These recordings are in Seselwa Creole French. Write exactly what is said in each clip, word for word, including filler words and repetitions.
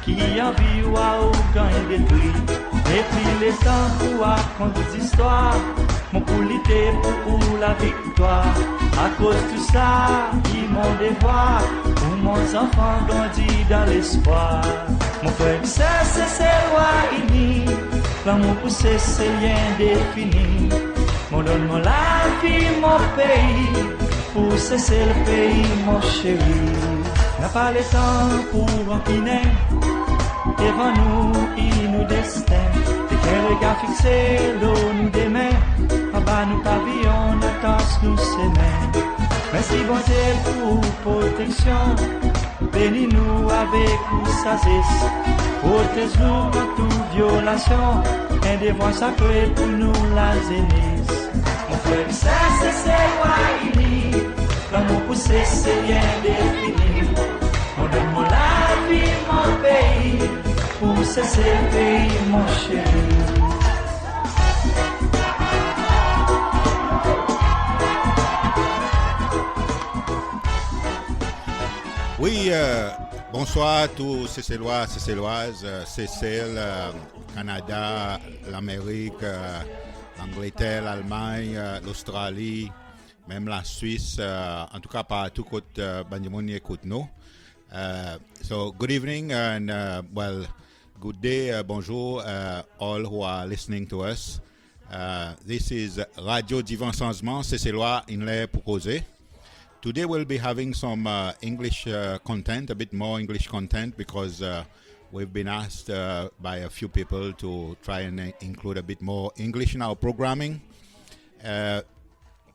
Ki anvi war ou ganny detri. Nepli letan pou rakont zistwar, mon pou lite pou ou laviktwar. Akoz tou sa i mon devwar, pou mon zanfan grandi dan lespwar. Mon frer, ser Seselwa ini, lanmour pou Sesel i endefini. Mon donn mon lavi mon pei, pou Sesel pei mon seri. Napa letan pou rankinen, devan nou i nou desten. Tek en regar fikse lo nou demen, anba nou paviyon nou tans nou semen. Mersi Bondye pou ou proteksyon, beni nou avek ou sazes. Protez nou kont tou vyolasyon, en devwar sakre pou nou lazenes. Mon frer, ser Seselwa ini, lanmour pou Sesel i endefini. Mon donn mon lavi mon pei, pou Sesel pei mon seri. Wi, euh, bonswar tou Seselwa, Seselwaz, euh, Sesel, euh, Kanada, Lamerik, euh, Langleter, Lalmanny, euh, Lostrali, menm Laswis, euh, antouka partou kot, euh, bann dimoun i ekout nou. Uh, so, good evening and, uh, well, good day, uh, bonjour, uh, all who are listening to us. Uh, this is Radio Divan Sanzman, Seselwa in ler pou koze. Today we'll be having some, uh, English, uh, content, a bit more English content, because, uh, we've been asked, uh, by a few people to try and in- include a bit more English in our programming. Uh,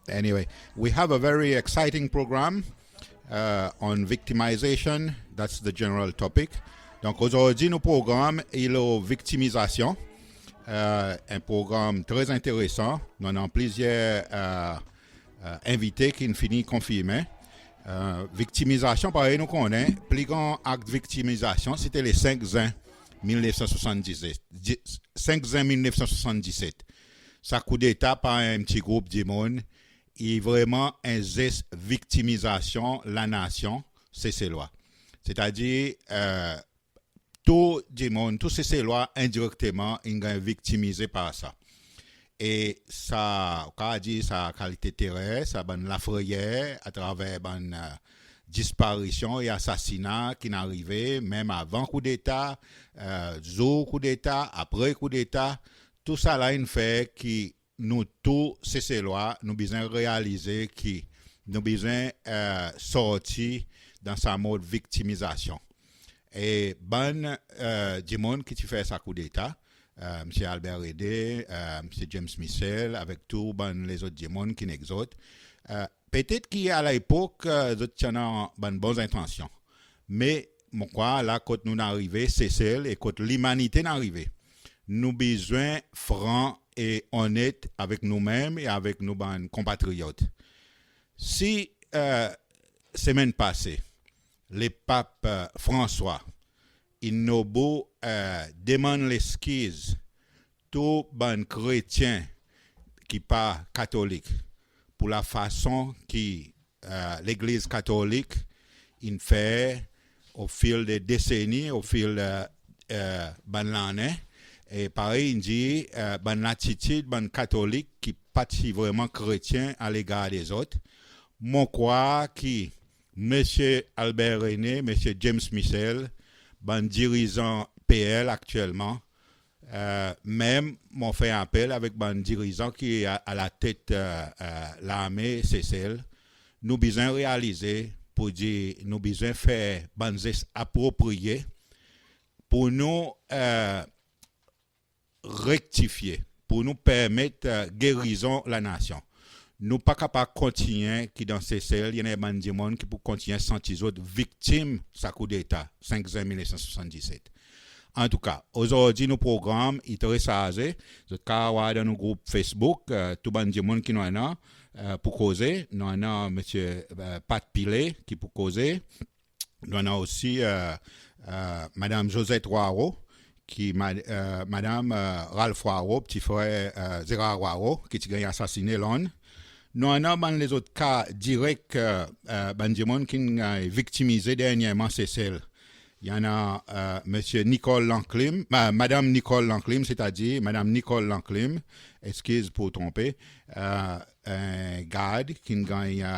anyway, we have a very exciting program, uh, on victimization. That's the general topic. Donk, ozordi nou progranm i lo viktimizasyon. Uh, en progranm tre enteresan. Nou annan plizyer, uh, uh, envite ki'n fini konfirmen. Uh, viktimizasyon, parey nou konnen, pli gran akt viktimizasyon, se te le senk Zen mil nef san swasanndiset. Di- senk Zen mil nef san swasanndiset. Sa koudeta par en pti group dimoun, i vreman en zes viktimizasyon lanasyon Seselwa. Setadir, uh, tou dimoun, tou Seselwa, endirekteman, in ganny viktimize par sa. E sa, ou kapab dir sa kalite teror, sa bann lafreyer, atraver bann, uh, disparisyon e asasina ki'n arive, menm avan koudeta, uh, zour koudeta, apre koudeta, tou sa la in fer ki nou tou Seselwa, nou bezwen realize ki nou bezwen, uh, sorti dan sa mod viktimizasyon. E bann, uh, dimoun ki ti fer sa koudeta, uh, Msye Albert René, uh, Msye James Michel, avek tou bann lezot dimoun ki'n ek zot, uh, petet ki a lepok, uh, zot ti annan bann bon zentansyon. Me mon krwar la kot nou'n arive, Sesel, e kot limanite in arive, nou bezwen fran e onnet avek nou menm e avek nou bann konpatriyot. Si, uh, semenn pase, Lepap, uh, François, in nobou, uh, demann leskiz tou bann kretyen ki pa katolik pour la fason ki, uh, Legliz Katolik in fer o fil de deseni, o fil, uh, uh, bann lannen. E parey in dir, uh, bann latitid bann katolik ki pa ti vreman kretyen a legar de zot. Mon krwar ki Msye Albert René, Msye James Michel, bann dirizan P L aktyelman, uh, menm mon fer apel avek bann dirizan ki a, a latet, uh, uh, larme Sesel, nou bezwen realize pour dir nou bezwen fer bann zes apropriye pour nou, uh, rektifye, pour nou permet, uh, gerizon lanasyon. Nou pa kapab kontinyen ki dan Sesel, i annan bann dimoun ki pou kontinyen santi zot viktim sa koudeta senk Zen mil nef san swasanndiset. Antouka, ozordi nou progranm i tre sarze. Zot kapab war dan nou group Facebook, uh, tou bann dimoun ki nou annan, uh, pour koze. Nou annan Msye, uh, Pat Pillay ki pou koze. Nou annan osi, uh, uh, Madanm Josette Hoareau, ki ma-, uh, Madanm, uh, Ralph Hoareau, pti frer, uh, Gérard Hoareau, ki ti ganny asasinen Lonn. Nou annan bann lezot ka direk, uh, uh, bann dimoun ki'n ganny viktimize dernyerman Sesel. I annan, e, Msye Nicole Lanclim, e, Madanm Nicole Lanclim, setadir Madanm Nicole Lanclim, ekskiz pour tronpe, e, en gard ki'n ganny, e,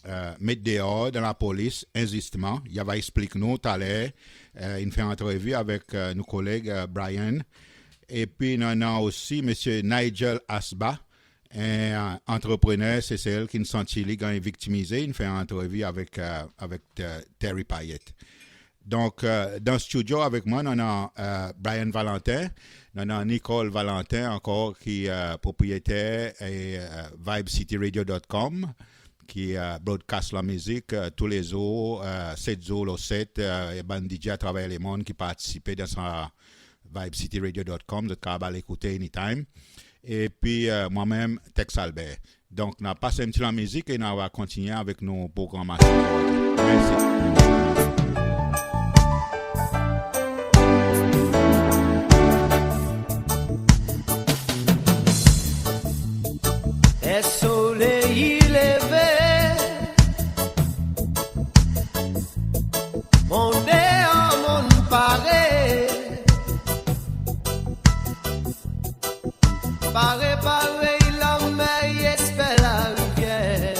e, met deor dan lapolis enzisteman. I ava eksplik nou taler, e, in fer antrevi avek, e, nou koleg, e, Brian. Epi nou annan osi Msye Nigel Asba, en, e, antreprener Sesel ki'n santi li ganny viktimize, in fer antrevi avek, e, avek, e, Terry Payet. Donk, e, dan stidyo avek mwan, nou annan, e, Brian Valentin, nou annan Nicole Valentin ankor ki, e, propriyeter e, e, vibe city radio dot com, ki, e, broadcast lanmizik, e, toulezour, e, set zour lo set, e, bann D J atraver lemonn ki partisipe dan sa vibe city radio dot com, zot kapab al ekoute anytime. Epi, e, mwan menm, Tex Albert. Donk, nou a pas en pti lanmizik e nou a kontinyen avek nou progranmasyon. Mersi. Ler soley i leve, monn deor, monn pare. Pare parey lanmer i esper larivyer.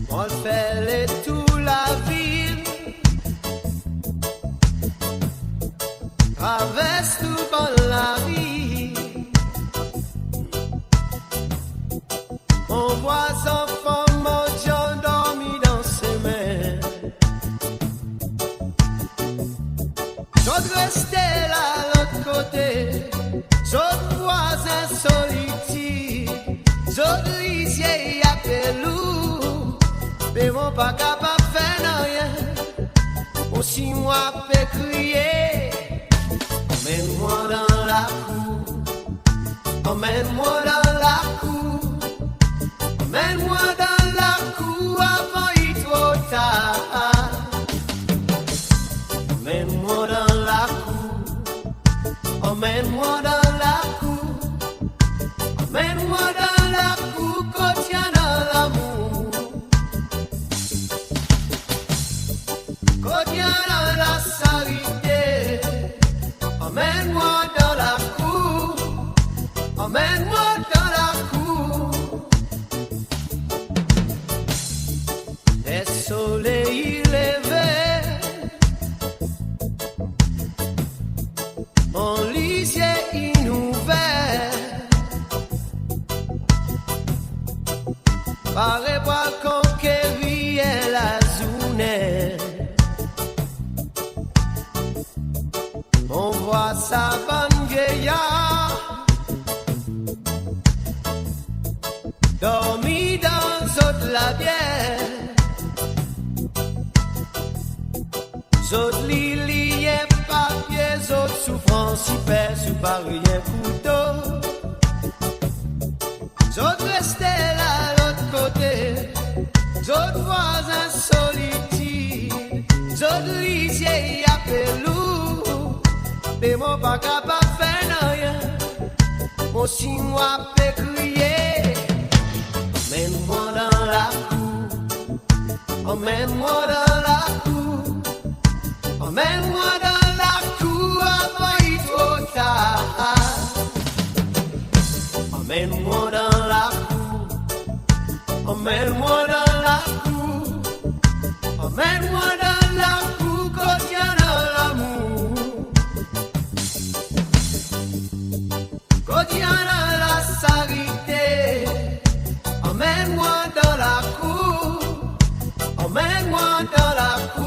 Mon fer letour lavil, travers tou bann lari. Mon vwar zanfan mandyan dormi dan semen. Zot reste la lot kote, zot vwazen solitid, zot lizye i ape lour, me mon pa kapab fer nanryen. Mon si mwan pe kriye, anmenn mwan dan lakour. Anmenn mwan dan lakour, anmenn mwan dan lakour avan i tro tar. Anmenn mwan dan lakour, anmenn mwan dan lakour, anmenn mwan dan lakour kot i annan lamour. Kot i annan lasarite, anmenn mwan dan lakour, anmenn mwan dan lakour. Ler soley i leve, mon lizye in ouver. Pare pour al konkeri lazournen. Mon vwar sa bann vyeyar dormi dan zot labyer. Zot li, li en papye, zot soufrans i pes sou parey en kouto. Zot reste la lot kote, zot vwazen solitid, zot lizye i ape lour, me mon pa kapab fer nanryen. Mon si mwan pe kriye, anmenn mwan dan lakour. Anmenn mwan dan lakour, anmenn mwan dan lakour avan i tro tar. Anmenn mwan dan lakour, anmenn mwan dan lakour, anmenn mwan dan lakour kot i annan lamour. Kot i annan lasarite, anmenn mwan dan lakour, anmenn mwan dan lakour.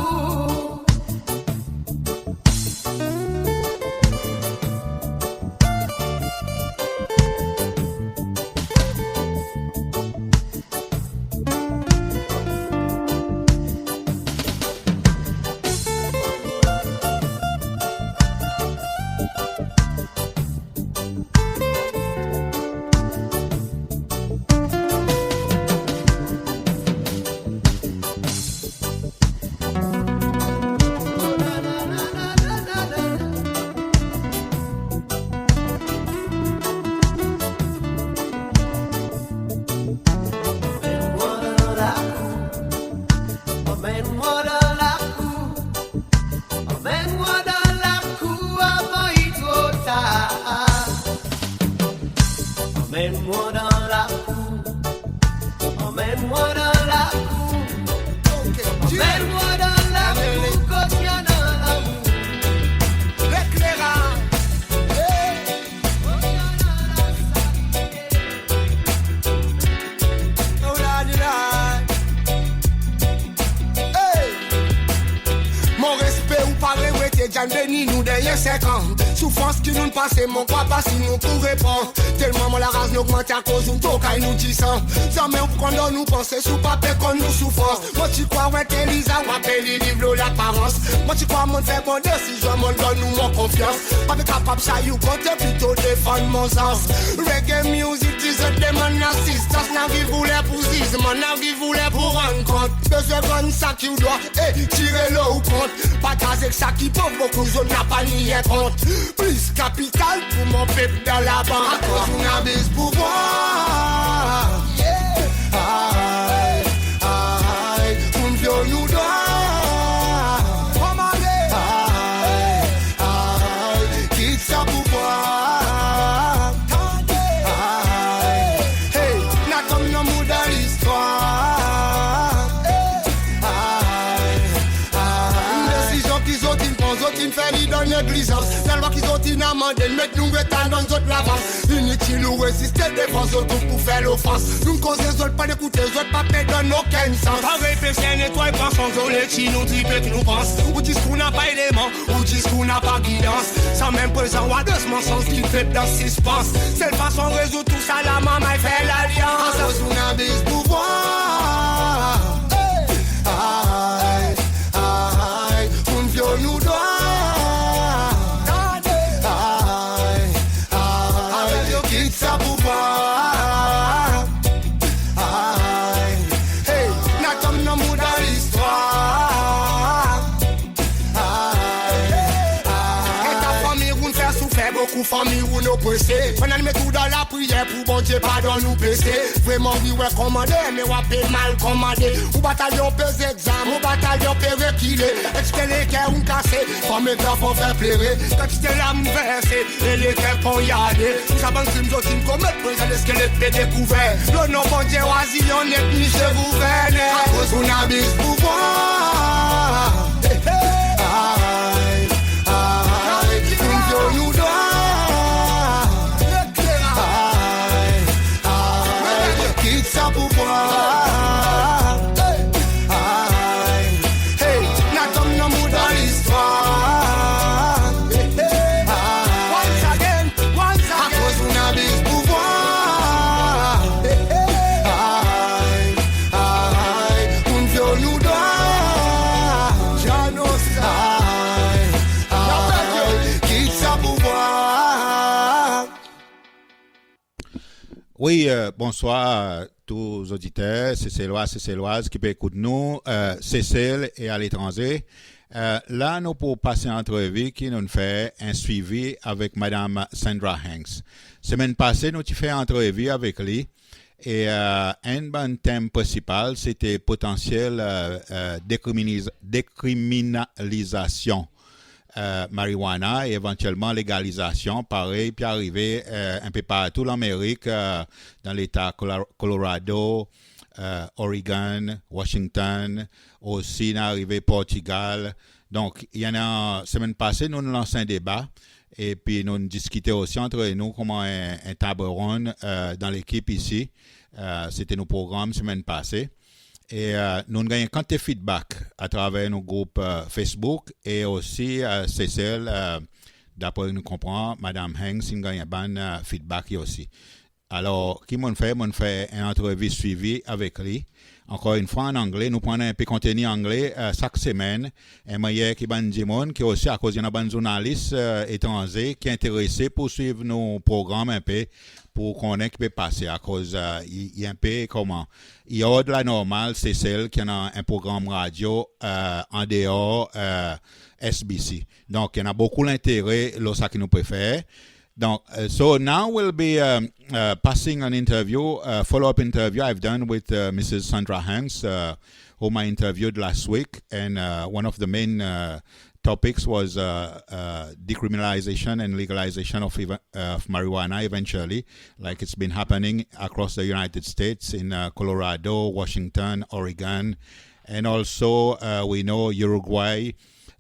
Bondye beni nou dernyen senk an. Soufrans ki nou'n pase, mon krwar pa si nou pou repran. Telman mon laraz in ogmante akoz ou tro kay nou disan. Zanmen ou pou konn dan nou panse, si ou pa pe konn nou soufrans. Mon ti krwar ou enteliza, ou apel li liv lo laparans. Mon ti krwar mon'n fer bon desizyon, mon'n donn ou mon konfyans. Pa pe kapab say ou kont, plito defann mon zans. Reggae music, dizot demann asistans. Lavi ou le pou zizman, lavi ou le pou rann kont. Bezwen rann sa ki ou drwa, e tire lo ou kont. Pa kraze sa ki pov, bokou zot napa ni en kont. Plis kapital pou mon pep dan labank. Akoz ou'n abiz pouvwar. Ay, ay, ou'n vyol nou drwa. Ay, ay, kit sa pouvwar. Ay, hey, napa konm nou dan listwar. Ay, ay, desizyon ki zot in pran, zot in fer li dan neglizans. Lalwa ki zot in amande, met nou ret atann zot lavans. Initil ou reziste devan zot, ou pou fer lofans. Nou'n koze zot, pa'n ekoute zot, pa pe donn okenn sans. Parey pester netway pwason, zot leti nou tripe ki nou pans. Ou diskour napa eleman, ou diskour napa gidans. Sanmenm prezan ou adres mansonz ki pep dan sispans. Sel fason rezoud tousala, manmay, fer lalyans. Akoz ou'n abiz pouvwar. Ay, ay, ou'n vyol nou drwa. Ay, ay, kit sa pouvwar. Ay, hey, napa konm nou dan listwar. Ay, ay. E ta fanmir ou'n fer soufer, bokou fanmir ou'n oprese. Pandan li met ou dan lapriyer pou Bondye padonn ou pese. Vreman wi, ou rekomande, me ou pe mal komande. Ou batalyon pe zigzag, mon batalyon pe rekile. Eski leker ou'n kase, fanm e zanfan fer plere. Kantite larm verse, e leker ponyade. Tou sa bann krim zot in komet, prezan leskelet pe dekouver. Lo non Bondye, wazir, ou net, mizye gouverner. Akoz ou'n abiz pouvwar. Ay, ay, ou'n vyol nou drwa. Ay, ay, kit sa pouvwar. Ay, hey, napa konm nou dan listwar. Once again, once again. Akoz ou'n abiz pouvwar. Ay, ay, ou'n vyol nou drwa. Ay, ay, kit sa pouvwar. Wi, e, bonswar tou zoditer Seselwa, Seselwaz ki pe ekout nou, e, Sesel e aletranze. E, la nou pou pas en antrevi ki nou'n fer en swivi avek Madanm Sandra Hanks. Semenn pase nou ti fer antrevi avek li e, e, enn bann tenm prensipal sete potansyel, e, e, dekriminiz-, dekriminalizasyon e, mariwana e evantyelman legalizasyon, parey pe arive, e, en pe partou Lanmerik, e, dan leta Colo-, Colorado, e, Oregon, Washington, osi in arive Portugal. Donk, i annan, semenn pase nou'n lans en deba, epi nou'n diskite osi antre nou konman en, en table ronde, e, dan lekip isi. E, sete nou progranm semenn pase. E, e, nou'n ganny kantite feedback atraver nou group, e, Facebook e osi, e, Sesel, e, dapre nou konpran, Madanm Hanks in ganny bann, e, feedback li osi. Alor, ki mon'n fer, mon'n fer en antrevi swivi avek li. Ankor enn fwa an Angle, nou pou annan en pe konteni Angle, e, sak semenn, en mannyer ki bann dimoun ki osi, akoz i annan bann zournalis, e, etranze ki enterese pou swiv nou progranm en pe, pou konnen ki pe pase, akoz, e, i, i en pe konman, i or lanormal, Sesel ki annan en progranm radyo, e, an deor, e, S B C. Donk, i annan bokou lentere lo sa ki nou pe fer. Donk, e, so now will be, um, uh, passing an interview, a follow-up interview I've done with, uh, Missus Sandra Hanks, uh, whom I interviewed last week, and, uh, one of the main, uh, topics was, uh, uh, decriminalization and legalization of eva-, uh, of marijuana eventually, like it's been happening across the United States in, uh, Colorado, Washington, Oregon, and also, uh, we know Uruguay,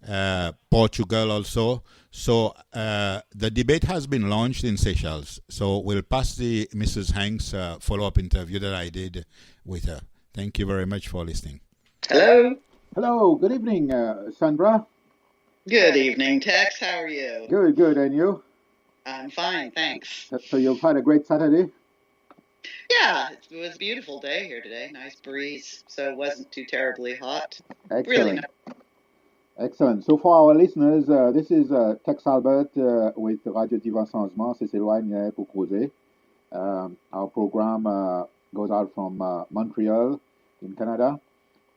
uh, Portugal also. So, uh, the debate has been launched in Seychelles. So we'll pass the Missus Hanks, uh, follow-up interview that I did with her. Thank you very much for listening. Hello. Hello, good evening, uh, Sandra. Good evening, Tex. How are you? Good, good. And you? I'm fine, thanks. So, so you've had a great Saturday? Yeah, it was a beautiful day here today. Nice breeze, so it wasn't too terribly hot. Really Excellent. Excellent. So for our listeners, uh, this is uh, Tex Albert uh, with Radio Divan Changement, Seselwa Nye pour Koze. Um, our program uh, goes out from uh, Montreal in Canada.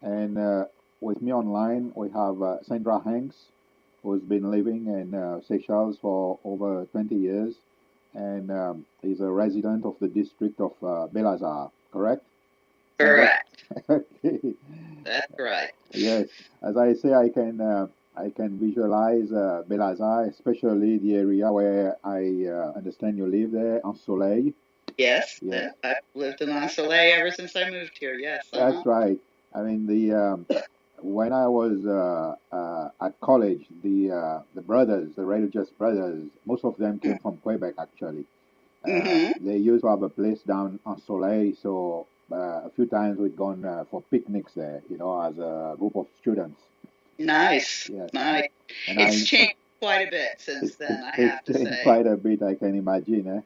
And uh, with me online, we have uh, Sandra Hanks, who's been living in uh, Seychelles for over twenty years and um, is a resident of the district of uh, Baie Lazare, correct? Correct. Okay. That's right. Yes. As I say, I can uh, I can visualize uh, Baie Lazare, especially the area where I uh, understand you live there, Anse Soleil. Yes, Yeah. I've lived in Anse Soleil ever since I moved here. Yes. That's uh-huh. Right. I mean, the um, when I was uh, uh, at college, the uh, the brothers, the religious brothers, most of them came from Quebec actually. Uh, Mm-hmm. They used to have a place down Anse Soleil, so uh, a few times we'd gone uh, for picnics there, you know, as a group of students. Nice. Yes. Nice. And It's I, changed quite a bit since it, then, it, I have it's to changed say. Quite a bit, I can imagine. Eh?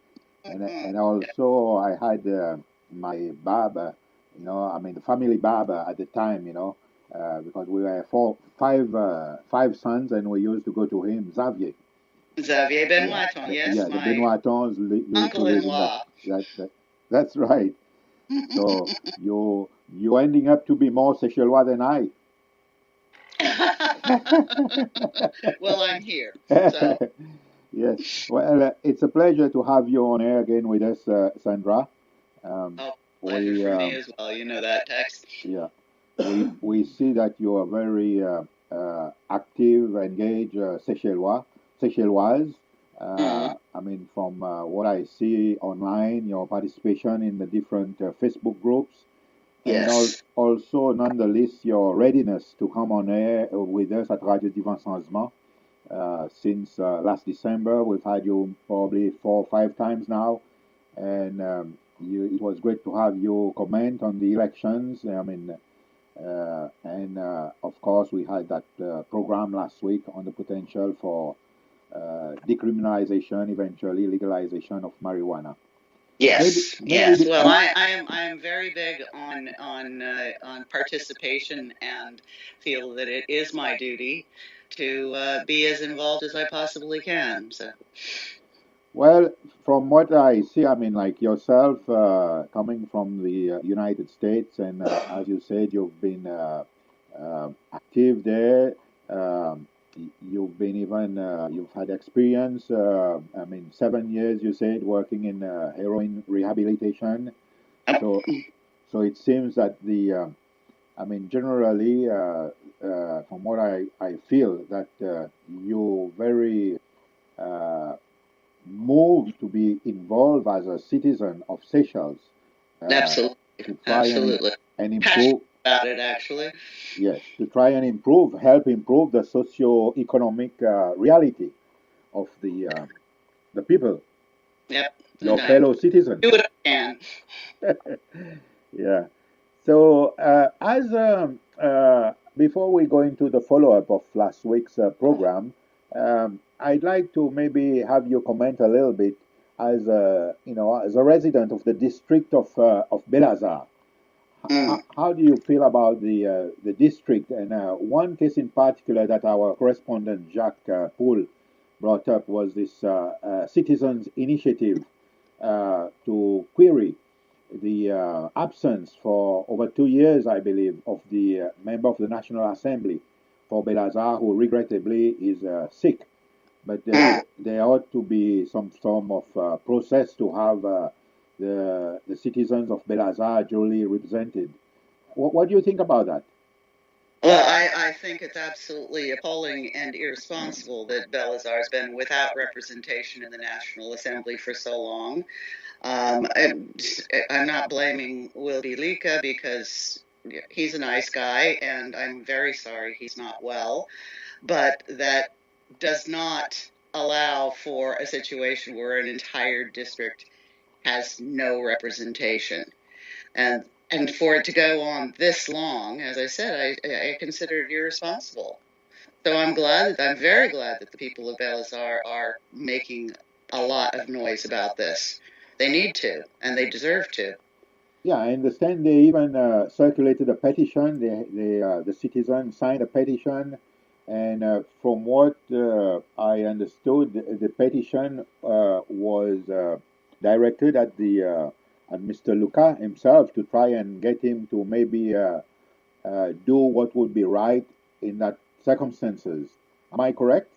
And, Mm-hmm. And also, I had uh, my barber, you know, I mean, the family barber at the time, you know, uh, because we were four, five, uh, five sons, and we used to go to him, Xavier. Xavier Benoiton, The- yes, yeah, the my Benoitons li- used to live in uncle-in-law. That, that, that, that's right. So you you're ending up to be more Seychellois than I. Well, I'm here. So, Yes. Well, uh, it's a pleasure to have you on air again with us, uh, Sandra. Um, oh, pleasure we, for uh, me as well. You know that, Tex. Yeah. We, we see that you are very uh, uh, active, engaged uh, Seychellois, Seychelloise. Uh, Mhm. I mean, from uh, what I see online, your participation in the different uh, Facebook groups. And Yes. al- also, nonetheless, your readiness to come on air uh, with us at Radio Divan Changement. Uh, since uh, last December, we've had you probably four or five times now. And um, you, it was great to have you comment on the elections. I mean, uh, and uh, of course, we had that uh, program last week on the potential for uh, decriminalization, eventually legalization of marijuana. Yes, Maybe- yes. maybe- Well, I, I am I am very big on on uh, on participation and feel that it is my duty to uh, be as involved as I possibly can. So Well, from what I see, I mean, like yourself, uh, coming from the uh, United States, and uh, as you said, you've been uh, uh, active there. Um, y- you've been even uh, you've had experience. Uh, I mean, seven years, you said, working in uh, heroin rehabilitation. So, so it seems that the uh, I mean, generally, uh, uh, from what I, I feel, that uh, you're very uh, moved to be involved as a citizen of Seychelles uh, absolutely, to try and, absolutely. And Passionate improve. About it, actually. Yes, to try and improve, help improve the socio-economic uh, reality of the uh, the people, Yep. Your And I fellow citizens. Do what I can. Yeah. So uh, as um, uh, before we go into the follow-up of last week's uh, program, um, I'd like to maybe have you comment a little bit as a, you know, as a resident of the district of uh, of Baie Lazare. Mm. How, how do you feel about the uh, the district? And uh, one case in particular that our correspondent Jacques uh, Poul brought up was this uh, uh, citizens' initiative uh, to query the uh, absence for over two years, I believe, of the uh, member of the National Assembly for Baie Lazare, who regrettably is uh, sick. But there, there ought to be some form of uh, process to have uh, the, the citizens of Baie Lazare duly represented. What, what do you think about that? Well, I, I think it's absolutely appalling and irresponsible that Baie Lazare's been without representation in the National Assembly for so long. Um, I'm, I'm not blaming Will Bilika because he's a nice guy, and I'm very sorry he's not well. But that does not allow for a situation where an entire district has no representation. And and for it to go on this long, as I said, I, I consider it irresponsible. So I'm glad, I'm very glad that the people of Bel Azhar are making a lot of noise about this. They need to, and they deserve to. Yeah, I understand they even uh, circulated a petition. They, they, uh, the citizens signed a petition, and uh, from what uh, I understood, the, the petition uh, was uh, directed at the uh, at Mister Luka himself to try and get him to maybe uh, uh, do what would be right in that circumstances. Am I correct?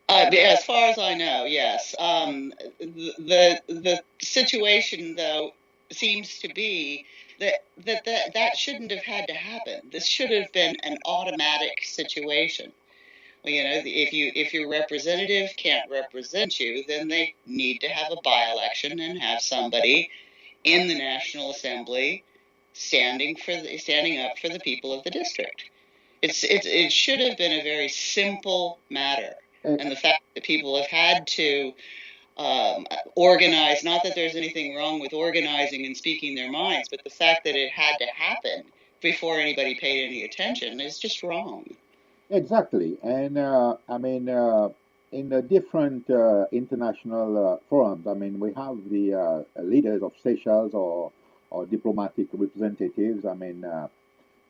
Uh, as far as I know, yes. Um, the, the the situation, though, seems to be that that that, that shouldn't have had to happen. This should have been an automatic situation. Well, you know, if you if your representative can't represent you, then they need to have a by-election and have somebody in the National Assembly standing for the, standing up for the people of the district. It's, it's it should have been a very simple matter, and the fact that people have had to um, organize, not that there's anything wrong with organizing and speaking their minds, but the fact that it had to happen before anybody paid any attention is just wrong. Exactly. And uh, I mean, uh, in the different uh, international uh, forums, I mean, we have the uh, leaders of Seychelles or, or diplomatic representatives, I mean, uh,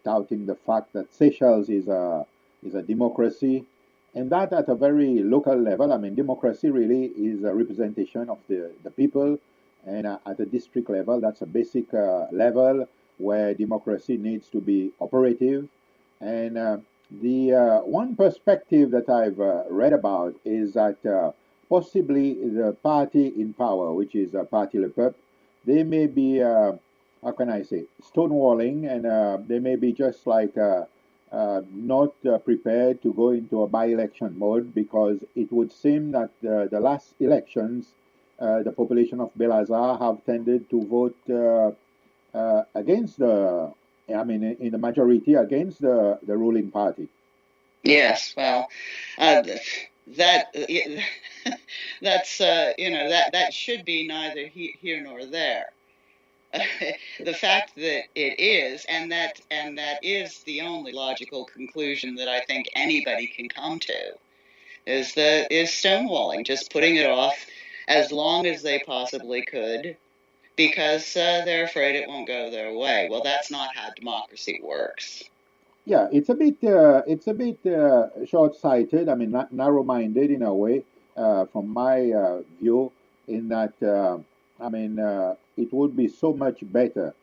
touting the fact that Seychelles is a, is a democracy, and that at a very local level. I mean, democracy really is a representation of the, the people, and uh, at a district level, that's a basic uh, level where democracy needs to be operative. And uh, the uh, one perspective that I've uh, read about is that uh, possibly the party in power, which is uh, Parti Le Peuple, they may be, uh, how can I say, stonewalling, and uh, they may be just like uh, uh, not uh, prepared to go into a by-election mode, because it would seem that uh, the last elections, uh, the population of Bel Azhar have tended to vote uh, uh, against the, I mean, in the majority against the, the ruling party. Yes, well, uh, that uh, that's uh, you know, that that should be neither he, here nor there. The fact that it is, and that and that is the only logical conclusion that I think anybody can come to, is the is stonewalling, just putting it off as long as they possibly could, because uh, they're afraid it won't go their way. Well, that's not how democracy works. Yeah, it's a bit uh, it's a bit uh, short-sighted. I mean, not narrow-minded in a way, uh, from my uh, view, in that uh, I mean, uh, it would be so much better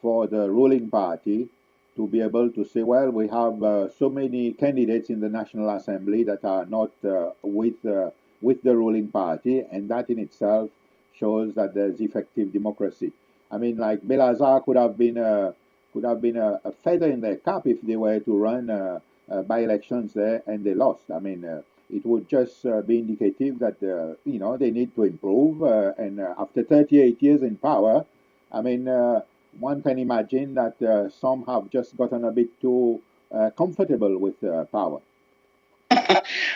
for the ruling party to be able to say, well, we have uh, so many candidates in the National Assembly that are not uh, with uh, with the ruling party, and that in itself shows that there's effective democracy. I mean, like, Bel Azhar could have been a could have been a, a feather in their cap if they were to run uh, uh, by-elections there and they lost. I mean, uh, it would just uh, be indicative that uh, you know, they need to improve. Uh, and uh, after thirty-eight years in power, I mean, uh, one can imagine that uh, some have just gotten a bit too uh, comfortable with uh, power.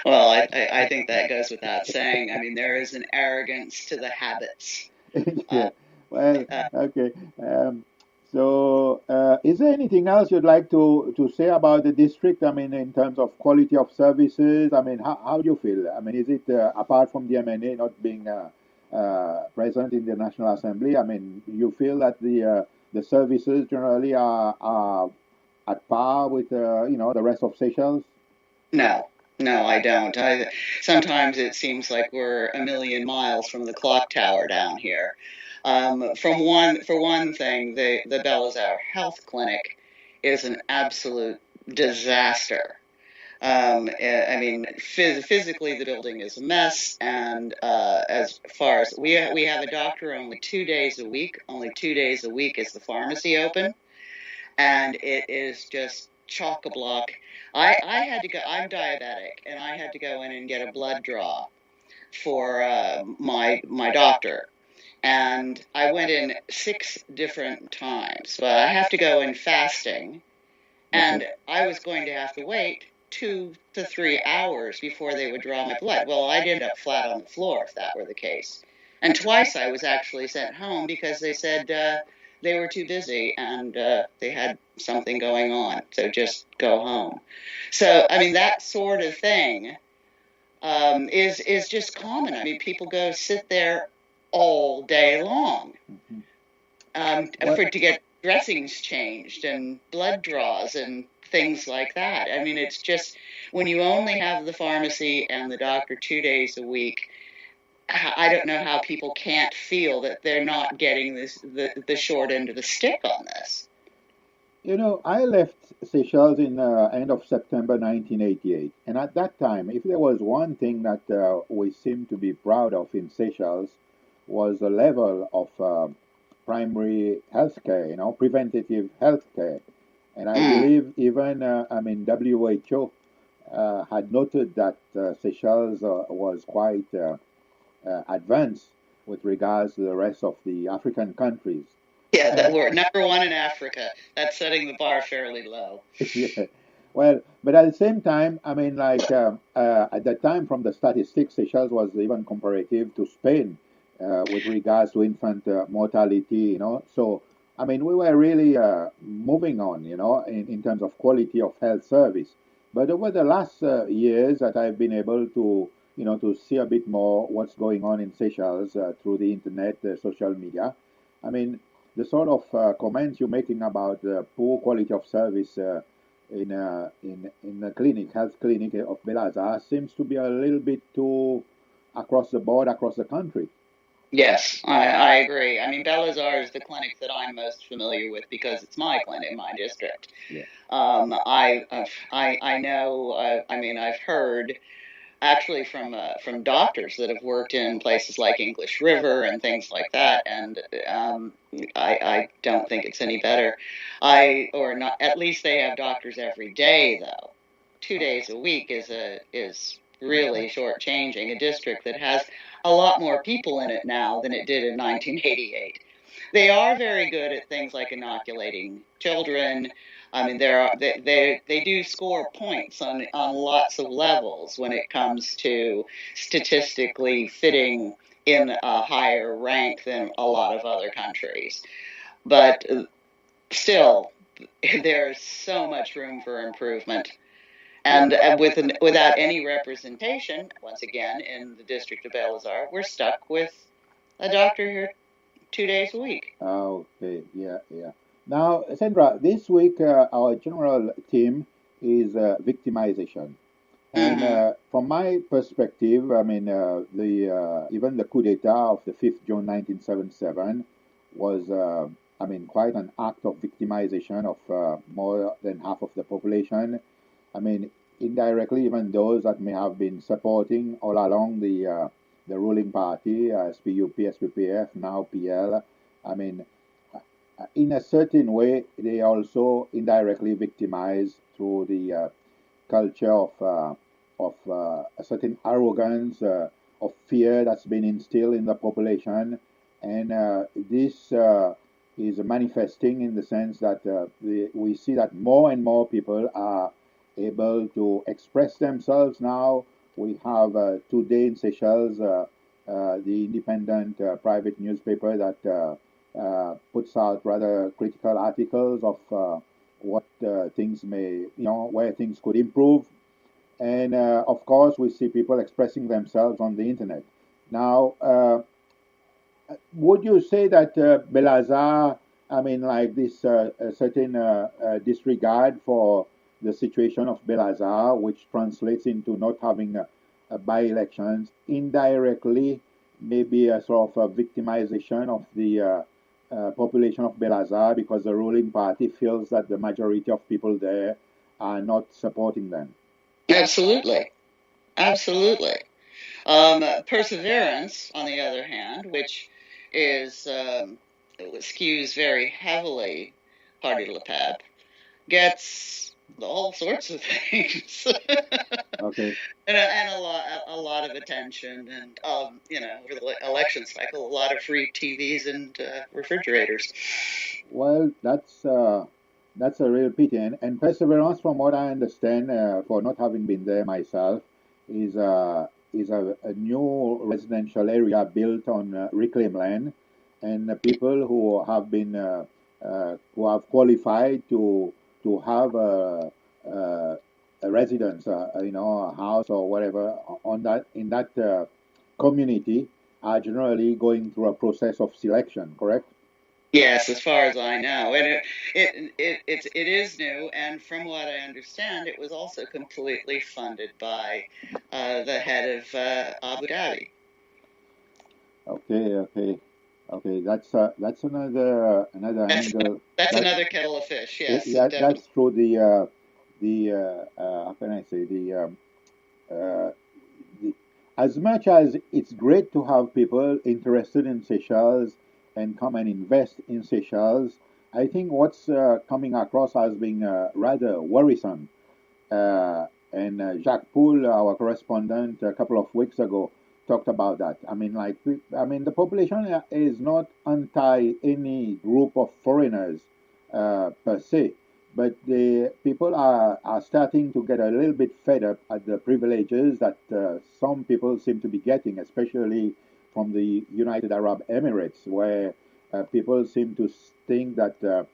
Well, I, I, I think that goes without saying. I mean, there is an arrogance to the habits. Yeah. Well, okay. Um, so, uh, is there anything else you'd like to, to say about the district? I mean, in terms of quality of services, I mean, how, how do you feel? I mean, is it, uh, apart from the M N A not being uh, uh, present in the National Assembly, I mean, you feel that the uh, the services generally are, are at par with uh, you know, the rest of Seychelles? No, no, I don't. I, sometimes it seems like we're a million miles from the clock tower down here. Um, from one, for one thing, the the Bel Azhar Health Clinic is an absolute disaster. Um, I mean, phys- physically the building is a mess, and uh, as far as we ha- we have a doctor only two days a week. Only two days a week is the pharmacy open, and it is just chock a block. I I had to go. I'm diabetic, and I had to go in and get a blood draw for uh, my my doctor, and I went in six different times. Well, I have to go in fasting, and I was going to have to wait two to three hours before they would draw my blood. Well, I'd end up flat on the floor if that were the case. And twice I was actually sent home because they said, uh, they were too busy and uh, they had something going on, so just go home. So I mean, that sort of thing um, is is just common. I mean, people go sit there all day long um, for to get dressings changed and blood draws and things like that. I mean, it's just when you only have the pharmacy and the doctor two days a week, I don't know how people can't feel that they're not getting this the, the short end of the stick on this. You know, I left Seychelles in the uh, end of September nineteen eighty-eight, and at that time, if there was one thing that uh, we seemed to be proud of in Seychelles was the level of uh, primary health care, you know, preventative health care. And I mm. believe even, uh, I mean, W H O uh, had noted that uh, Seychelles uh, was quite uh, uh, advanced with regards to the rest of the African countries. Yeah, that we're number one in Africa. That's setting the bar fairly low. Yeah. Well, but at the same time, I mean, like um, uh, at that time, from the statistics, Seychelles was even comparative to Spain uh, with regards to infant uh, mortality, you know. So, I mean, we were really uh, moving on, you know, in, in terms of quality of health service. But over the last uh, years that I've been able to, you know, to see a bit more what's going on in Seychelles uh, through the internet, uh, social media, I mean, the sort of uh, comments you're making about the poor quality of service uh, in, uh, in, in the clinic, health clinic of Baie Lazare seems to be a little bit too across the board, across the country. Yes, I, I agree. I mean, Baie Lazare is the clinic that I'm most familiar with because it's my clinic, my district. Yeah. Um, I, I, I know. Uh, I mean, I've heard actually from uh, from doctors that have worked in places like English River and things like that, and um, I, I don't think it's any better. I or not at least they have doctors every day though. Two days a week is a is really shortchanging a district that has a lot more people in it now than it did in nineteen eighty-eight. They are very good at things like inoculating children. I mean, there are they, they, they do score points on on lots of levels when it comes to statistically fitting in a higher rank than a lot of other countries, but uh, still, there's so much room for improvement. And uh, with an, without any representation, once again, in the district of Baie Lazare, we're stuck with a doctor here two days a week. Okay, yeah, yeah. Now, Sandra, this week uh, our general theme is uh, victimization. And mm-hmm. uh, from my perspective, I mean, uh, the uh, even the coup d'etat of the fifth June nineteen seventy-seven was, uh, I mean, quite an act of victimization of uh, more than half of the population. I mean, indirectly, even those that may have been supporting all along the uh, the ruling party, uh, S P U P, S P P F, now P L. I mean, in a certain way, they also indirectly victimized through the uh, culture of uh, of uh, a certain arrogance, uh, of fear that's been instilled in the population, and uh, this uh, is manifesting in the sense that uh, we, we see that more and more people are able to express themselves now. We have uh, today in Seychelles uh, uh, the independent uh, private newspaper that uh, uh, puts out rather critical articles of uh, what uh, things may, you know, where things could improve. And uh, of course, we see people expressing themselves on the internet. Now, uh, would you say that uh, Baie Lazare, I mean, like this uh, a certain uh, uh, disregard for the situation of Baie Lazare, which translates into not having uh, uh, by-elections, indirectly maybe a sort of a victimization of the uh, uh, population of Baie Lazare because the ruling party feels that the majority of people there are not supporting them. Absolutely. Absolutely. Um, Perseverance, on the other hand, which is um, skews very heavily Parti du Peuple, gets all sorts of things. Okay. And, and a lot, a lot of attention, and um, you know, over the election cycle, a lot of free T Vs and uh, refrigerators. Well, that's uh, that's a real pity. And, and Perseverance, from what I understand, uh, for not having been there myself, is uh, is a, a new residential area built on uh, reclaimed land. and the people who have been uh, uh, who have qualified to to have a, a, a residence, uh, you know, a house or whatever on that in that uh, community are generally going through a process of selection. Correct? Yes, as far as I know, and it it it it's, it is new. And from what I understand, it was also completely funded by uh, the head of uh, Abu Dhabi. Okay, okay, okay. That's uh, that's another another That's- angle. That's That- another kettle of fish. Yes, It- that, definitely. That's true. The uh, the uh, uh, how can I say the um, uh, the, as much as it's great to have people interested in Seychelles and come and invest in Seychelles, I think what's uh, coming across as being uh, rather worrisome. Uh, and uh, Jacques Poul, our correspondent, a couple of weeks ago, talked about that. I mean, like, we- I mean, the population is not anti any group of foreigners uh, per se, but the people are, are starting to get a little bit fed up at the privileges that uh, some people seem to be getting, especially from the United Arab Emirates, where uh, people seem to think that, uh,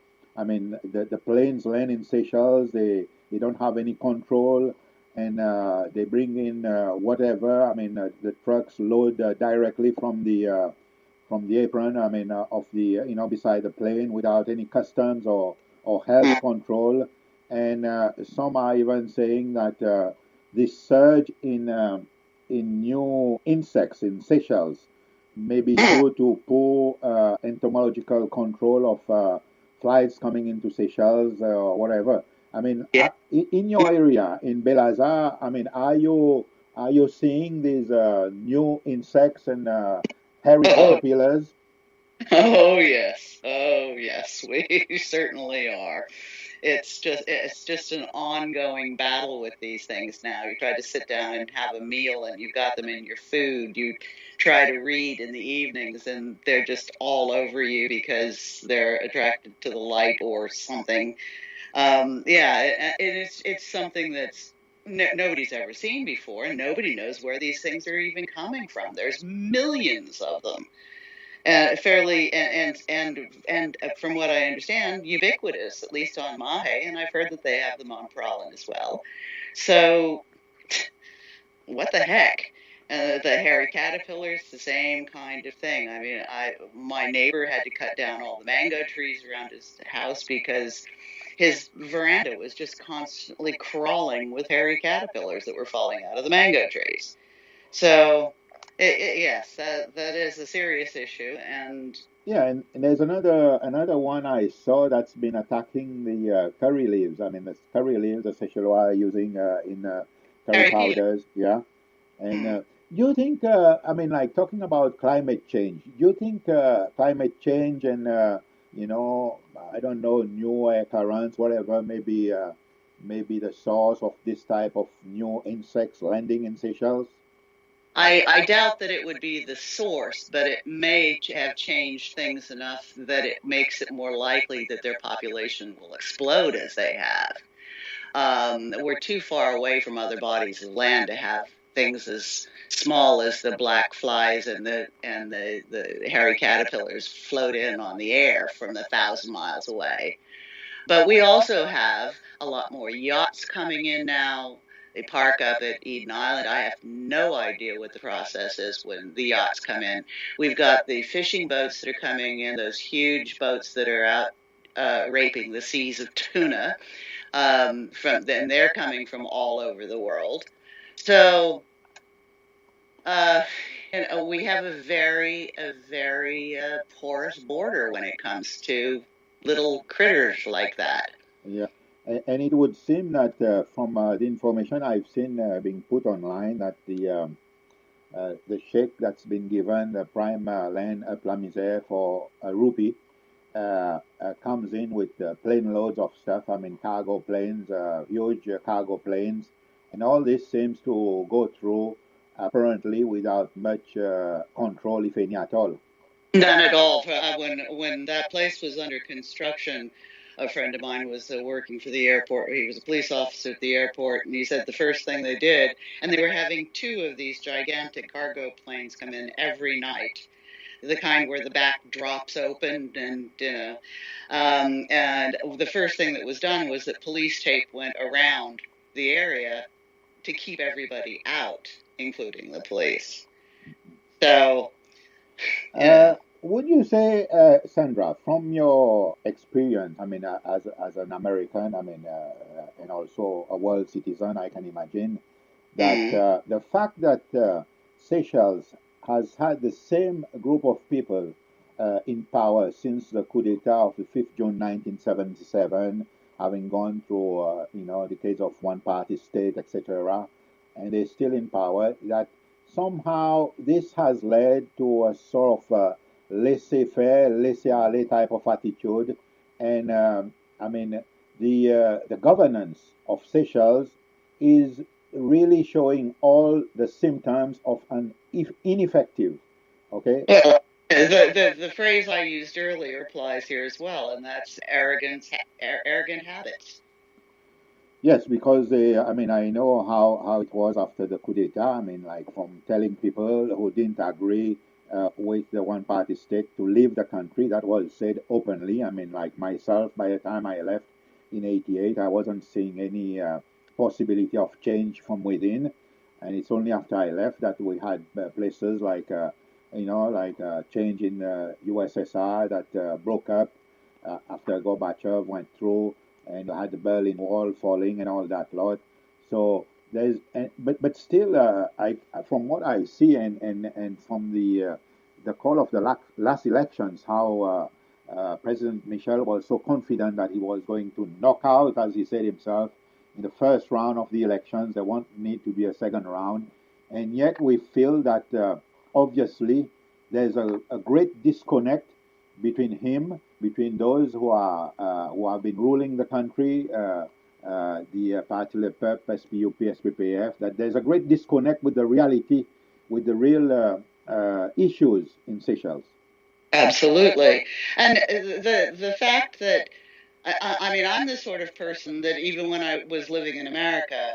I mean, the, the planes land in Seychelles, they, they don't have any control, and uh, they bring in uh, whatever. I mean, uh, the trucks load uh, directly from the uh, from the apron. I mean, uh, of the uh, you know, beside the plane without any customs or or health control. And uh, some are even saying that uh, this surge in um, in new insects in Seychelles may be due to poor uh, entomological control of uh, flights coming into Seychelles or whatever. I mean, Yeah. uh, in, in your area in Baie Lazare, I mean, are you are you seeing these uh, new insects and uh, hairy caterpillars? Oh yes, oh yes, we certainly are. It's just it's just an ongoing battle with these things now. You try to sit down and have a meal, and you've got them in your food. You try to read in the evenings, and they're just all over you because they're attracted to the light or something. Um, yeah, it, it- it's it's something that's no, nobody's ever seen before, and nobody knows where these things are even coming from. There's millions of them, uh, fairly and and and and uh, from what I understand, ubiquitous, at least on Mahé, and I've heard that they have them on Praslin as well. So, what the heck? Uh, the hairy caterpillars, the same kind of thing. I mean, I my neighbor had to cut down all the mango trees around his house because his veranda was just constantly crawling with hairy caterpillars that were falling out of the mango trees. So, it, it, yes, that, that is a serious issue, and Yeah, and, and there's another another one I saw that's been attacking the uh, curry leaves. I mean, the curry leaves, the Seychellois are using uh, in uh, curry Curry peanut. Powders. Yeah, and Mm. uh, do you think? Uh, I mean, like, talking about climate change, do you think uh, climate change and uh, you know, I don't know, new air currents, whatever, maybe uh, maybe the source of this type of new insects landing in Seychelles? I, I doubt that it would be the source, but it may ch- have changed things enough that it makes it more likely that their population will explode as they have. Um, we're too far away from other bodies of land to have things as small as the black flies and the and the, the hairy caterpillars float in on the air from a thousand miles away. But we also have a lot more yachts coming in now. They park up at Eden Island. I have no idea what the process is when the yachts come in. We've got the fishing boats that are coming in, those huge boats that are out uh, raping the seas of tuna. Um, from then they're coming from all over the world. So uh, you know, we have a very, a very uh, porous border when it comes to little critters like that. Yeah, and, and it would seem that uh, from uh, the information I've seen uh, being put online, that the um, uh, the sheikh that's been given the prime uh, land up La Misère for a rupee uh, uh, comes in with uh, plane loads of stuff. I mean, cargo planes, uh, huge uh, cargo planes, and all this seems to go through apparently without much uh, control, if any at all. None at all. Uh, when when that place was under construction, a friend of mine was uh, working for the airport. He was a police officer at the airport, and he said the first thing they did, and they were having two of these gigantic cargo planes come in every night. the kind where the back drops open, and uh, um, and the first thing that was done was that police tape went around the area to keep everybody out, including the police. So, uh, would you say, uh, Sandra, from your experience, I mean, uh, as as an American, I mean, uh, and also a world citizen, I can imagine that mm. uh, the fact that uh, Seychelles has had the same group of people uh, in power since the coup d'etat of the fifth June nineteen seventy-seven, having gone through, uh, you know, decades of one-party state, et cetera, and they're still in power, that somehow this has led to a sort of uh, laissez-faire, laissez-aller type of attitude. And, um, I mean, the, uh, the governance of Seychelles is really showing all the symptoms of an ineffective, okay? Yeah. The, the, the phrase I used earlier applies here as well, and that's arrogance, arrogant habits. Yes, because, uh, I mean, I know how, how it was after the coup d'etat. I mean, like, from telling people who didn't agree uh, with the one-party state to leave the country. That was said openly. I mean, like, myself, by the time I left in eighty-eight, I wasn't seeing any uh, possibility of change from within. And it's only after I left that we had uh, places like, uh, you know, like uh, change in uh, U S S R that uh, broke up uh, after Gorbachev went through, and you had the Berlin Wall falling and all that lot. So there's, and, but but still, uh, I, from what I see and and and from the uh, the call of the last elections, how uh, uh, President Michel was so confident that he was going to knock out, as he said himself, in the first round of the elections. There won't need to be a second round, and yet we feel that uh, obviously there's a, a great disconnect between him, between those who are uh, who have been ruling the country, uh, uh, the uh, Parti le Peuple, S P U P, S P P F, that there's a great disconnect with the reality, with the real uh, uh, issues in Seychelles. Absolutely, and the the fact that I, I mean, I'm the sort of person that even when I was living in America,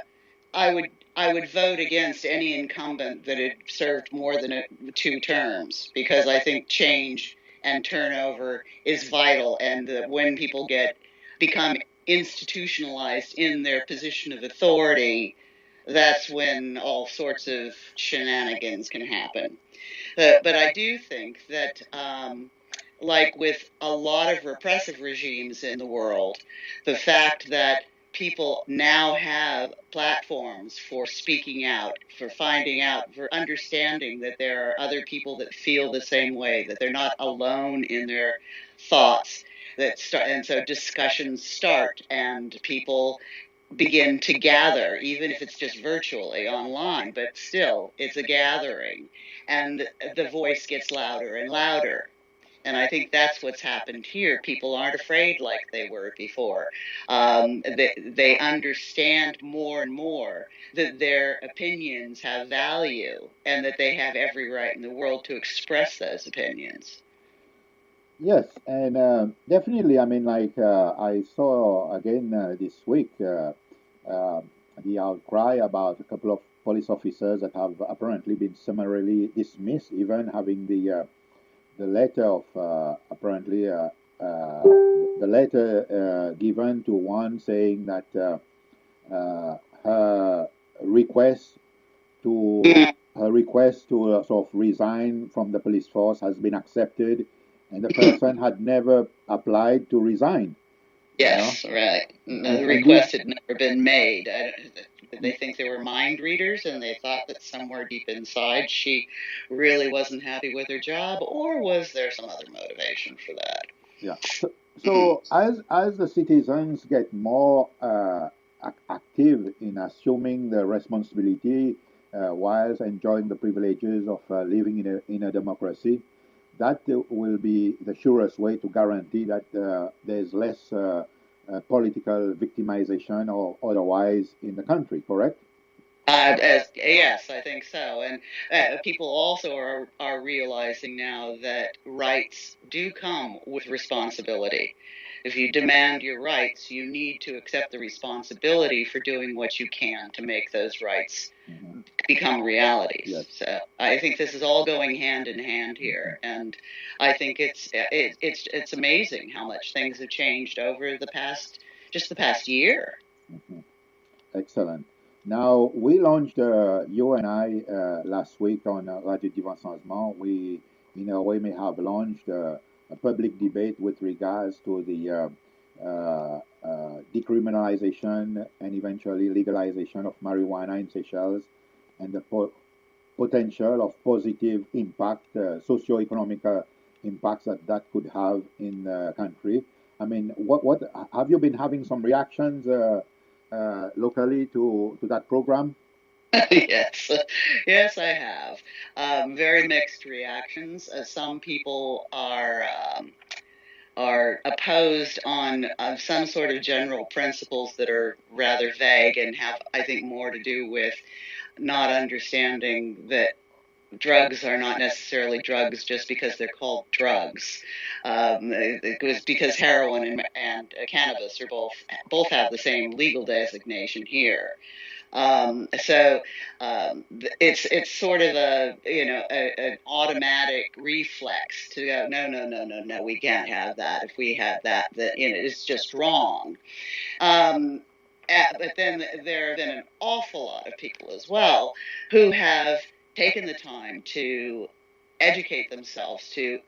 I would I would vote against any incumbent that had served more than a, two terms, because I think change and turnover is vital, and that when people get become institutionalized in their position of authority, that's when all sorts of shenanigans can happen. But, but I do think that, um, like with a lot of repressive regimes in the world, the fact that people now have platforms for speaking out, for finding out, for understanding that there are other people that feel the same way, that they're not alone in their thoughts. That start, and so discussions start, and people begin to gather, even if it's just virtually online, but still, it's a gathering, and the voice gets louder and louder. And I think that's what's happened here. People aren't afraid like they were before. Um, they, they understand more and more that their opinions have value and that they have every right in the world to express those opinions. Yes, and uh, definitely, I mean, like, uh, I saw again uh, this week uh, uh, the outcry about a couple of police officers that have apparently been summarily dismissed, even having the uh, the letter of uh, apparently uh, uh, the letter uh, given to one saying that uh, uh, her request to her request to uh, sort of resign from the police force has been accepted, and the person had never applied to resign. Yes, right. The request had never been made. I, they think they were mind readers, and they thought that somewhere deep inside she really wasn't happy with her job, or was there some other motivation for that? Yeah. So, so as as the citizens get more uh, active in assuming the responsibility uh, whilst enjoying the privileges of uh, living in a, in a democracy, that will be the surest way to guarantee that uh, there's less uh, uh, political victimization or otherwise in the country, correct? Uh, as, yes, I think so. And uh, people also are, are realizing now that rights do come with responsibility. If you demand your rights, you need to accept the responsibility for doing what you can to make those rights mm-hmm. become realities. Yes. So I think this is all going hand in hand here, and I think it's it, it's it's amazing how much things have changed over the past just the past year. Mhm. Excellent. Now, we launched, uh, you and I, uh, last week on, uh, Radio Divan Sanzman. We, in a way, may have launched, uh, a public debate with regards to the, uh, uh, uh, decriminalization and eventually legalization of marijuana in Seychelles and the po- potential of positive impact, uh, socio-economic, uh, impacts that that could have in the country. I mean, what, what, have you been having some reactions, uh, uh, locally to, to that program? Yes, yes, I have. Um, very mixed reactions. Uh, some people are um, are opposed on uh, some sort of general principles that are rather vague and have, I think, more to do with not understanding that drugs are not necessarily drugs just because they're called drugs. Um, it was because heroin and, and uh, cannabis are both both have the same legal designation here. Um, so um, it's it's sort of a you know a, an automatic reflex to go, no, no, no, no, no, we can't have that. If we have that, that you know, it's just wrong. Um, uh, but then there have been an awful lot of people as well who have taken the time to educate themselves, to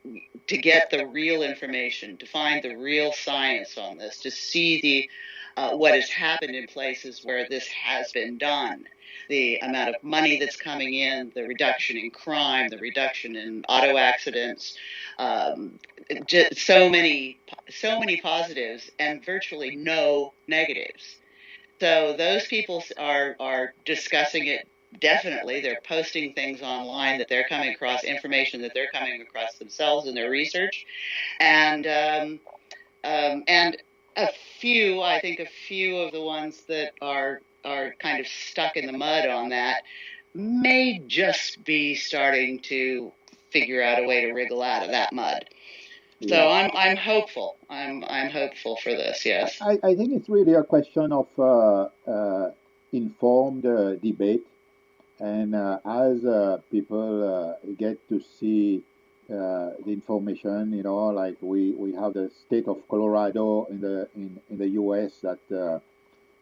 to get the real information, to find the real science on this, to see the uh, what has happened in places where this has been done, the amount of money that's coming in, the reduction in crime, the reduction in auto accidents, um, just so many so many positives and virtually no negatives. So those people are are discussing it definitely. They're posting things online that they're coming across, information that they're coming across themselves in their research, and um, um, and a few, I think, a few of the ones that are are kind of stuck in the mud on that may just be starting to figure out a way to wriggle out of that mud. So Yeah. I'm I'm hopeful. I'm I'm hopeful for this. Yes. I, I think it's really a question of, uh, uh, informed, uh, debate, and, uh, as, uh, people, uh, get to see, uh, the information, you know, like we, we have the state of Colorado in the in, in the U S that, uh,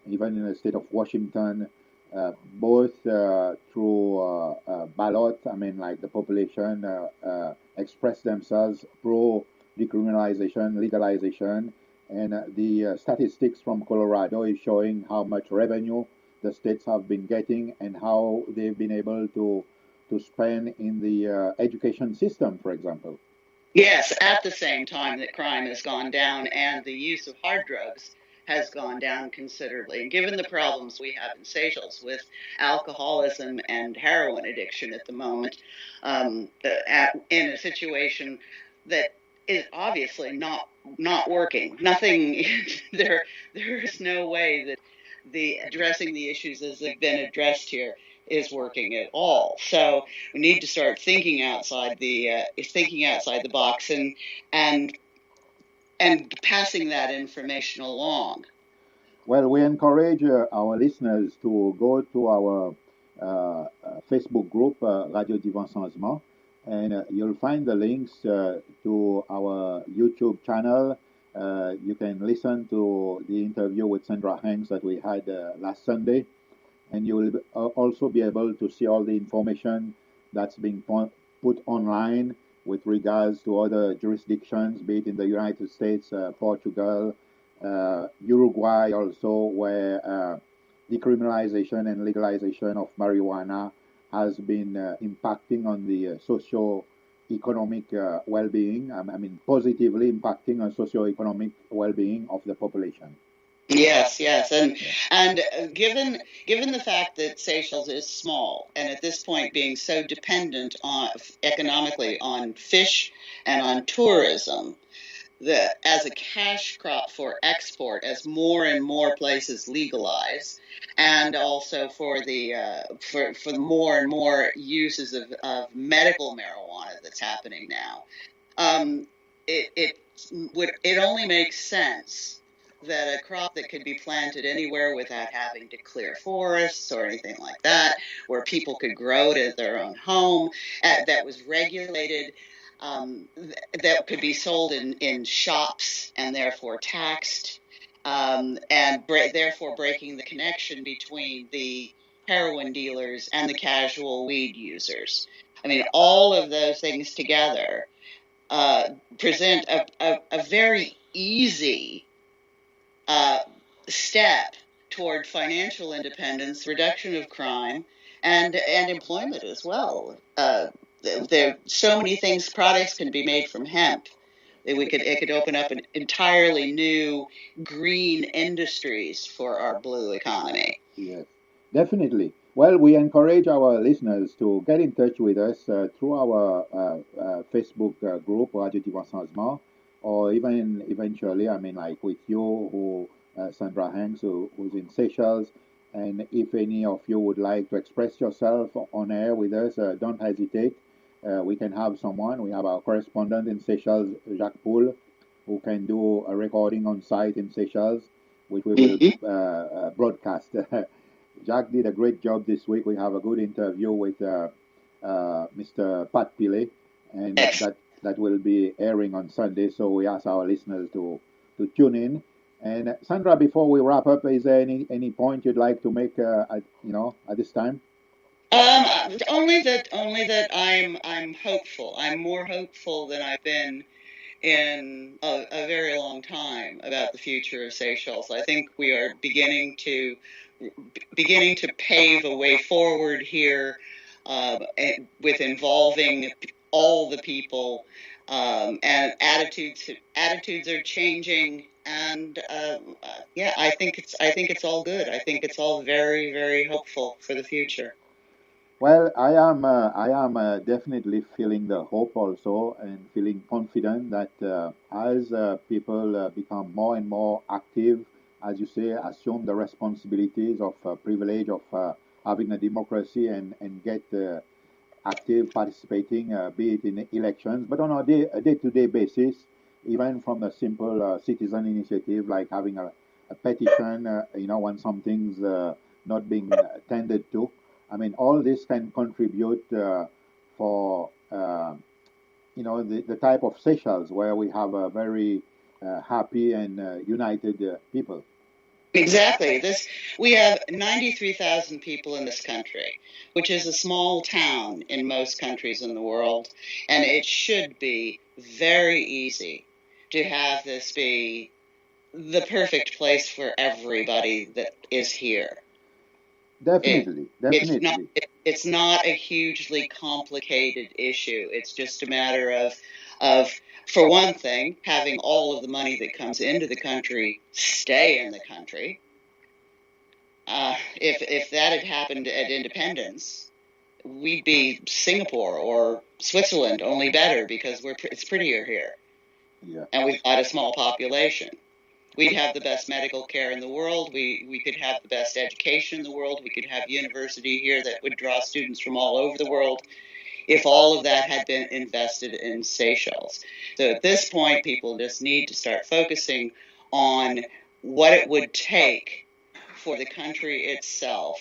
even in the state of Washington, uh, both, uh, through, uh, uh, ballot, I mean, like, the population, uh, uh, express themselves pro decriminalization, legalization, and, uh, the, uh, statistics from Colorado is showing how much revenue the states have been getting and how they've been able to to spend in the, uh, education system, for example. Yes, at the same time that crime has gone down and the use of hard drugs has gone down considerably. And given the problems we have in Seychelles with alcoholism and heroin addiction at the moment, um, uh, at, in a situation that is obviously not not working, nothing there there is no way that the addressing the issues as they've been addressed here is working at all. So we need to start thinking outside the uh, thinking outside the box and and and passing that information along. Well, we encourage, uh, our listeners to go to our, uh, uh, Facebook group, uh, Radio Divan Sanzman, and, uh, you'll find the links, uh, to our YouTube channel. Uh, you can listen to the interview with Sandra Hanks that we had, uh, last Sunday, and you will, uh, also be able to see all the information that's being put online with regards to other jurisdictions, be it in the United States, uh, Portugal, uh, Uruguay also, where, uh, decriminalization and legalization of marijuana has been, uh, impacting on the, uh, socio-economic, uh, well-being, um, I mean, positively impacting on socio-economic well-being of the population. Yes, yes, and and uh, given given the fact that Seychelles is small, and at this point being so dependent on economically on fish and on tourism, the as a cash crop for export, as more and more places legalize, and also for the uh, for for more and more uses of, of medical marijuana that's happening now. Um, it, it would it only makes sense that a crop that could be planted anywhere without having to clear forests or anything like that, where people could grow it at their own home, uh, that was regulated, um, th- that could be sold in, in shops and therefore taxed, um, and bre- therefore breaking the connection between the heroin dealers and the casual weed users. I mean, all of those things together uh, present a, a, a very easy uh, step toward financial independence, reduction of crime, and and employment as well. Uh, there are so many things, products can be made from hemp. That we could it could open up an entirely new green industries for our blue economy. Yes, definitely. Well, we encourage our listeners to get in touch with us uh, through our uh, uh, Facebook uh, group, Radio Divan Changement, or even eventually, I mean, like with you, who uh, Sandra Hanks, who, who's in Seychelles. And if any of you would like to express yourself on air with us, uh, don't hesitate. Uh, we can have someone. We have our correspondent in Seychelles, Jacques Poul, who can do a recording on site in Seychelles, which we will uh, uh, broadcast. Jacques did a great job this week. We have a good interview with uh, uh, Mister Pat Pillay, and that, that will be airing on Sunday. So we ask our listeners to, to tune in. And uh, Sandra, before we wrap up, is there any, any point you'd like to make, uh, at, you know, at this time? Um, only that, only that I'm, I'm hopeful. I'm more hopeful than I've been in a, a very long time about the future of Seychelles. I think we are beginning to, beginning to pave a way forward here, uh, and with involving all the people, um, and attitudes, attitudes are changing, and uh, yeah, I think it's, I think it's all good. I think it's all very, very hopeful for the future. Well, I am, uh, I am uh, definitely feeling the hope also, and feeling confident that uh, as uh, people uh, become more and more active, as you say, assume the responsibilities of uh, privilege of uh, having a democracy and, and get uh, active participating, uh, be it in elections, but on a day, a day-to-day basis, even from a simple uh, citizen initiative like having a, a petition, uh, you know, when something's uh, not being attended to. I mean, all this can contribute uh, for, uh, you know, the, the type of Seychelles where we have a very uh, happy and uh, united uh, people. Exactly. This, we have ninety-three thousand people in this country, which is a small town in most countries in the world, and it should be very easy to have this be the perfect place for everybody that is here. Definitely, It's definitely. not, it- it's not a hugely complicated issue. It's just a matter of, of, for one thing, having all of the money that comes into the country stay in the country. Uh, if, if that had happened at independence, we'd be Singapore or Switzerland, only better because we're, pre- it's prettier here. Yeah. And we've got a small population. We'd have the best medical care in the world. We, we could have the best education in the world. We could have university here that would draw students from all over the world if all of that had been invested in Seychelles. So at this point, people just need to start focusing on what it would take for the country itself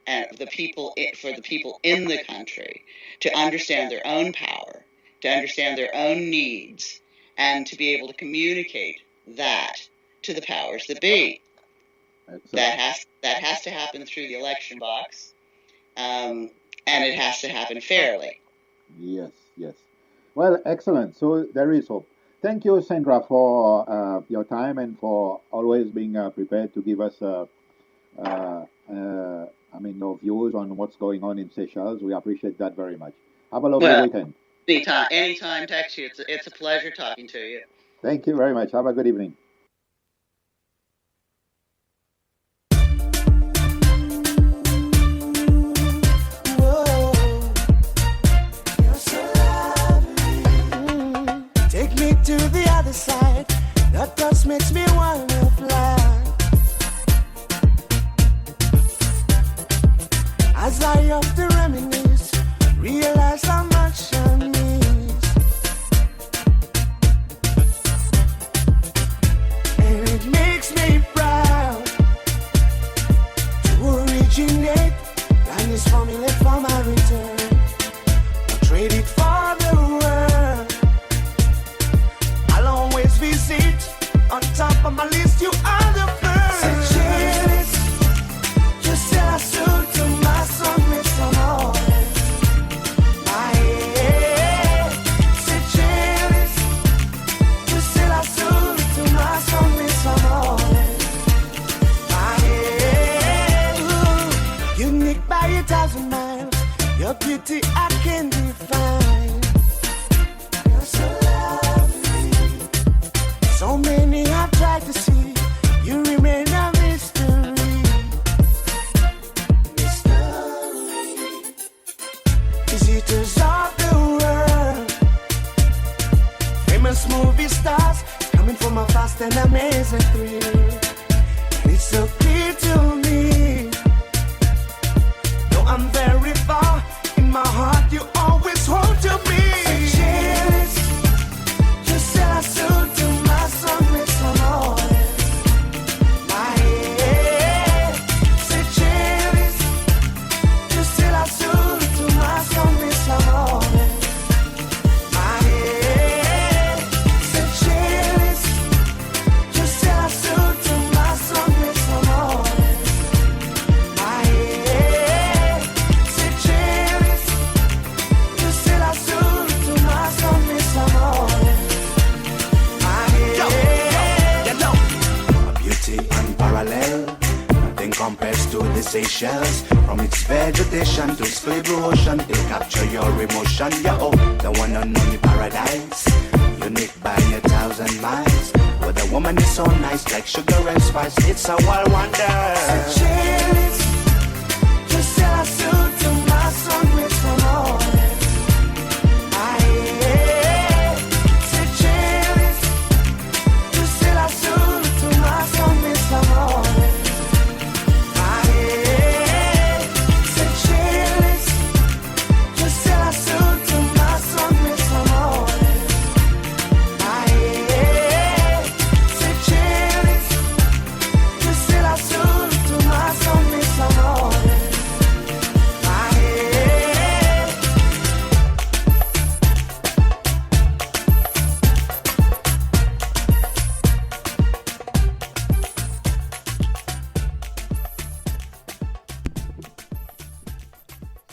and the people i- for the people in the country to understand their own power, to understand their own needs, and to be able to communicate that to the powers that be. Excellent. That has that has to happen through the election box, um, and it has to happen fairly. Yes, yes. Well, excellent. So there is hope. Thank you, Sandra, for uh, your time and for always being uh, prepared to give us, uh, uh, uh, I mean, your views on what's going on in Seychelles. We appreciate that very much. Have a lovely Well, weekend. Anytime, anytime, Taxi. It's a, it's a pleasure talking to you. Thank you very much. Have a good evening. Take me to the other side. That just makes me wanna fly. As I often reminisce, realize how much I miss. From you left for my return, I trade it for the world. I'll always visit. On top of my list, you are the first. Señores, yo se la sur tu más son mis amores. Ay, señores, yo se la sur tu más son mis amores. Unique by a thousand miles, your beauty I can't define. You're so lovely. So many have tried to see, you remain a mystery. Mystery. Visitors of the world, famous movie stars, coming for my fast and amazing thrill. And it's so clear to me, though I'm very far, in my heart you always hold to me. Señores, yo se la sur tu más son mis amores. Ay, señores, yo se la sur tu más son mis amores. Ay, señores, yo se la sur tu más son mis amores. Ay, señores, yo se la sur tu más son mis amores. Ay, yo, yo, yo, yo. A beauty unparalleled, nothing compares to the Seychelles. From its vegetation to its clear blue ocean, they capture your emotion. Yo, the one and only paradise, unique by a thousand miles, where the woman is so nice like sugar and spice. It's a world wonder. Señores, yo se la sur tu más son mis amores. Ay, señores, yo se la sur tu más son mis amores. Ay, señores, yo se la sur tu más son mis amores. Ay, señores, yo se la sur tu más son mis amores. Ay.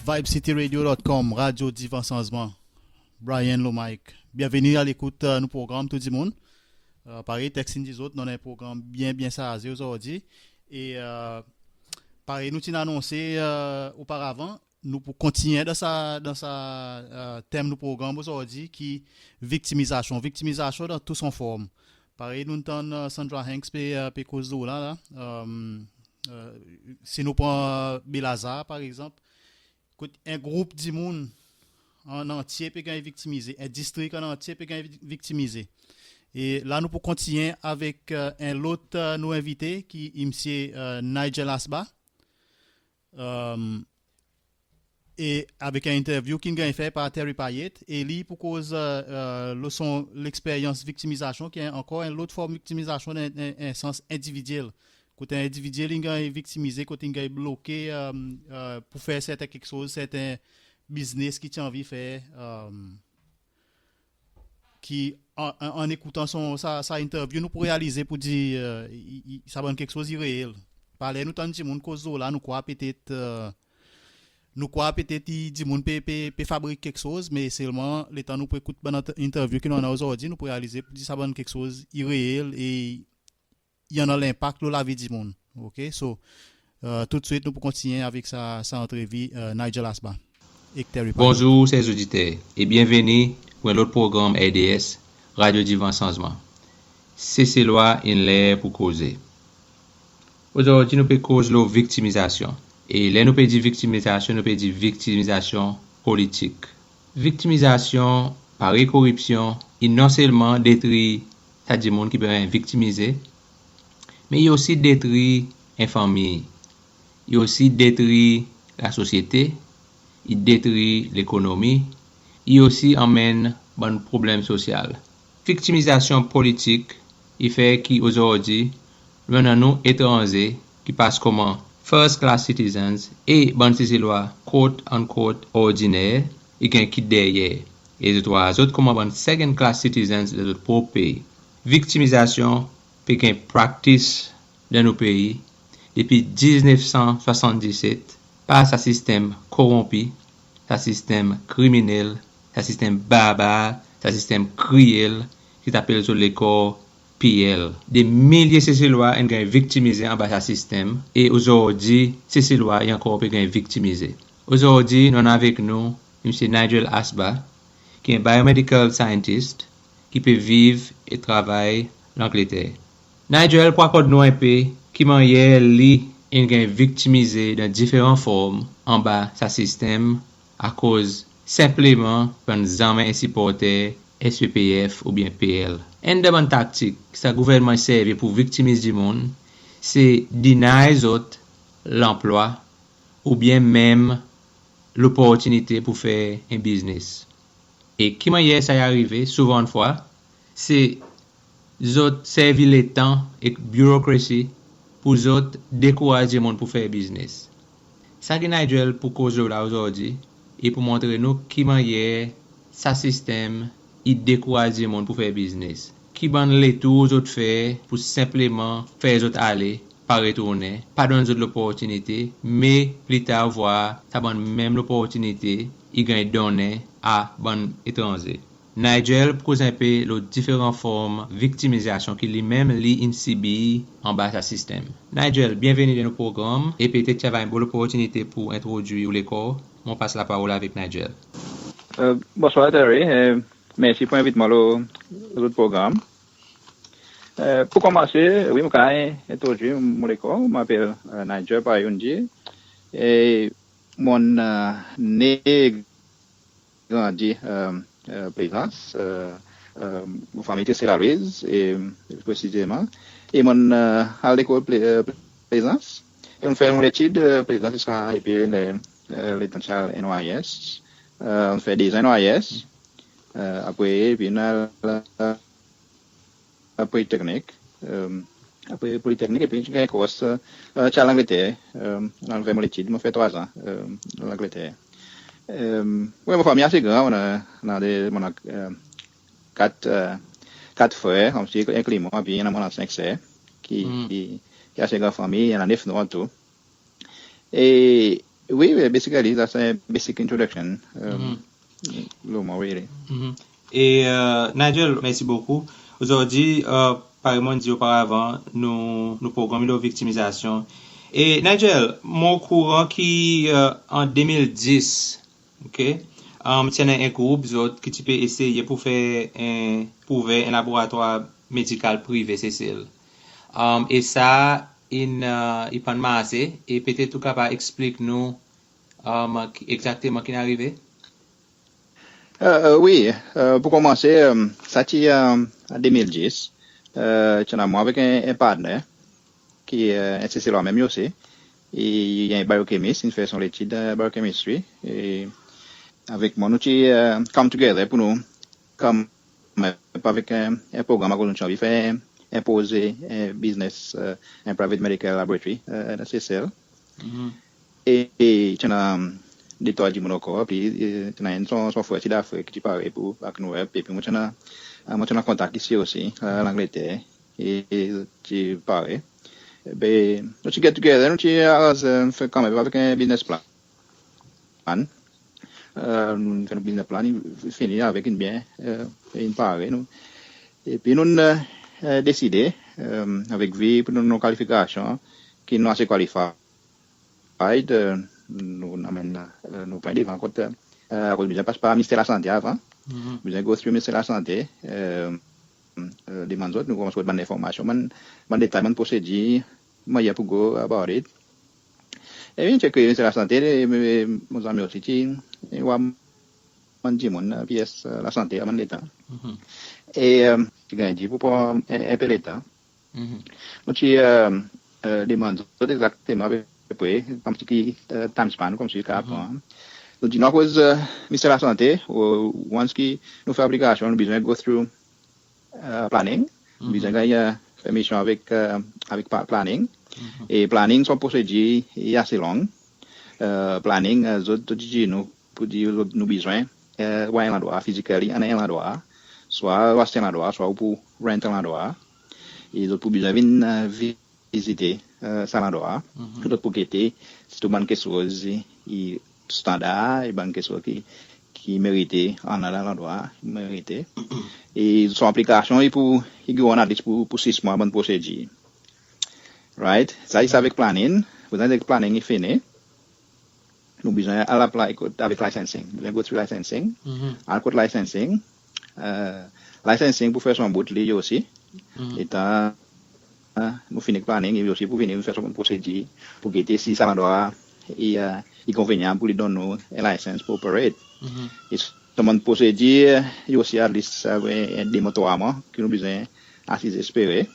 Vibe City Radio dot com, radyo divan sanzman. Brian lo mic. Byenveni a lekout, e, nou progranm tou dimoun. E, parey teks in dir zot, nou annan en progranm byen, byen sarze ozordi. E, e, parey nou ti'n anonse, e, oparavan, nou pou kontinyen dan sa, dan sa, e, tenm nou progranm ozordi ki viktimizasyon. Viktimizasyon dan tou son form. Parey nou'n tann, e, Sandra Hanks pe, e, pe koz lo la, la. E, e, si nou pran, e, Baie Lazare, par egzanp, kot en group dimoun an antye pe ganny viktimize, en distrik an antye pe ganny vi-, viktimize. E la nou pou kontinyen avek, e, en lot, e, nou envite ki i Msye, e, Nigel Asba. E, e avek en interview ki'n ganny fer par Terry Payet, e li pou koz, e, e, lo son leksperyans viktimizasyon, ki ankor en lot form viktimizasyon dan en, en, en sans endividyel. Kot en endividyel in ganny viktimize, kot in ganny bloke, e, e, pou fer serten keksoz, serten biznes ki ti anvi fer, e, ki an, an, an ekoutan son, sa, sa interview, nou pou realize pou dir, e, i, i, sa bann keksoz i reel. Parler nou tann dimoun koz lo la, nou krwar petet, e, nou krwar petet i, dimoun pe, pe, pe fabrik keksoz, me selman letan nou pou ekout bann ant-, interview ki nou annan ozordi, nou pou realize pou dir sa bann keksoz i reel e i annan lenpak lo lavi dimoun. OK? So, e, toudswit nou pou kontinyen avek sa, sa antrevi, e, Nigel Asba ek Terry Payet. Bonzour, ser zoditer, e byenveni pou en lot progranm R D S, Radyo Divan Sanzman. Seselwa, in ler pou koze. Ozordi nou pe koz lo viktimizasyon. E ler nou pe dir viktimizasyon, nou pe dir viktimizasyon politik. Viktimizasyon, parey koripsyon, i non selman detri sa dimoun ki pe viktimize, me i osi detri en fanmir, i osi detri lasosyete, i detri lekonomi, i osi anmenn bann problenm sosyal. Viktimizasyon politik i fer ki ozordi nou annan nou etranze ki pas konman first class citizens e bann Seselwa quote unquote ordiner, i ganny kit deryer. E zot war zot konman bann second class citizens dan zot prop pei. Viktimizasyon pe ganny practice dan nou pei depi diznef san swasanndiset par sa sistenm koronpi, sa sistenm kriminel, sa sistenm barbar, sa sistenm kriyel ki ti apel zot lekor P L. De milye Seselwa in ganny viktimize anba sa sistenm e ozordi Seselwa i ankor pe ganny viktimize. Ozordi nou annan avek nou Msye Nigel Asba, ki en biomedical scientist ki pe viv e travay Langleter. Nigel pou akord nou en pe ki mannyer li in ganny viktimize dan diferan form anba sa sistenm akoz senpleman pa'n zanmen en siporter S P P F oubyen P L. Enn dan bann taktik sa gouvernman i servi pour viktimiz dimoun, se deny zot lanplwa oubyen menm loportinite pour fer en biznes. E ki mannyer sa i arive souvandfwa, se zot servi letan ek birokrasi pour zot dekouraz dimoun pour fer biznes. Sa ki Nigel pou koz lo la ozordi, i pou montre nou ki mannyer sa sistenm i dekouraz dimoun pour fer biznes. Ki bann letour zot fer pour senpleman fer zot ale, pa retournen, pa donn zot loportinite, me pli tar vwar sa bann menm loportinite i ganny donnen a bann etranze. Nigel pou koz en pe lo diferan form viktimizasyon ki li menm li in sibir anba sa sistenm. Nigel, byenveni dan nou progranm e petet ti ava en bon loportinite pour entrodwir ou lekor. Mon pas laparol avek Nigel. Euh, bonswar Terry, e mersi pour envit mwan lo, lo progranm. Euh, pour konmanse, wi, mon kapab entrodwir mon lekor. Mon apel, euh, Nigel, parey ou'n dir. E mon, euh, ne grandi, euh, euh, Plaisance, euh, euh, mon fanmir ti Sel Aloise, e, presizeman. E mon, euh, al lekol Pla-, euh, Plaisance. E mon fer mon letid, euh, Plaisance ziska epi le, euh, letan ti al N Y S. Euh, mon fer dezan N Y S. Euh, apre, epi mon al, euh, Politeknik. Euh, apre Politeknik, epi ti ganny kors, euh, ti al Langleter, euh, al fer mon letid, mon fer trwa an, euh, Langleter. Euh, wi, mon fanmir ase gran, mon annan, annan de, mon annan, euh, kat, euh, kat frer, konmsi, enkli mwan, epi annan, mon annan senk ser, ki, ki, ki ase gran fanmir, annan nef nou an tou. E, wi, wi, basically, that's a basic introduction, euh, lo mwan, really. E, euh, Nigel, mersi bokou. Ozordi, euh, parey mon'n dir oparavan, nou, nou progranm i lo viktimizasyon. E, Nigel, mon okouran ki, euh, an de mil dis, OK, euh, ti annan en group zot ki ti pe eseye pour fer en, pour ouver en laboratwar medikal prive Sesel. Euh, e sa, in, euh, i pa'n marse, e petet ou kapab eksplik nou, euh, ki, egzakteman ki'n arive? Euh, euh, wi, euh, pour konmanse, euh, sa ti, euh, an de mil dis, euh, ti annan mwan avek en, en partner, ki, euh, en Seselwa menm li osi, e, i en biochemist, in fer son letid, euh, biochemistry, e avek mwan nou ti, euh, come together pour nou, come, euh, avek en, en progranm akoz nou ti anvi fer, en proze, en biznes, euh, en private medical laboratory, euh, dan Sesel. E, e ti annan de trwa dimoun ankor, epi, e, ti annan enn son, son frer, ti dafre, ki ti pare pour, avek nou, epi mon ti annan, mon ti annan kontak isi osi, euh, Langleter, e, e ti pare. Be, nou ti get together, nou ti aranze, euh, fer kanmenm avek en business plan. Euh, nou fer nou business plan, i fini avek, in byen, euh, in pare nou. Epi nou, euh, deside, euh, avek vi pour nou, nou kalifikasyon, ki nou ase qualified, euh, nou anmenn, euh, nou pran devan kot, euh, akoz bizwen pas par Minister Lasante avan. Bizwen go through Minister Lasante, euh, euh, demann zot, nou konmans rod bann lenformasyon, bann, bann detay, bann prosedir, mannyer pour go about it. E wi, ti annan Minister Lasante, e, e, mon zanmi osi ti, e, war bann dimoun, euh, P S, euh, Lasante, a bann letan. E, euh, ti ganny dir pour pran en, en pe letan. Nou ti, euh, euh, demann zot egzakteman apepre, konmsi ki, euh, time span, konmsi ki kapab pran. Zot dir nou akoz, euh, Minister Lasante, ou, once ki nou fer aplikasyon, nou bezwen go through, euh, planning, nou bezwen ganny, euh, permisyon avek, e, avek pa-, planning. E planning son prosedir i ase long. E, planning, e, zot, zot dir nou pour dir zot nou bezwen, e, war en landrwa physically, annan en landrwa, swa ou aste en landrwa, swa ou pou rent en landrwa. E zot pou bezwen vin, e, vizite, e, sa landrwa. Zot pou gete si tou bann keksoz i standar, e bann keksoz ki, ki merite annan dan landrwa, ki merite. E son aplikasyon i pou, i pou annan at least pou, pou sis mwan bann prosedir. Right? Sa i sa avek planning. Prezan avek planning i fini, nou bezwen al apply kot, avek licensing. Bezwen go through licensing. Al kot licensing. E, licensing pou fer son bout li osi. Letan, e, nou fini ek planning, li osi pou vini fer son prosedir pour gete si sa landrwa i, e, i konvenyab pour li donn nou en license pour operate. E son bann prosedir, li osi at least, e, en de mwan, trwa mwan, ki nou bezwen asize espere.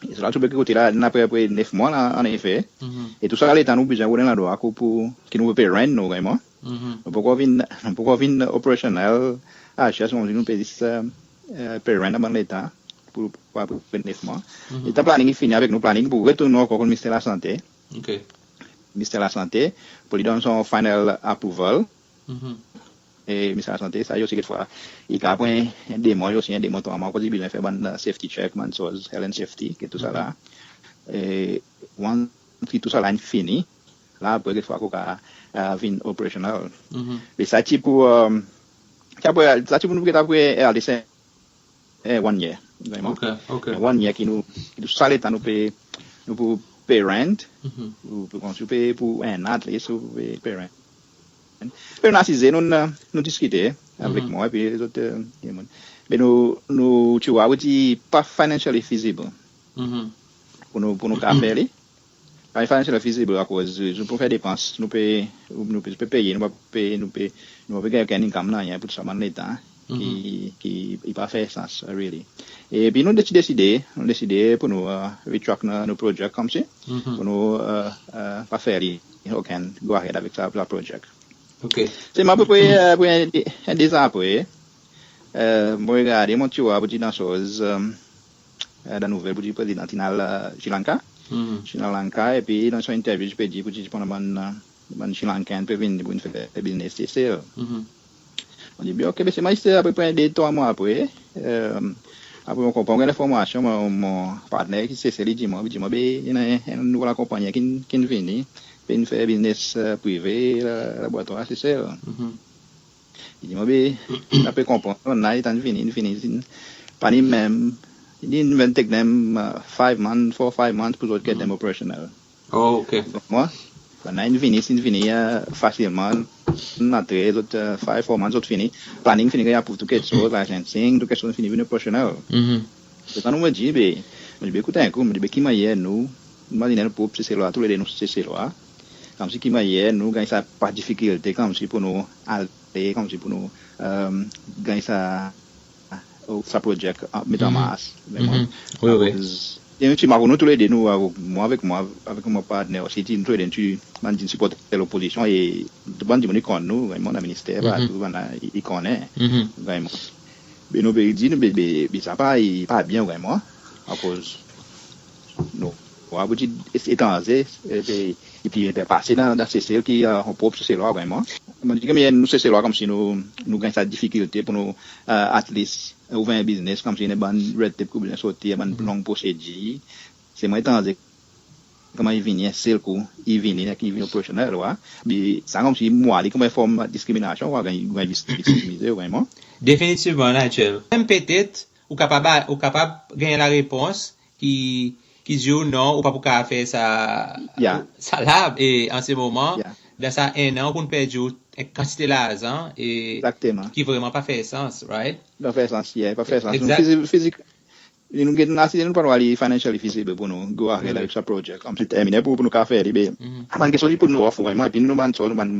E sa la, tou pe kote la, annan apepre nef mwan la, annefe. E tou sa letan nou bezwen rod en landrwa ki pou, ki nou pe rent nou, vreman. Nou pa ankor vin, nou pa ankor vin operational, a, chas, nou pe zis, e, e, pe rent avan letan, pour, pour apepre nef mwan. Letan planning i fini avek nou, planning pou retourn ankor kot Minister Lasante. Minister Lasante, pour li donn son final approval. E Minister Lasante, sa i osi kekfwa, i kapab pran en de mwan, osi en de mwan, trwa mwan, akoz i bezwen fer bann, e, safety check, bann soz, health and safety, ki tou sa la. E once ki tou sa la in fini, la apre kekfwa ou kapab, e, vin operational. Me sa ti pou, e, ti apre, sa ti pou nou get apre, e, al desen e, one year, vreman. One year ki nou, ki tou sa letan nou pe, nou pou pe rent, nou pou konstri pe pour en an at least, nou pe, pe rent. Pe nou asize, nou, nou diskite avek mwan epi lezot, e, dimoun. Me nou, nou ti war pour dir pa financially feasible pour nou, pour nou kapab fer li. Pa financially feasible akoz, e, nou pou fer depans, nou pe, nou pe, pe peye, nou pa pe, nou pe, nou pa pe ganny okenn income, nanryen pour sa bann letan ki, ki i pa fer sans, really. Epi nou ti deside, nou deside pour nou, e, retract nou, nou project koumsi, pour nou, e, e, pa fer li, okenn, go ahead avek sa, sa project. Selman apepre, e, apre en de, en de zan apre, e, mon regarde, mon ti war pour dir dan soz, e, e, dan nouvel pour dir prezidan ti'n al, e, Sri Lanka. Sri Lanka, epi dan son interview, i pe dir pour dir pandan bann, e, bann Sri Lankan pe vin, vin fer biznes Sesel. Mon dir, be, ok, be, selman apepre de, trwa mwan apre, e, apre mon konpran, mon ganny lenformasyon, mon, mon partner ki Sesel, i dir mwan, i dir mwan, be, i annan en, en nouvo lakonpannyen ki'n, ki'n vini, pe vin fer biznes, e, prive, la, laboratwar Sesel. I dir mwan, be, mon pe konpran, la, i tann vini, vini, vini, pa ni menm, i dir, i take them, e, five months, four, five months pour zot get them operational. Oh, ok. Donk mwan, pandan in vini, in vini, e, fasilman, antre, zot, e, five, four months, zot fini. Planning fini ganny approve tou keksoz, licensing, tou keksoz fini vin operational. Letan nou, mon dir, be, mon dir, be, ekout en kou, mon dir, be, ki mannyer nou, nou mazinen nou prop Seselwa, toulede nou Seselwa, koumsi ki mannyer nou ganny sa, pa difikilte, koumsi pour nou ale, koumsi pour nou, e, ganny sa, o, sa project, e, met an mars. Wi, wi. Akoz, e, nou ti, mon, nou toulede nou, e, mwan avek mwan, avek mon partner osi, ti, nou toulede nou ti bann dimoun siport lopozisyon e bann dimoun i konn nou, vreman, dan minister, partou, bann la i, i konnen, vreman. Be nou pe dir, nou, be, be, be sa pa, i pa byen vreman, akoz nou war pour dir etranze, e, e, i pli byen pase dan, dan Sesel ki, e, an prop Seselwa vreman. Mon dir ki mannyer nou Seselwa koumsi nou, nou ganny sa difikilte pour nou, e, at least, e, ouver en biznes, koumsi i annan bann red tape ki ou bezwen sorti, bann long prosedir. Selman etranze, koman i vini en sel kou, i vini, i vini operational, wa. Be sa koumsi mon war li koman en form diskriminasyon, wa, ganny, ganny viktimize, vreman. Definitivman, Nigel. Menm petet, ou kapab, ou kapab ganny larepons ki, ki dir ou non, ou pa pou kapab fer sa, sa la, e an se moman, dan sa en an, ou pou perdi en kantite larzan, e ki vreman pa fer sans, right? Pa fer sans, yeah, pa fer sans. Egzakt. Nou fizik, fizik, nou get, nou asize, nou pa war li financially feasible pour nou go ahead avek sa project. Koumsi terminen pour, pour nou kapab fer li, be. Bann keksoz i put nou off, vreman, epi nou bann, nou bann,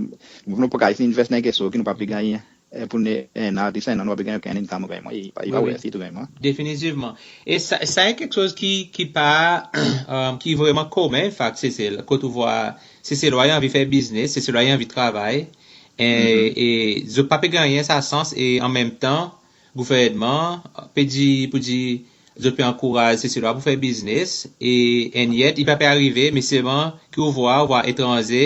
nou pa kapab invest dan keksoz ki nou pa pe ganny, e, pour nou, e, an, dis an, nou pa pe ganny okenn income, vreman, i pa, i pa worth it, vreman. Definitivman. E sa, sa i keksoz ki, ki pa, e, ki vreman komen, an fet, Sesel, kot ou war Seselwa i anvi fer biznes, Seselwa i anvi travay, e, e zot pa pe ganny sa sans, e an menm tan, gouvernman pe dir, pour dir, zot pe ankouraz Seselwa pour fer biznes, e and yet i pa pe arive, me selman ki ou vwar, ou vwar etranze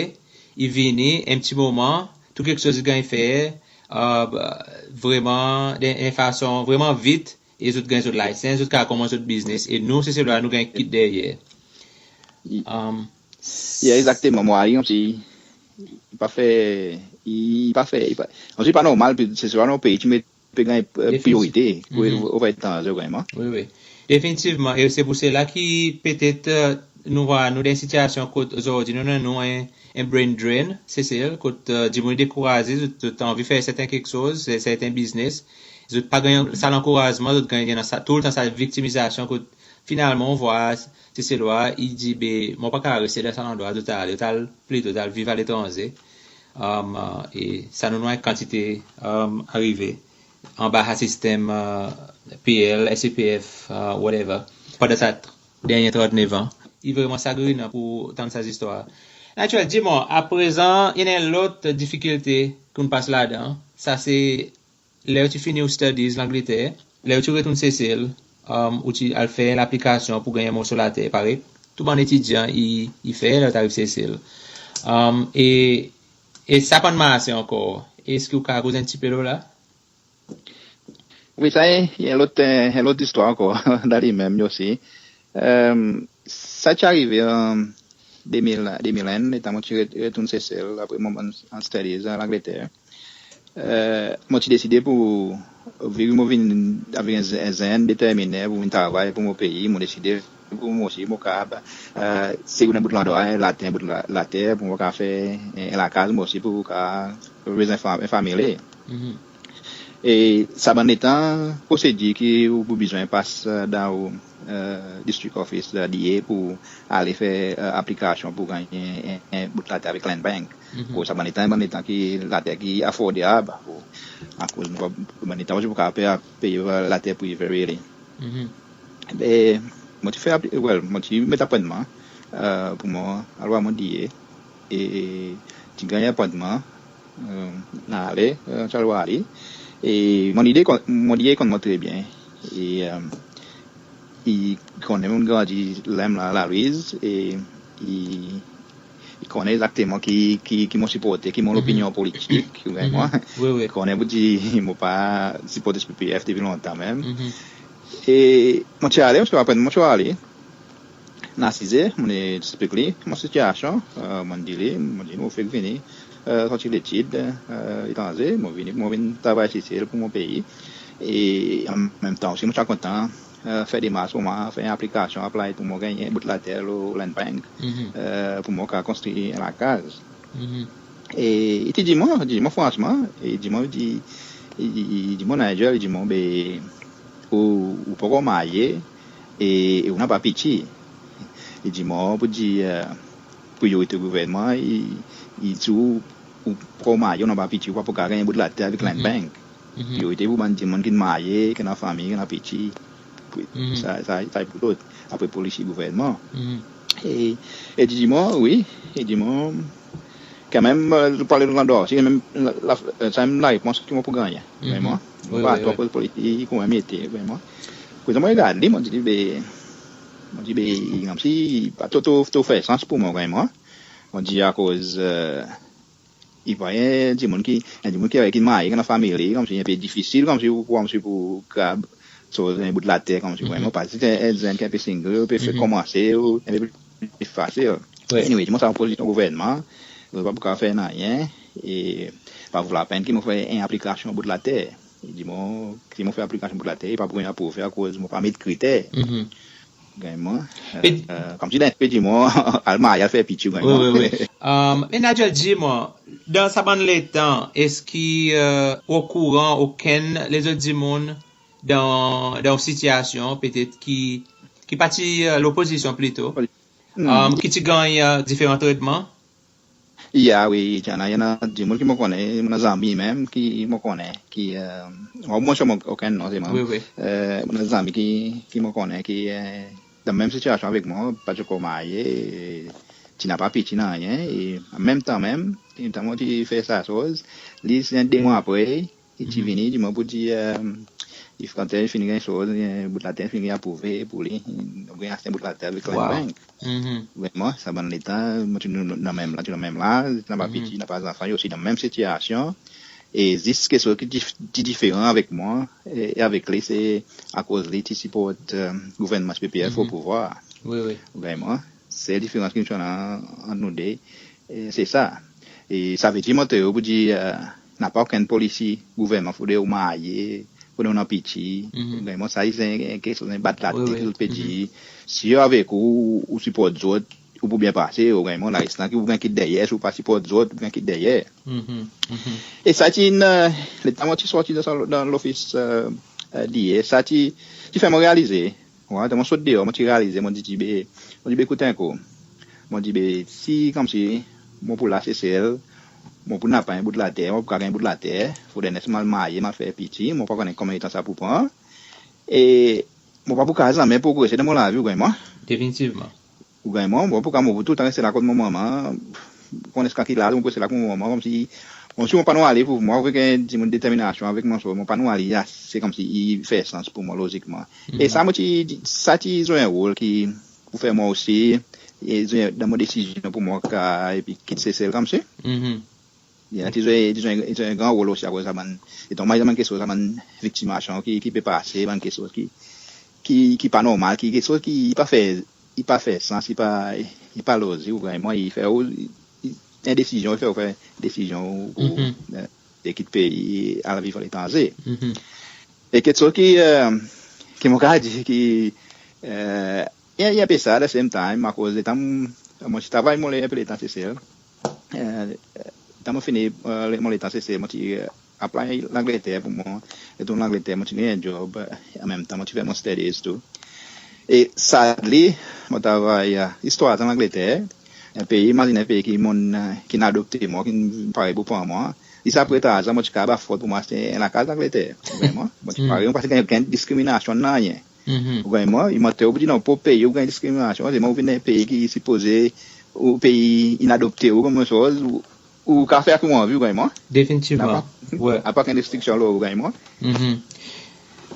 i vini, en pti moman tou keksoz i ganny fer, e, vreman dan en fason vreman vit, e zot ganny zot license, zot kapab konmans zot biznes, e nou Seselwa nou ganny kit deryer. Ya, egzakteman. Mon, i pa fer, i pa fer, i pa, i pa normal, Seselwa nou pei ti met pe ganny priyorite pour ou vwar etranze vreman. Wi, wi. Definitivman. E se pour sela ki petet nou vwar nou dan en sitiasyon kot ozordi nou annan nou en, en brain drain Sesel, kot dimoun i dekouraze, zot, zot anvi fer serten keksoz, serten biznes, zot pa ganny sa lankourazman, zot ganny dan sa, toultan sa viktimizasyon kot finalman ou vwar Seselwa i dir, be mon pa kapab reste dan sa landrwa, zot al, zot al plito, zot al viv aletranze. E sa nou, nou annan en kantite arive anba sa sistenm P L, S C P F, whatever, pandan sa dernyen trant-nev an. I vreman sagrinan pour tann sa zistwar. Nigel, dir mwan, aprezan i annan en lot difikilte ki ou'n pas ladan, sa se ler ou ti fini ou studies Langleter, ler ou ti retourn Sesel, ou ti al fer laplikasyon pour ganny en morso later, parey tou bann etidyan i, i fer ler zot ariv Sesel. E, e sa pa'n marse ankor. Eski ou kapab koz en pti pe lo la? Wi, sa i en lot, en lot zistwar ankor dan li menm osi. Sa ti arive an de mil, de mil enn, letan mon ti retourn Sesel apre mon bann studies Langleter. Mon ti deside pour, vi ki mon vin avek en zenn determinen pour vin travay pour mon pei, mon deside pour mwan osi mon kapab, si ou annan bout landrwa, later, bout later, pour mon kapab fer en lakaz mwan osi pour kapab rez en familye. E sa bann letan prosedir ki ou pou bezwen pas dan ou district office D A pour ale fer aplikasyon pour ganny en, en bout later avek Land Bank. Pour sa bann letan, bann letan ki later ki afordab, akoz bann letan ou pou kapab pey later prive, really. Be mon ti fer, well, mon ti met apwentman pour mwan al vwar mon D A. E ti ganny apwentman, mon ale, ti al vwar li. E mon D A, mon D A i konn mwan tre byen. E i konnen mon grandi Lem la, La Louise, e i, i konnen egzakteman ki, ki, ki mon siporte, ki mon lopinyon politik, ou ganny mwan. I konnen pour dir mon pa siporte S P P F depi lontan menm. E mon ti ale, mon ti aprann, mon ti ale. Mon asize, mon eksplik li mon sitiasyon, mon dir li, mon dir, mon fek vini sorti letid etranze, mon vini, mon vin travay Sesel pour mon pei. E an menm tan osi mon ti a kontan fer demars pour mwan, fer en aplikasyon, apply pour mwan ganny en bout later lo Land Bank, pour mwan kapab konstri en lakaz. E i ti dir mwan, i dir mwan fransman, i dir mwan, i dir, i dir mwan, Nigel, i dir mwan, be ou, ou pa ankor marye, e ou napa piti. I dir mwan pour dir priyorite gouvernman i, i dir ou pa ankor marye, ou napa piti, ou pa pou kapab ganny bout later avek Land Bank. Priyorite pour bann dimoun ki'n marye, ki annan fanmir, ki annan piti. Sa, sa, sa i pour zot. Apre polisi gouvernman. E, e i dir mwan, wi, i dir mwan, kanmenm, ou pale lo landrwa osi, menm la, sa menm larepons ki mon pou gannyen. Vreman. Mon pa tro akoz polisi ki mete, vreman. Prezan mon regard li, mon dir, be, mon dir, be, konmsi pa tro, tro, tro fer sans pour mwan, vreman. Mon dir akoz i pa en dimoun ki, en dimoun ki, ki marye, ki annan fanmir, konmsi en pe difisil, konmsi, konmsi pour kapab sot en bout later, konmsi vreman, pa si en, en zenn ki en pe single, pe fer konmanse, ou en pe pli fasil. Anyway, i dir mwan sa pozisyon gouvernman, ou pa pou kapab fer nanryen, e pa vo lapenn ki mon fer en aplikasyon bout later. I dir mwan, si mon fer aplikasyon bout later, i pa pou ganny aprouve akoz mon pa met kriter. Ganny mwan. Konmsi dan en pe dir mwan, al marye, al fer piti, ganny mwan. Me Nigel, dir mwan, dan sa bann letan, eski ou okouran okenn lezot dimoun dan, dan sitiasyon petet ki, ki pa ti lopozisyon plito, ki ti ganny diferan tretman? Ya, wi, i annan, i annan dimoun ki mon konnen, mon annan zanmi menm ki mon konnen, ki, mon pa pou mansyonn okenn non, se mwan. Mon annan zanmi ki, ki mon konnen ki dan menm sitiasyon avek mwan, pa ti ankor marye, ti napa piti nanryen, e an menm tan menm, letan mon ti fer sa soz, li, se de mwan apre, i ti vini, i dir mwan pour dir, If kan tel fini ganny soz, bout later fini ganny aprouve pour li, ou ganny aste bout later avek Land Bank. Vreman, sa bann letan, mon ti dan menm la, ti dan menm laz, napa piti, napa zanfan, i osi dan menm sitiyasyon. E zis keksoz ki dif-, ki diferan avek mwan e, e avek li, se akoz li ti siport gouvernman S P P F o pouvwar. Vreman, sel diferans ki nou annan ant nou de, e, se sa. E savedir, mon dir ou, poudir napa okenn polisi gouvernman fodre ou marye, fodre ou annan piti. Vreman, sa i en keksoz, en bat latet ki zot pe dir. Si avek ou, ou siport zot, ou pou byen pase, ou ganny mon laistan ki ou ganny kit deryer, si ou pa siport zot, ou ganny kit deryer. E sa ti, letan mon ti sorti dan sa, dan lofis D A, sa ti, ti fer mon realize. Wi, letan mon sot deor, mon ti realize, mon dir, ti be, mon dir be, ekout en kou. Mon dir be, si konmsi mon pou la Sesel, mon pou napa en bout later, mon pou kapab ganny bout later, fodre mon al marye, mon al fer piti, mon pa konnen konbyen letan sa pou pran. E mon pa pou kapab zanmen progrese dan mon lavi, ou ganny mwan. Definitivman. Ou ganny mwan, mon pa pou kapab, mon pou toultan reste la kot mon manman, konn ziska ki laz mon pou reste la kot mon manman, konmsi, konmsi mon pa nou ale pour mwan, avek en dimoun determinasyon, avek mon sor, mon pa nou ale, se konmsi i fer sans pour mwan lozikman. E sa, mon ti, sa ti zwe en rol ki, pour fer mwan osi, e zwe dan mon desizyon pour mwan ka, epi kit Sesel konmsi. Ya, ti zwe, ti zwe, ti zwe en gran rol osi akoz sa bann, e donk, bann keksoz, sa bann viktimasyon ki, ki pe pase, bann keksoz ki, ki, ki pa normal, ki keksoz ki pa fer, i pa fer sans, i pa, i pa lozik, ou ganny mwan, i fer ou, i, en desizyon, i fer ou fer desizyon pour, e, de kit pei, al viv aletranze. E keksoz ki, e, ki mon kapab dir ki, e, i, i en pe sad at the same time, akoz letan mon ti travay mon le, en pe letan Sesel, e, letan mon fini, e, mon letan Sesel, mon ti, e, apply Langleter pour mwan, retourn Langleter, mon ti ganny en job, e, an menm tan mon ti fer mon studies tou. E sadly, mon travay, e, zis trwa an Langleter, en pei, imazinen en pei ki mon, e, ki'n adopte mwan, ki'n parey pour pran mwan, zis apre trwa an, mon ti kapab afford pour mwan aste en lakaz Langleter. Vreman, mon ti parey, mon pa ti ganny okenn diskriminasyon, nanryen. Ou ganny mwan, i manti ou pour dir non, pa pei ou ganny diskriminasyon, se mwan ou vin dan en pei ki sipoze, ou pei in adopte ou konman soz, ou, ou kapab fer ki ou anvi, ou ganny mwan. Definitivman. Napa, napa okenn restriksyon lo ou, ou ganny mwan.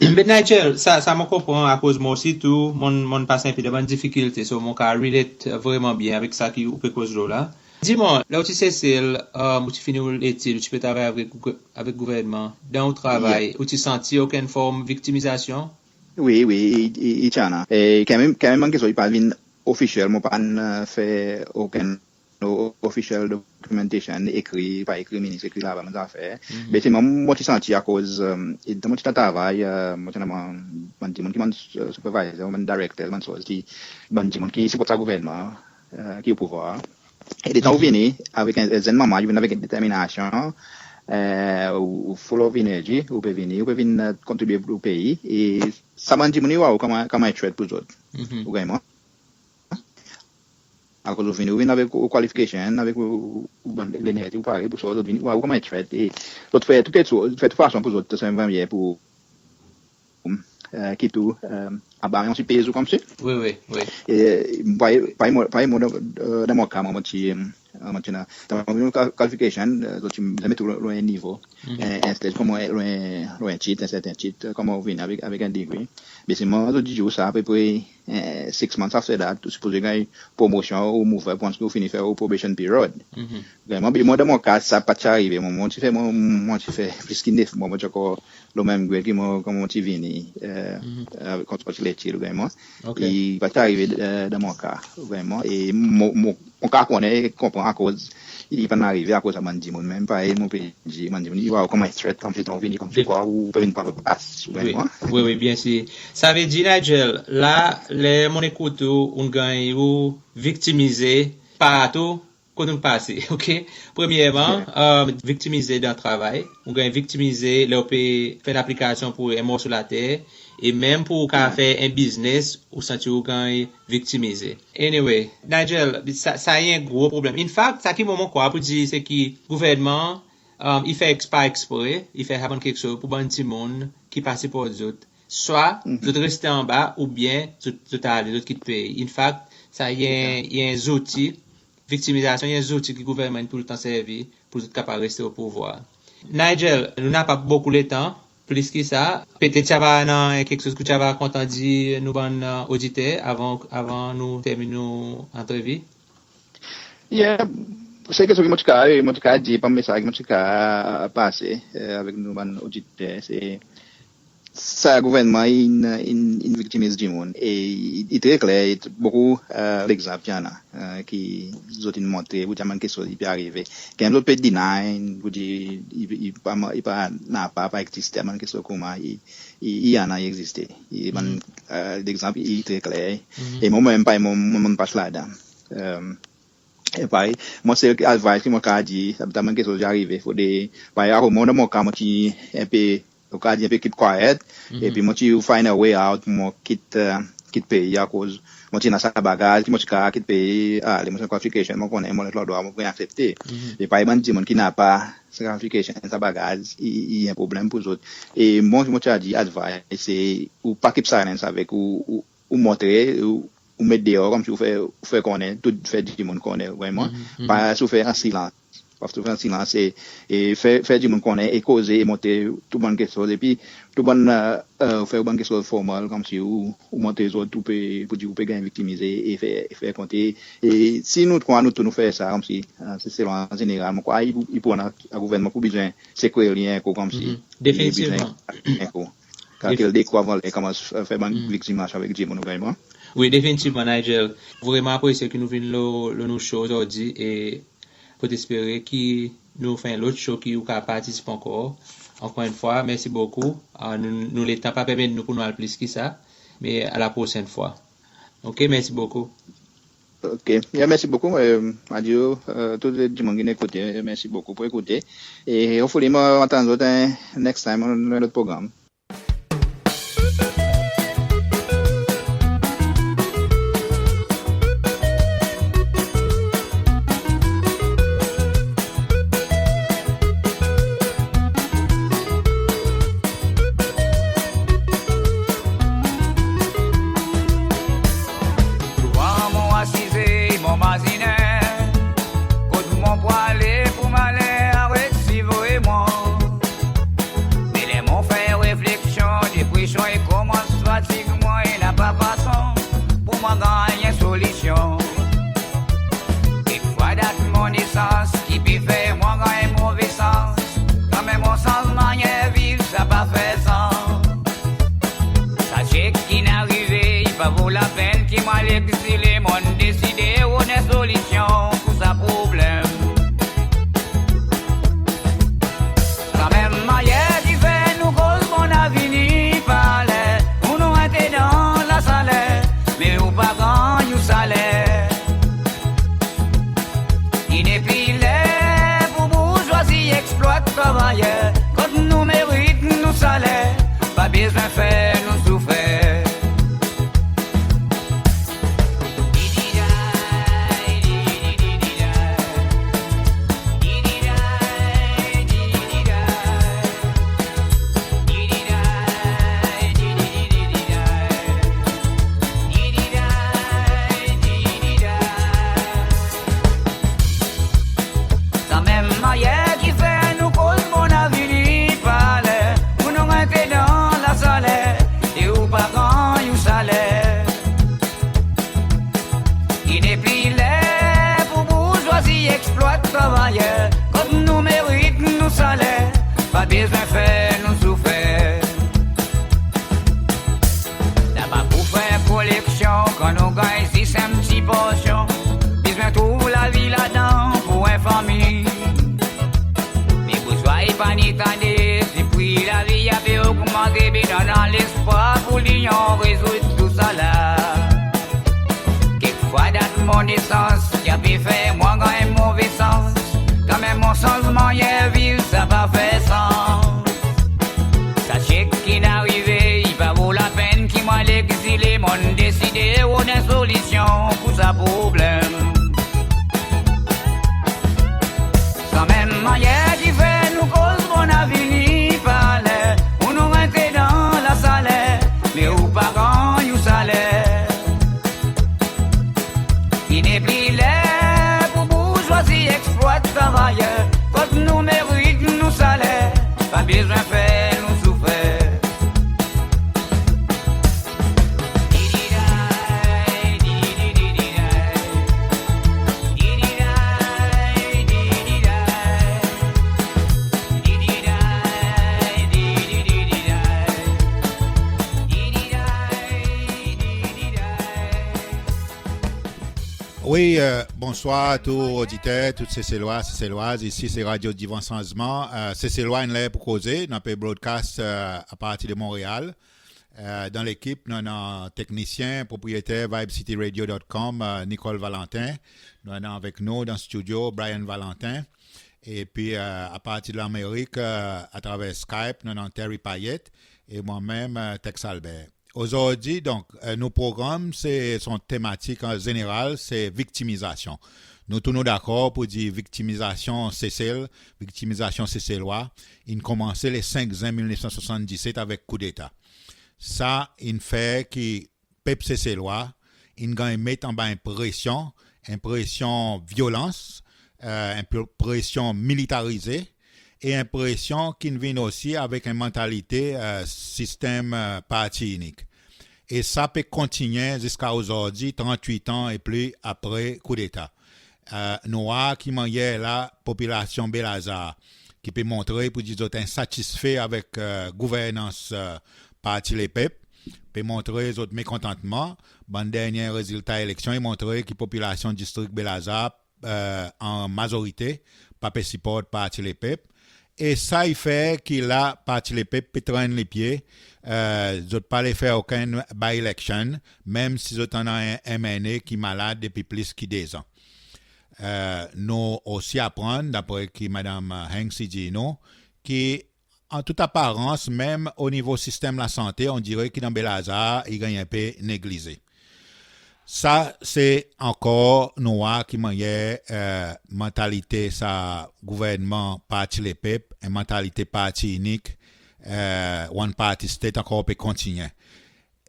Be Nigel, sa, sa mon konpran, akoz mwan osi tou, mon, mon pas en pe dan bann difikilte, so mon kapab relate vreman byen avek sa ki ou pe koz lo la. Dir mwan, ler ou ti Sesel, e, ou ti fini ou letid, ou ti pe travay avek, avek gouvernman, dan ou travay, ou ti santi okenn form viktimizasyon? Wi, wi, i, i, i ti annan. E, kanmenm, kanmenm, an keksoz, i pa vin ofisyel, mon pa'n, e, fer okenn o-, official documentation, ekri, pa ekri, minis ekri laba, bann zafer. Me selman mon ti santi akoz, e, e, dan mon ti travay, e, mon ti annan bann, bann dimoun ki bann, e, supervisor, bann directors, bann soz ki, bann dimoun ki siport sa gouvernman, e, ki o pouvwar. E letan ou vini avek en, en zenn manman, ou vini avek en determinasyon, e, ou, ou full of energy, ou pe vini, ou pe vin, e, kontribye pour ou pei. E sa bann dimoun i war ou konman, konman en threat pour zot. Ou ganny mwan? Akoz ou vini, ou vini avek ou qualification, avek ou, ou, ou bann lenerji, ou parey pour sa, zot vini war ou konman en threat. E zot fer tou keksoz, fer tou fason pour zot, se en mannyer pour, e, ki tou, e, aba, on ti pez ou konmsi. Wi, wi, wi. E, parey, parey mwan, parey mwan dan, dan mon ka, mwan, mon ti, e, mon ti annan, dan mon qualification, e, zot ti met ou lo, lo en nivo. E, en stage konman lo en, lo en tit, en serten tit, konman ou vini avek, avek en degree. Me selman zot dir ou sa apepre, e, six months after that, ou sipoze ganny promosyon ou move up once ou fini fer ou probation period. Vreman, be mwan dan mon ka, sa pa ti arive. Mwan, mon ti fer, mwan, mon ti fer plis ki nef mwan, mon ti ankor lo menm grade ki mwan, konman mon ti vini, e, e, konman mon ti letid, vreman. E pa ti arive, e, dan mon ka, vreman. E mon, mon, mon kapab konnen, konpran akoz i pa'n arive akoz sa bann dimoun, menm parey mon pe dir, bann dimoun i war ou konman en threat, konmsi ou vini konmsi kwa ou pe vin pran zot plas, ou ganny mwan. Wi, wi, byen sir. Savedir, Nigel, la, ler mon ekout ou, ou'n ganny ou viktimize partou kot ou'n pase, oke? Premyerman, e, viktimize dan travay, ou ganny viktimize ler ou pe fer en aplikasyon pour en morso later, e menm pour ou kapab fer en biznes, ou santi ou ganny viktimize. Anyway, Nigel, sa, sa i en gro problenm. In fact, sa ki mwan mon krwar pour dir, se ki gouvernman, e, i fer eks-, pa ekspre, i fer sa bann keksoz pour bann dimoun ki pa siport zot. Swa zot reste anba, oubyen zot, zot ale, zot kit pei. In fact, sa i en, i en zouti, viktimizasyon i en zouti ki gouvernman in toultan servi pour zot kapab reste o pouvwar. Nigel, nou napa bokou letan, plis ki sa. Petet ti ava annan keksoz ki ti ava kontan dir nou bann, e, oditer avan, avan nou termin nou antrevi? Yeah, sel keksoz ki mon ti kapab, mon ti kapab dir, parmi sa ki mon ti kapab pase, e, avek nou bann oditer, se sa gouvernman in, in, in viktimiz dimoun. E i, i tre kler, e bokou, e, legzanp ki annan, e, ki zot in montre, pour dir bann keksoz i pe arive. Kan zot pe deny, pour dir, i, i pa, i pa, napa, pa egziste, bann keksoz konman, i, i, i annan, i egziste. E bann, e, legzanp, i tre kler. E mwan menm, parey mon, mon, mon pas ladan. E, e parey, mon sel advice ki mon kapab dir, sa bann keksoz i arive, fodre, parey, akoz mwan, dan mon ka, mon ti en pe, mon kapab dir en pe keep quiet, epi mon ti find a way out pour mon kit, e, kit pei, akoz mon ti annan sa bagaz, ki mon ti kapab kit pei, ale, mon ti annan qualification, mon konnen mon landrwa mon pe aksepte. E parey bann dimoun ki napa sa qualification, sa bagaz, i, i en problenm pour zot. E mon, mon ti a dir, advice, se ou pa keep silence avek, ou, ou, ou montre, ou, ou met deor, konmsi ou fer, ou fer konnen, tou fer dimoun konnen vreman. Pa si ou fer an silans. Pa si ou fer an silans, e, e fer, fer dimoun konnen, e koze, e montre tou bann keksoz. Epi tou bann, e, e, fer bann keksoz formal, konmsi ou, ou montre zot, ou pe, pour dir ou pe ganny viktimize, e fer, e fer konte. E si nou trwa, nou tou nou fer sa, konmsi, e, se, selon an zeneral, mon krwar i, i pou annan, gouvernman pou bezwen sekwe li ankor, konmsi. Definitivman. Ankor. Kalkil de kou avan li konmans fer bann viktim mache avek dimoun vreman. Wi, definitivman, Nigel. Vreman apresye ki nou vin lo, lo nou show ozordi e fodre espere ki nou fer en lot show ki ou kapab partisip ankor. Ankor en fwa, mersi bokou. A, nou, nou letan pa permet nou pour nou al plis ki sa, me a la prosenn fwa. OK, mersi bokou. OK. Yeah, mersi bokou. E, adye, e, tou dimoun ki'n ekoute, mersi bokou pour ekoute. E hopefully mon antann zot, e, next time, dan en lot progranm. Souvan mon asize, mon mazinen kot mon pou ale pour maler aret si vre mwan. Me ler mon fer refleksyon, depresyon i konmans fatig mwan, e napa fason pour mwan ganny en solisyon. Kekfwa dat mon nesans ki pe fer mwan ganny move sans, kanmenm mon sanz mannyer viv, sa pa fer sans. Sa sek ki'n arive, i pa vo lapenn ki mon al egzile, mon'n deside rod en solisyon pour sa problenm. Sa menm mannyer ki fer nou koz bon avenir, pa ler pour nou antre dan lasaler, me ou pa ganny ou saler. I nepli ler pour bourzwazi eksplwat travayer, kot nou merit nou saler, pa bezwen fer nou soufer. Sa menm mannyer ki fer nou koz bon avenir, pa ler pour nou antre dan lasaler, e ou pa ganny ou saler. I nepli ler pour bourzwazi eksplwat travayer, kot nou merit nou saler, pa bezwen fer nou soufer. Napa pou fer koleksyon kan nou ganny zis en pti porsyon. Bezwen trouv lavi ladan pour en fanmir. Me bourzwa i pa ni tande, si pri lavi a pe ogmante, be dan lespwar pour linyon rezoud tousala. Kekfwa dat mon nesans ki a pe fer mwan ganny move sans, kanmenm mon sanz mannyer viv, sa pa fer sans. Sa sek ki'n arive, i pa vo lapenn ki mon al egzile, mon'n deside rod en solisyon pour sa problenm. Sa menm mannyer ki fer nou koz bon avenir, pa ler pour nou antre dan lasaler, me ou pa ganny ou saler. I nepli ler pour bourzwazi eksplwat travayer, kot nou merit nou saler, pa bezwen fer nou soufer. Wi, euh, bonswar tou oditer, tou Seselwa, Seselwaz. Isi se Radio Divan Sanzman. Euh, Seselwa, in ler pour koze, nou pe broadcast, euh, apartir de Montréal, euh, dan lekip, nou annan teknisyen, propriétaire vibe city radio dot com, euh, Nicole Valentin. Nou annan avek nou dan studio Brian Valentin. Epi, euh, apartir de Lanmerik, euh, atraver Skype, nou annan Terry Payet e mwan menm, euh, Tex Albert. Ozordi, donk, euh, nou progranm, se son tematik an zeneral, se viktimizasyon. Nou tou nou dakor pour dir viktimizasyon Sesel, viktimizasyon Seselwa, in konmanse le senk Zen mil nef san swasanndiset avek koudeta. Sa in fer ki pep Seselwa in ganny met anba en presyon, en presyon vyolans, euh, en pre-, presyon militarize e en presyon ki'n vin osi avek en mantalite, euh, sistenm, euh, parti inik. E sa pe kontinyen ziska ozordi, trannwit an e pli apre koudeta. Euh, nou war ki mannyer la popilasyon Baie Lazare ki pe montre pour dir zot ensatisfe avek, euh, gouvernans, euh, Parti Lepep, pe montre zot mekontantman. Bann dernyen rezilta eleksyon i montre ki popilasyon distrik Baie Lazare, euh, an mazorite pa pe siport Parti Lepep. E sa i fer ki la Parti Lepep pe trenn lipye, euh, zot pa le fer okenn by-election, menm si zot annan en M N A ki malad depi plis ki dezan. Euh, nou osi aprann, dapre ki Madanm Hanks i dir nou, ki an tout aparans, menm o nivo sistenm lasante, on dirait ki dan Baie Lazare i ganny en pe neglize. Sa se ankor nou war ki mannyer, euh, mantalite sa gouvernman Parti Lepep, en mantalite parti inik, euh, one party state ankor pe kontinyen.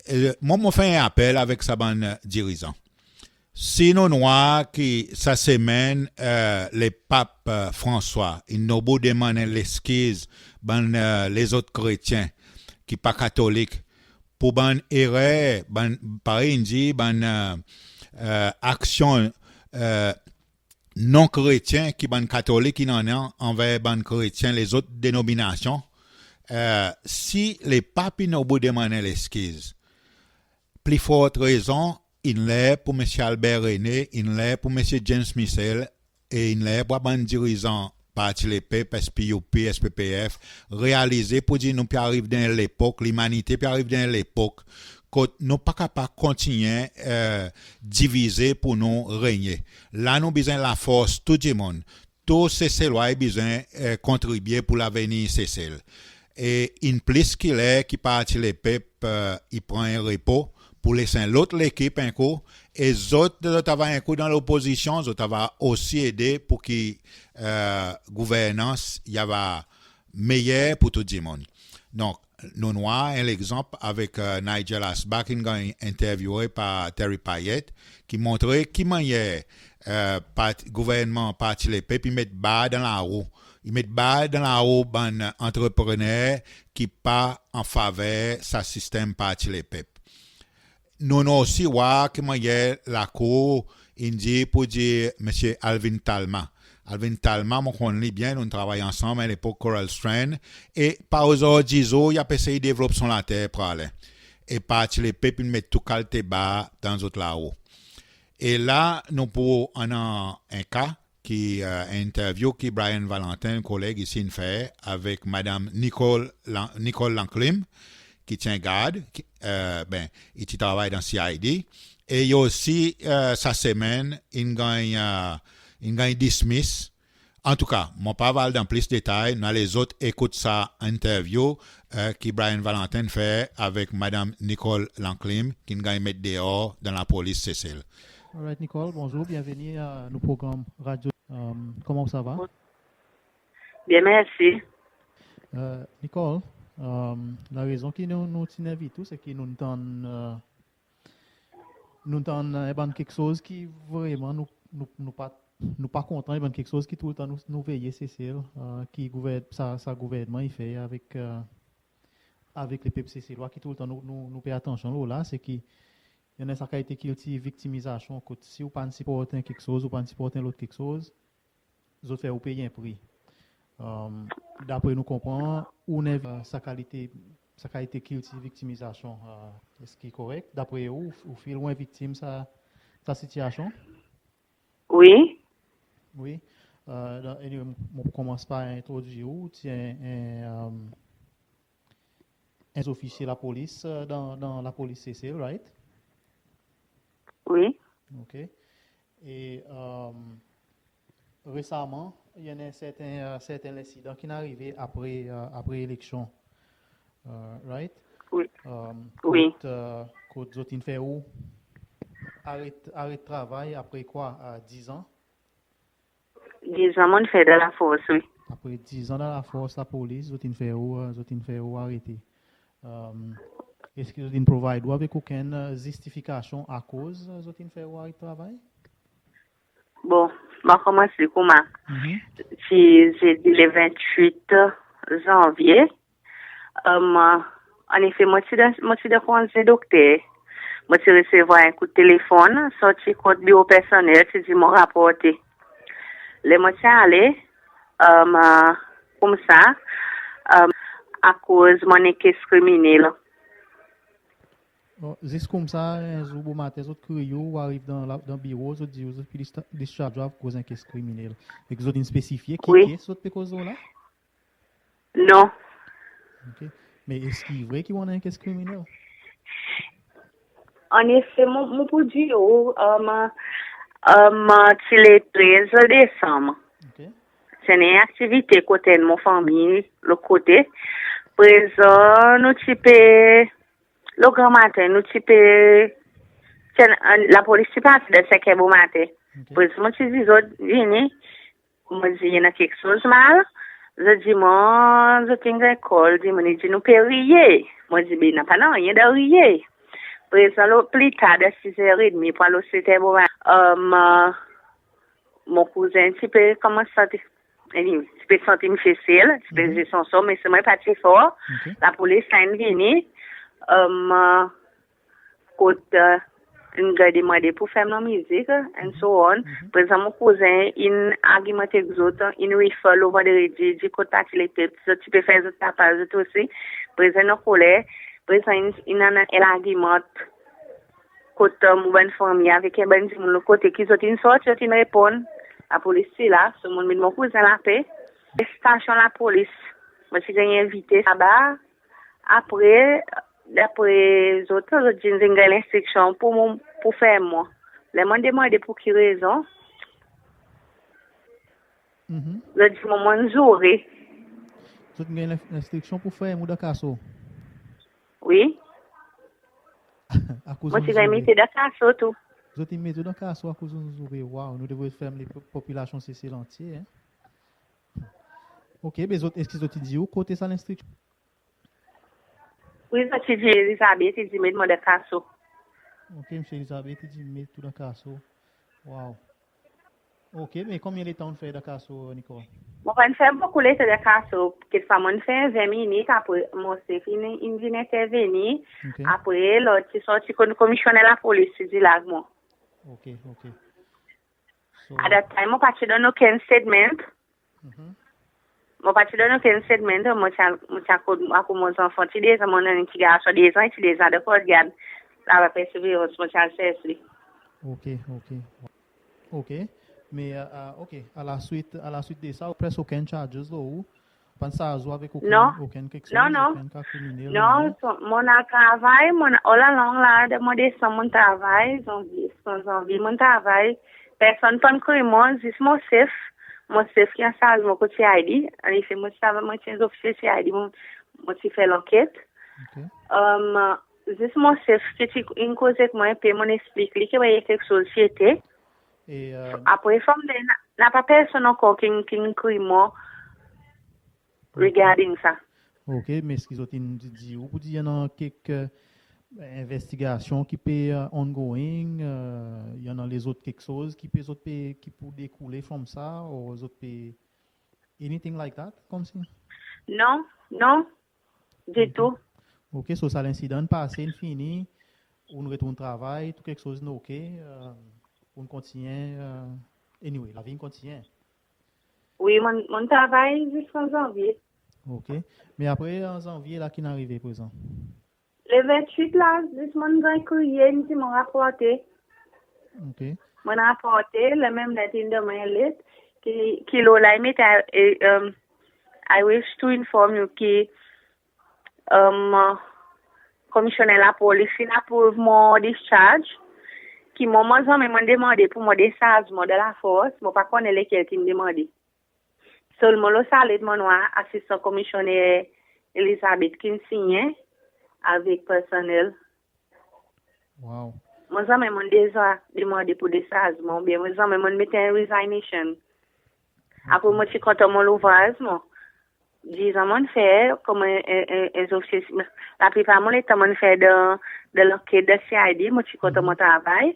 E, mwan, mon fer en apel avek sa bann dirizan. Si nou'n war ki sa semenn, euh, Lepap, euh, François in nobou demann leskiz bann, euh, lezot kretyen ki pa katolik pour bann erer, bann, parey in dir, bann, euh, euh, aksyon, euh, non kretyen ki bann katolik in annan anver bann kretyen lezot denominasyon, euh, si Lepap in nobou demann leskiz, pli fort rezon in ler pour Msye Albert Rene, in ler pour Msye James Michel, e in ler pour bann dirizan Parti Lepep, S P U P, S P P F, realize pour dir nou pe ariv dan lepok, limanite pe ariv dan lepok kot nou pa kapab kontinyen, euh, divize pour nou renye. La nou bezwen lafors tou dimoun. Tou Seselwa i bezwen, euh, kontribye pour lavenir Sesel. E in plis ki ler ki Parti Lepep, euh, i pran en repo pour les en lot lekip en kou, e zot, zot ava en kou dan lopozisyon, zot ava osi ede pour ki, euh, gouvernans i ava meyer pour tou dimoun. Donk, nou'n war en legzanp avek, euh, Nigel Asbah ki'n ganny entervyoue par Terry Payet, ki montre ki mannyer, euh, part-, gouvernman Parti Lepep i met bar dan larou. I met bar dan larou bann antreprener ki pa an faver sa sistenm Parti Lepep. Nou'n osi war ki mannyer Lakour in dir pour dir Msye Alvin Talma. Alvin Talma, mon konn li byen, nou'n travay ansanm en lepok Coral Strand, e pa ozordi zour i pe esey devlop son later Praslin. E Parti Lepep in met tou kalite bar dan zot larou. E la nou pou annan en ka ki, euh, entervyou ki Brian Valentin, koleg isi, in fer avek Madanm Nicole Lan-, Nicole Lanclim, ki ti en gard, ki, euh, ben, i ti travay dan C I D. E i osi, euh, sa semenn, in ganny, euh, in ganny dismiss. Antouka, mon pa ava al dan plis detay, nou a lezot ekout sa entervyou, euh, ki Brian Valentin fer avek Madanm Nicole Lanclim, ki'n ganny met deor dan lapolis Sesel. Alright, Nicole, bonzour, byenveni a nou progranm radyo. Euh, koman ou sava? Byen, mersi. Euh, Nicole, euh, larezon ki nou, nou ti envit ou, se ki nou'n tann, euh, nou'n tann, euh, en bann keksoz ki vreman nou, nou, nou pa, nou pa kontan, en bann keksoz ki toultan nou, nou veye Sesel, euh, ki gouver-, sa, sa gouvernman i fer avek, euh, avek lepep Seselwa, ki toultan nou, nou, nou pey atansyon lo la, se ki i annan sa kalite kiltir viktimizasyon kot si ou pa'n siport en keksoz, ou pa'n siport en lot keksoz, zot fer ou pey en pri. Euh, dapre nou konpran, ou envi sa kalite, sa kalite kiltir viktimizasyon, euh, eski korek? Dapre ou, ou feel ou en viktim sa, sa sitiyasyon? Wi. Wi. Euh, dan, anyway, mon, mon pou konmans par entrodwir ou, ou ti en, en, euh, en zofisye lapolis, euh, dan, dan lapolis Sesel, right? Wi. OK. E, euh, resaman, i annan serten, euh, serten lensidan ki'n arive apre, euh, apre eleksyon. Euh, right? Wi. Euh, Wi. Kot, euh, kot zot in fer ou aret, aret travay apre kwa, euh, dizan? Dizan mon'n fer dan lafors, wi. Apre dizan dan lafors, lapolis, zot in fer ou, euh, zot in fer ou arete. Euh, eski zot in provide ou avek okenn, euh, zistifikasyon akoz, euh, zot in fer ou aret travay? Bon, mon konmans li koumsa. Mhm. Ti zedi le venntuit zanvye. Euh, annefe, mon ti dan, mon ti dan konze dokter. Mon ti resevwar en kout telefonn sorti kot biro personnel, ti dir mon raporte. Ler mon ti ale, euh, koumsa, euh, akoz mon annan en kes kriminel. Bon, zis koumsa, en zour bomaten, zot kriy ou, ou ariv dan la, dan biro, zot dir ou zot pe dista-, discharge ou akoz en kes kriminel. Ek zot in spesifye ki Wi. Kes zot pe koz ou la? Non. OK. Me eski i vre ki ou annan en kes kriminel? Annefe, mon, mon pou dir ou, euh, euh, ti le trez desanm. OK. Ti annan en aktivite kot enn mon fanmir, lot kote. Prezan, nou ti pe, lo granmaten, nou ti pe, ti annan, lapolis ti pe arive dan senk er bomaten. OK. Prezan, mon ti dir zot, vini, mon dir, i annan keksoz mal. Zot dir mwan, zot in ganny call, dir mwan, i dir nou pe riye. Mon dir, be napa nanryen dan riye. Prezan, lo, pli tar, dan sis er edmi, pou al lo set er bomaten, euh, mon kouzen ti pe konmans santi, anyway, ti pe santi msye sel, ti pe zwe sanson, me selman i pa ti for. OK. Lapolis la in vini, euh, kot, euh, in ganny demande pou fer lanmizik, and so on. Prezan, mon kouzen in argimante ek zot, in refer lo Vandredi, dir kot Parti Lepep, zot ti pe fer zot tapaz zot osi. Prezan, in ankoler. Prezan, in, in annan en largiman kot, euh, mon bann fanmir avek en bann dimoun lot kote, ki zot in sorti, zot in reponn. Lapolis ti la, so mon'n met mon kouzen lape. Stasyon lapolis, mon ti ganny envite laba. Apre, dapre zot, zot dir zot in ganny lenstriksyon pou mon, pou ferm mwan. Ler mon demande pou ki rezon, Mhm. zot dir mwan, mon'n zoure. Zot in ganny lens-, lenstriksyon pou ferm ou dan kaso? Wi. Akoz Mon ou ti ganny zoure? Mete dan kaso tou. Zot in met ou dan kaso akoz ou zoure. Waw, nou devret ferm lepopilasyon Sesel antye, en? OK, be zot, eski zot ti dir ou kote sa lenstriksyon? Wi, zot ti dir Elizabeth, i dir met mwan dan kaso. OK, Msye Elizabeth i dir met ou dan kaso. Waw. OK, me konbyen letan ou'n fer dan kaso, Nicole? Mon pa'n fer bokou letan dan kaso. Kekfwa mon'n fer ven minit, apre mon sef in, in vin entervenir. OK. Apre, lot ti sorti kot komisyoner lapolis ti dir la avek mwan. OK, OK. So, At that time, mon pa ti donn okenn statement. Mhm. Mon pa ti donn okenn statement, mon ti a, mon ti akoz, akoz mon zanfan ti dezan, mon annan en ti garson dezan, ti dezan dan Coast Guard. Laba Perseverance, mon ti al sers li. OK, OK. OK. Me, euh, euh, OK, alaswit, alaswit de sa, ou press okenn charges lo ou? Pa'n sarz ou avek okenn, Non. Okenn keksoz, Non, non. Okenn ka kriminel, Non, non? so, mon al travay, mon, all along la, dan mwan desanm mon'n travay, zanvye, jiskan zanvye mon'n travay. Personn pa'n kriy mwan, zis mon sef. Mon sef ki ansarz mwan kot C I D. Annefe, mon ti travay, mon ti en zofisye C I D, mon, mon ti fer lanket. OK. Um, zis mon sef ki ti in koz ek mwan en pe, mon'n eksplik li ki mwan, i annan keksoz ki ete. E, euh, Apre, from there, na, napa personn ankor ki'n, ki'n kriy mwan regarding sa. OK, me eski zot in dir ou pou dir i annan kek, euh, envestigasyon ki pe, euh, ongoing, euh, i annan lezot keksoz ki pe, zot pe, ki pou dekoule from sa, ou zot pe, anything like that, konmsi? Non, non, ditou. OK, so sa lensidan in pase, in fini, ou'n retourn travay, tou keksoz in OK, euh, ou'n kontinyen, euh, anyway, lavi in kontinyen. Wi, mon, mon travay ziskan zanvye. OK. Me apre, an zanvye la, ki'n arive prezan? Le venntuit la, zis mon'n ganny kriye, in dir mon raporte. OK. Mon raporte, ler menm ler in donn mwan en let ki, ki lo la i mete, e, um, I wish to inform you ki, um, Komisyoner Lapolis in aprouv mon discharge, ki mwan, mon zanmen mon demande pour mon desarz mon dan lafors, mon pa konnen lekel ki'n demande. Selman lo sa let mon war Asistan Komisyoner Elizabeth ki'n sinyen avek personnel. Wow. Mon zanmen mon deza demande pour desarz mwan, oubyen mon zanmen mon met en resignation. Apre mon ti kontan mon louvraz mwan. Dizan mon fer konman en, en, en, en zofisye, laplipar mon letan mon fer dan, dan lanket dan C I D, mon ti kontan mon travay.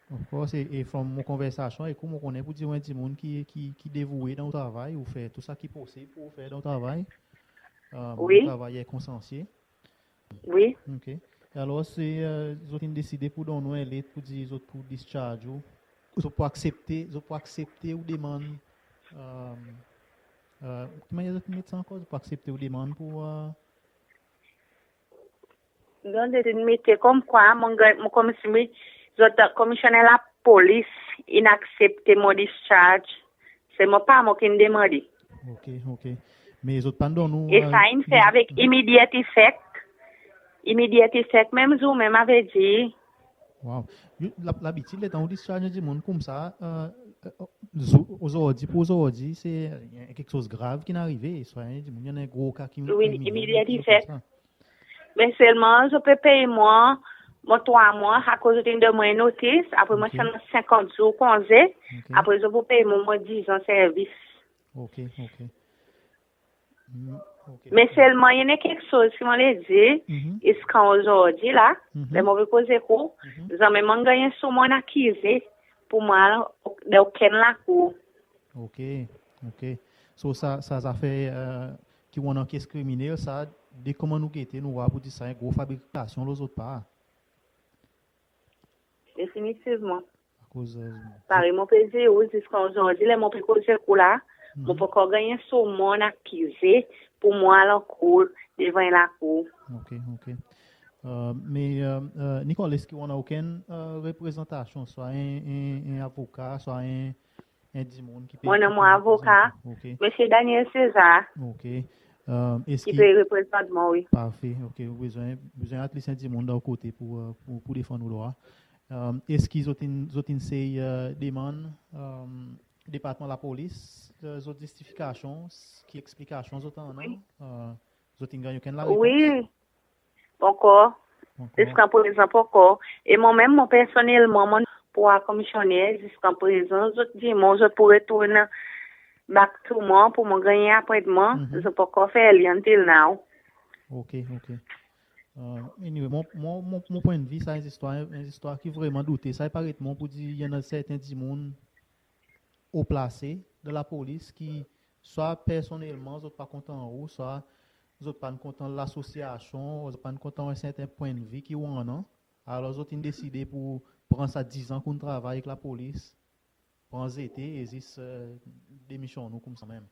Of course, e, e from mon konversasyon ek ou, mon konnen pour dir ou en dimoun ki, ki, ki devoue dan ou travay, ou fer tou sa ki posib pour ou fer dan ou travay. Um, wi. Travayer konsansye. Wi. Ok. E alor, se, e, zot in deside pour donn ou en let pour dir zot pour discharge ou, zot pour aksepte, zot pour aksepte ou demann, e, e, ki mannyer zot in met sa ankor, zot pour aksepte ou demann pour, e, Donk, zot in mete konmkwa mon ganny, mon konmsi, zot, Komisyoner Lapolis in aksepte mon discharge. Se mwan, pa mwan ki'n demande. Ok, ok. Me zot pa'n donn ou, e sa in fer avek immediate effect. Immediate effect, menm zour menm, savedir. Wow. Labitid letan ou discharge en dimoun konmsa, e, e, ozordi pour ozordi, se, e, keksoz grav ki'n arive, swa en dimoun i annan en gro ka ki... Wi, immediate effect. Me selman zot pe pey mwan mon trwa mwan, akoz zot in donn mwan en notis, apre mon ti annan senkant zour konze, apre zot pou pey mwan mon dizan servis. Ok, ok. Me selman i annan keksoz ki mon le dir, ziska ozordi la, ler mon pe koz ek ou, zanmen mon ganny en soumon akize pour mwan al dan okenn lakour. Ok, ok. So sa, sa zafer, e, ki ou annan kes kriminel, sa, de konman nou gete, nou war pour dir sa en gro fabrikasyon lo zot par. Definitivman. Akoz, e, parey mon pe dir ou, ziska ozordi, ler mon pe koz ek ou la, mon pa ankor ganny en soumon akize pour mwan al ankour devan en lakour. Ok, ok. E, me, e, e, Nicole, eski ou annan okenn, e, reprezantasyon, swa en, en, en avoka, swa en, en dimoun ki pe... Mon annan mon avoka, Ok. Msye Daniel César, Ok. E, eski... ki pe reprezant mwan, wi. Parfe. Ok, ou bezwen, bezwen at least en dimoun dan ou kote pour, e, pour, pour defann ou drwa. E, eski zot in, zot in sey, e, demann, e, Departman Lapolis, e, zot zistifikasyon, ki eksplikasyon zot annan? E, zot in ganny okenn larepons? Wi. Pankor. Ziska prezan pankor. E mwan menm, mwan personnelman, mon pou war komisyoner, ziska prezan zot dir mwan zot pou retourn back to mwan pour mwan ganny apwentman, zot pankor fer li until now. Ok, ok. E, anyway, mon, mon, mon, mon pwennvi, sa en zistwar, en zistwar ki vreman doute. Sa i paret mwan pour dir i annan serten dimoun o plase dan lapolis ki swa personnelman zot pa kontan ou, swa zot pa'n kontan lasosyasyon, zot pa'n kontan en serten pwennvi ki ou annan. Alor zot in deside pour pran sa dizan ki ou'n travay ek lapolis, pran zete e zis, e, demisyonn ou koumsa menm.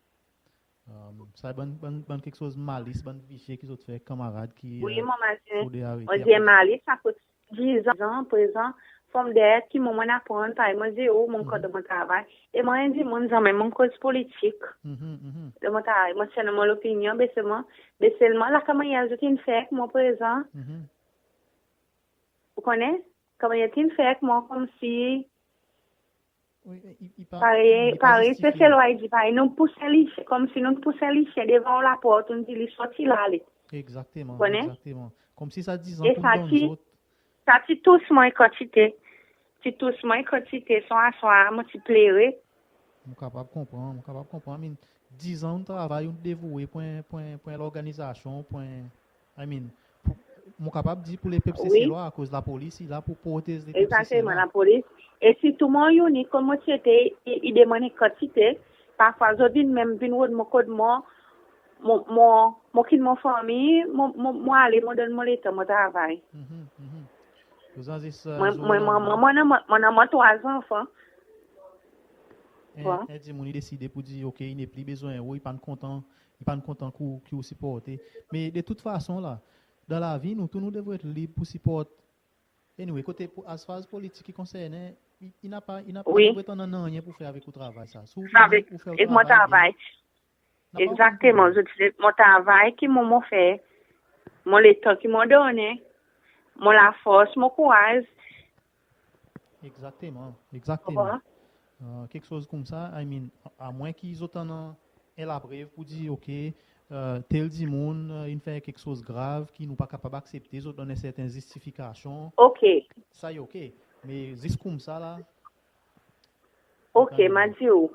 E, sa bann, bann, bann keksoz malis, bann visye ki zot fer ek kanmarad ki, Wi, e, mon mazin. fodre arete. Mon dir malis, akoz dizan prezan, from there ki mwan mon'n aprann, parey mon dir ou, mon kontan mon travay. E mwan en dimoun zanmen mon koz politik. Mhm, mhm. Dan mon travay, mon ti annan mon lopinyon, be selman, be selman la, kanmannyer zot in fer ek mwan prezan. Mhm. Ou konnen? Kanmannyer zot in fer ek mwan, konmsi... Wi, i, i pa, Parey, i pa parey, zistifye. Seselwa i dir, parey nou pous en lisyen, konmsi nou pous en lisyen devan laport, nou dir li sorti la, ale. Egzakteman, Konnen? Egzakteman. Konmsi sa dizan E ki sa ou'n ti, donn zot. Sa ti tous mwan en kantite. Ti tous mwan en kantite, son aswar, mon ti plere. Mon kapab konpran, mon kapab konpran. I mean, dizan ou'n travay, ou'n devoue pour en, pour en, pour en lorganizasyon, pour en, I mean, pour, mon kapab dir pour lepep Seselwa, akoz lapolis i la pour protez lepep Seselwa. Egzakteman, lapolis. E sirtou mwan inik, konman mon ti ete, i, i demann en kantite. Parfwa zot vin menm vin rod mwan kot mwan, mon, mon, mon kit mon fanmir, mon, mon, mon ale, mon donn mon letan mon travay. Mhm, mhm. Ozordi, sa, Mwan, zot mwan, la, mwan, mwan, mwan, mwan, mwan, mwan, mwan, trwa zanfan. en, Bon. En dimoun i deside pour dir, ok, i nepli bezwen ou, i pa'n kontan, i pa'n kontan ki ou, ki ou siporte. Me de tout fason la, dan lavi, nou tou nou devret lib pour siport Anyway, kote pour, as far as politik i konsernen, i, i napa, i napa, wi, i devret annan nanryen pour fer avek ou travay sa. Si ou vini, ou fer ou travay, ek mon travay. Napa ankenn problenm. Egzakteman, zot dir mon travay ki mon, mon fer, mon letan ki mon donnen, mon lafors, mon kouraz. Egzakteman, egzakteman. Konpran? Keksoz koumsa, I mean, a, amwen ki zot annan en laprev pour dir, OK, tel dimoun in fer keksoz grav ki nou pa kapab aksepte, zot donn en serten zistifikasyon. OK. Sa i OK. Me zis koumsa la. OK, mon a dir ou.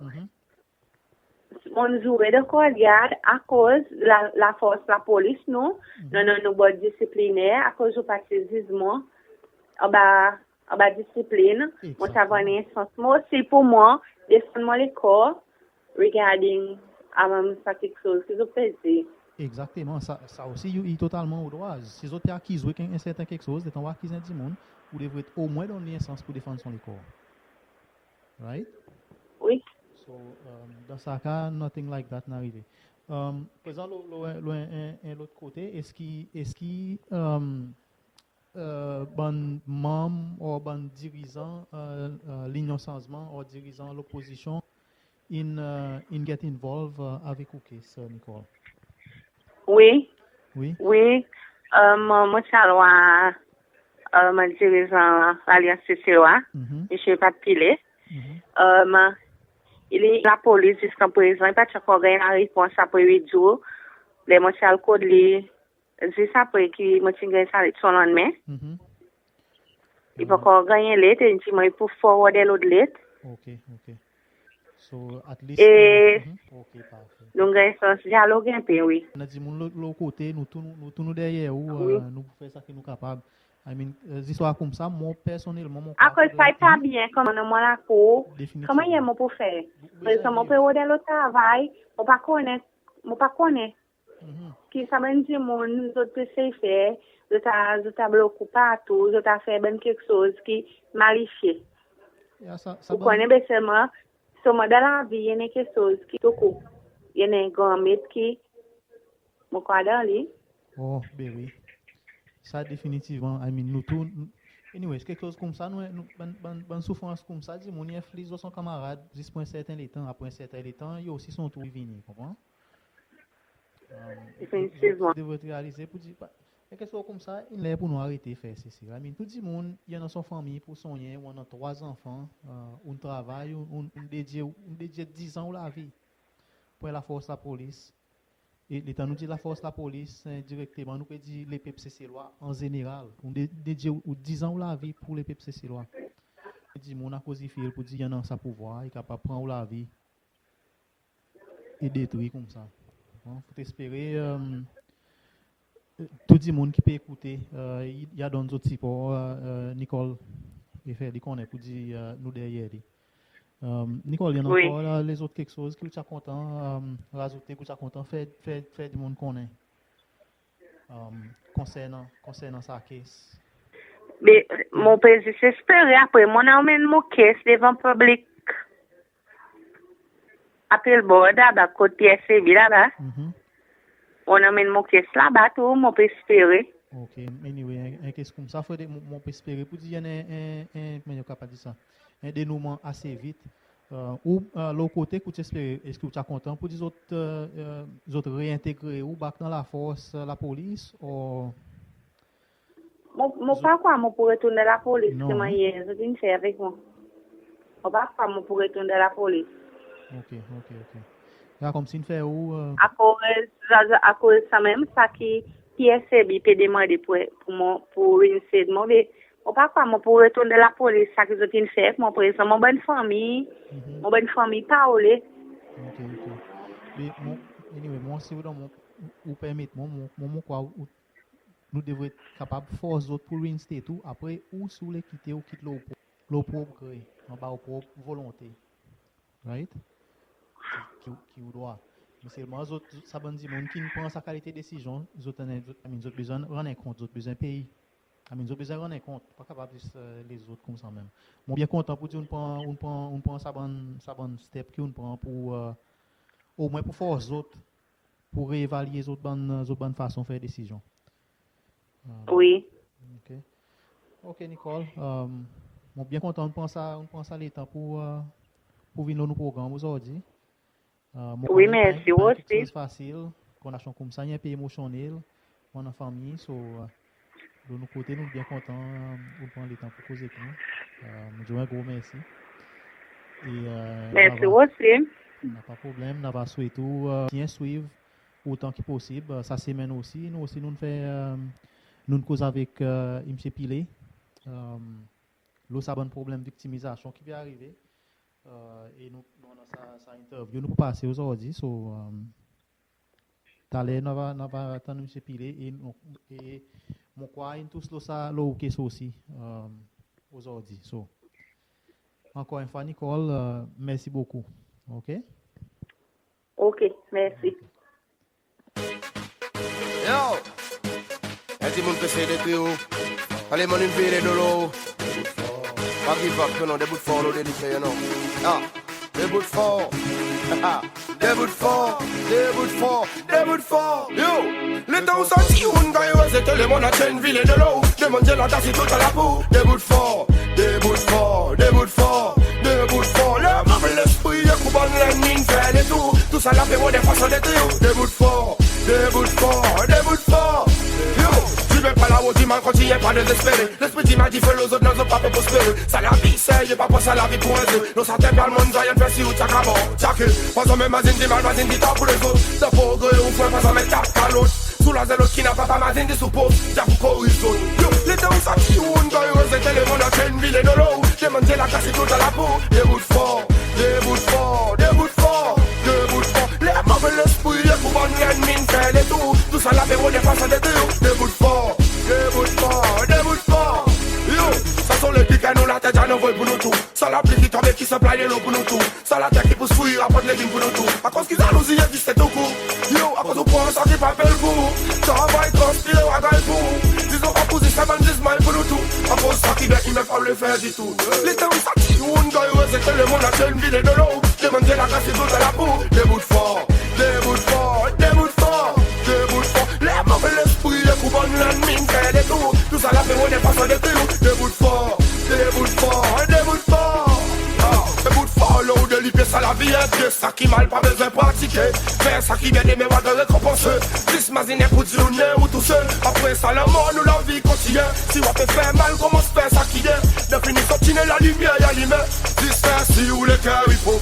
Mon zoure dan courtyard akoz la, lafors lapolis nou, nou, nou, nou bord disipliner, akoz ou pa ti ziz mwan anba, anba disiplin, mon ti ava annan sans mwan osi pour mwan defann mon lekor regarding, um, sa keksoz ki zot pe dir. Egzakteman, sa, sa osi i, i totalman ou drwa. Si zot pe akiz ou ek en serten keksoz, letan ou akiz en dimoun, ou devret omwen donn li en sans pour defann son lekor. Right? Wi. So, um, dan sa ka, nothing like that in arive. Um, prezan lo, lo, lo en, en, en lot kote, eski, eski, um, bann manm ou bann dirizan, uh, uh, Linyon Sanzman ou dirizan lopozisyon in, uh, in get involved, uh, avek ou case, uh, Nicole? Wi. Wi. Wi. Um, mon ti al war, um, dirizan Lalyans Seselwa, Msye Pat Pillay. Um, li, lapolis ziska prezan i pa ti ankor ganny larepons apre wit zour. Ler mon ti al kot li, zis apre ki mon ti ganny sa let son lannmen. I pa ankor ganny let, e i dir mwan i pou forward en lot let. OK, OK. So, at least, e, OK, parfe. Nou ganny sans dyalog en pe, wi. Annan dimoun lo, lo kote, nou tou, nou, nou tou nou deryer ou, wi, uh, nou pou fer sa ki nou kapab. I mean, uh, zistwar koumsa, mwan personnelman, mon... Akoz sa i pa byen, konman mon lakour, konman mon pou fer? Prezan mon pe rod en lot travay, mon pa konnen, mon pa konnen ki sa bann dimoun zot pe esey fer, zot a, zot a blok ou partou, zot a fer bann keksoz ki malifye. Ou konnen, be selman, selman dan lavi, i annan keksoz ki tou kou, i annan en granmet ki mon krwar dan li. Oh, be wi. Sa definitivman, I mean, nou tou, anyways, keksoz koumsa, nou, nou, bann, bann, bann soufrans koumsa, dimoun i enfliz lo son kanmarad, zis pour en serten letan, apre en serten letan, i osi son tour i vini, konpran? Definitivman. Devret realize pour dir, pa, en keksoz koumsa, i ler pour nou arete fer sesi. I mean, tou dimoun i annan son fanmir pour sonnyen, ou annan trwa zanfan, uh, ou'n travay, ou, ou, ou'n dedye, ou'n dedye dizan ou lavi pour lafors lapolis. E letan nou dir lafors lapolis, eh, direkteman, nou pe dir lepep Seselwa an zeneral. Ou'n de, dedye ou, ou dizan ou lavi pour lepep Seselwa. Dimoun akoz i feel pour dir i annan sa pouvwar, i kapab pran ou lavi e detri koumsa. Bon, fout espere, um, tou dimoun ki pe ekoute, uh, i, i a donn zot sipor, uh, uh, Nicole, e fer li konnen pour dir, uh, nou deryer li. Um, Nicole, i annan ankor, uh, lezot keksoz ki ou ti a kontan, um, razoute, ki ou ti a kontan fer, fer, fer dimoun konnen, um, konsernan, konsernan sa case? Be, mon pe zis espere, apre mon anmenn mon case devan piblik. Appeal Board laba, kot P S A B laba. Mon anmenn mon case laba tou, mon pe espere. OK, anyway, en, en case koumsa, fodre, mon, mon pe espere pour dir i annan en, en, en, koman nou kapab dir sa, en denouman ase vit. Uh, ou, uh, lo kote ki ou ti espere, eski ou ti a kontan pour dir zot, uh, uh, zot reentegre ou back dan lafors, uh, lapolis, ou Mon, mon pa krwar mon pou retourn dan lapolis, ki mannyer zot in fer avek mwan. Mon pa krwar mon pou retourn dan lapolis. OK, OK, OK. Ya, konmsi in fer ou, uh, akoz, akoz sanmenm sa ki P S A B pe demande pour, pour mon, pour reinstate mwan, be mon pa krwar mon pou retourn dan lapolis, sa ki zot in fer avek mwan. Prezan mon bann fanmir, mon bann fanmir pa oule. OK, OK. Be mon, anyway, mon, si ou donn mon, ou, ou permet mwan, mon, mon, mon krwar ou, nou devret kapab fors zot pour reinstate ou, apre ou, si ou le kite, ou kit lo, lo prop gre, anba ou prop volonte. Right? Ki, ki, ki ou drwa. Me selman zot, sa bann dimoun ki'n pran sa kalite desizyon, zot annan, zot, I mean, zot bezwen rann kont, zot bezwen peye. I mean, zot bezwen rann kont, pa kapab zis, uh, lezot koumsa menm. Mon byen kontan pour dir ou'n pran, ou'n pran, ou'n pran sa bann, sa bann step ki ou'n pran pour, uh, omwen pour fors zot pour reevalye zot bann, zot bann fason fer desizyon. Ah, wi. OK. Ok, Nicole. Mon byen kontan ou'n pran sa, ou'n pran sa letan pour, pour vin lo nou progranm ozordi. Wi, mersi ou osi. Fasil, konversasyon koumsa i en pe emosyonnel, mon annan fanmir, so, lo nou kote nou byen kontan ou'n pran letan pour koz ek nou. Mon dir ou en gro mersi. E, mersi ou osi. Napa problenm, nou ava swete ou byen swiv otan ki posib. Sa semenn osi, nou osi nou'n fer, nou'n koz avek Msye Pillay lo sa bann problenm viktimizasyon ki pe arive. E nou, nou annan sa, sa interview nou pou pase ozordi. So, taler nou ava, nou ava tann Msye Pillay e nou, e mon krwar in tous lo sa, lo ou case osi ozordi. So, ankor en fwa, Nicole, mersi bokou. Ok? Ok, mersi. Yo! En dimoun pe sey detri ou. Anle mon'n vin vire do lo ou. Pa give up, non, debout for lo delike, you know. Ah, debout for. Debout for, debout for, debout for. Yo! Letan ou santi ou ganny rezete, lemonn antrenn vire do lo ou. Demann Dye lagas i toultan la pour ou. Debout for, debout for, debout for, debout for. Ler move lespri ek ou bann lennmi in fer letour, tousala pe rod en fason detri ou. Debout for, debout for, debout for. Yo, diven pa la ou dimann, kontinyen pa dezespere. Lespri dimal dife lo zot, non zot pa pe prospere. Sa lavi serye, pa pran sa lavi pour en zwe. Lo sa tep al monn zay, fer si ou tyakabon tyake. Pa zanmen mazin dimal, mazin ditan pour lezot. Dan progre ou frer, pa zanmen tap kalot. Sou lazel lot ki napa, pa mazin dis ou pov, dyab pou koriz zot. Yo, letan ou santi ou ganny rezete, lemonn antrenn vire do lo ou. Demann Dye lagas i toultan la pour ou. Debout for, debout for, debout for, debout for. Ler move lespri ek ou bann lennmi in fer letour, tousala pe rod en fason detri ou. Debout for, debout for, debout for. Yo, sa soley ki kay nou later, Dye anvoy pour nou tou. Sa lapli ki tonbe ki siplay delo pour nou tou. Sa later ki pous fri, raport legim pour nou tou. Akoz ki zalouzi i egziste tou kourt. Yo, akoz ou pran sa ki pa fer pour ou. Travay, transpire, ou a ganny pour ou. Dizon pa pou zis sa bann zizman pour nou tou. Akoz sa ki byen i menm pa oule fer ditou. Letan ou santi ou ganny rezete, lemonn antrenn vire do lo ou. Demann Dye lagas i toultan la pour ou. Debout for, debout for, debout for, debout for. Ler move lespri ek ou bann lennmi in fer letour, tousala pe rod en fason detri ou. Debout for, debout for, debout for. Ah, debout for lo ou de lipye, sa lavi i en pye. Sa ki mal pa bezwen pratike. Fer sa ki byen, demen ou a ganny rekonpanse. Zis mazinen pour dir ou nen ou tousel. Apre sa lanmor, nou lavi i kontinyen. Si ou a pe fer mal, konmans fer sa ki byen. Definisyon tinel, lalimyer i alimen. Zis fer si ou leker i pov.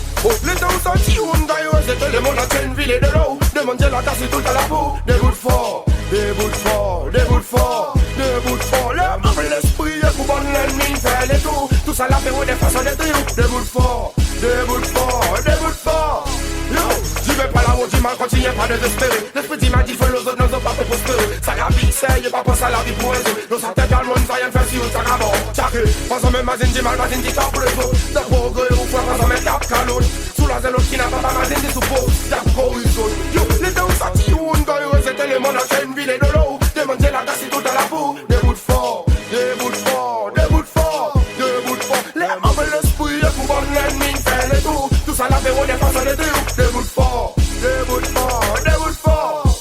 Letan ou santi ou ganny rezete, lemonn antrenn vire do lo ou. Demann Dye lagas i toultan la pour ou. Debout for, debout for, debout for, debout for. Ler move lespri ek ou bann lennmi in fer letour, tousala pe rod en fason detri ou. Debout for, debout for, debout for. Yo, diven pa la ou dimann, kontinyen pa dezespere. Lespri dimal dife lo zot, non zot pa pe prospere. Sa lavi serye, pa pran sa lavi pour en zwe. Lo sa tep al monn zay, fer si ou tyakabon tyake. Pa zanmen mazin dimal, mazin ditan pour lezot. Dan progre ou frer, pa zanmen tap kalot. Sou lazel lot ki napa, pa mazin dis ou pov, dyab pou koriz zot. Yo, letan ou santi ou ganny rezete, lemonn antrenn vire do lo ou. Demann Dye lagas i toultan la pour ou. Debout for, debout for, debout for, debout for. Ler move lespri ek ou bann lennmi in fer letour, tousala pe rod en fason detri ou. Debout for, debout for, debout for.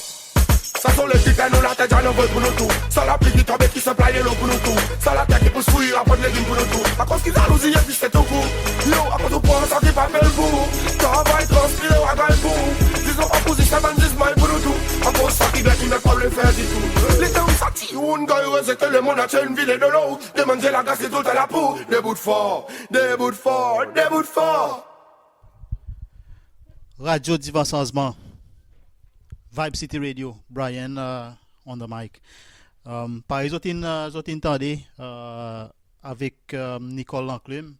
Sa soley ki kay nou later, Dye anvoy pour nou tou. Sa lapli ki tonbe ki siplay delo pour nou tou. Sa later ki pous fri, raport legim pour nou tou. Akoz ki zalouzi i egziste tou kourt. Yo, akoz ou pran sa ki pa fer pour ou. Travay, transpire, ou a ganny pour ou. Dizon pa pou zis sa bann zizman pour nou tou. Akoz sa ki byen i menm pa oule fer ditou. Letan ou santi ou ganny rezete, lemonn antrenn vire do lo ou. Demann Dye lagas i toultan la pour ou. Debout for, debout for, debout for. Radio Divan Sanzman, Vibe City Radio, Brian, uh, on the mic. Um, parey zot in, uh, zot in tande, uh, avek, um, Nicole Lanclume,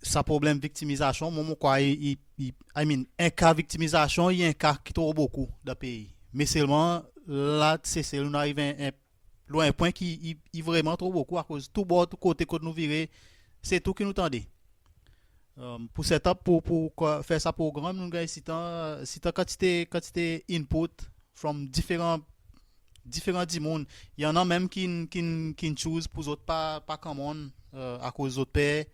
sa problenm viktimizasyon, mwan mon krwar i, i, i, I mean, en ka viktimizasyon i en ka ki tro bokou dan pei. Me selman la Sesel nou'n ariv en, en lo en pwen ki i, i vreman tro bokou, akoz tou bor, tou kote kot nou vire, se tou ki nou tande. Um, pour set up, pour, pour kwa, fer sa progranm, nou ganny sitan, sitan kantite, kantite input from diferan, diferan dimoun. I annan menm ki'n, ki'n, ki'n choose pour zot pa, pa come on, uh, akoz zot per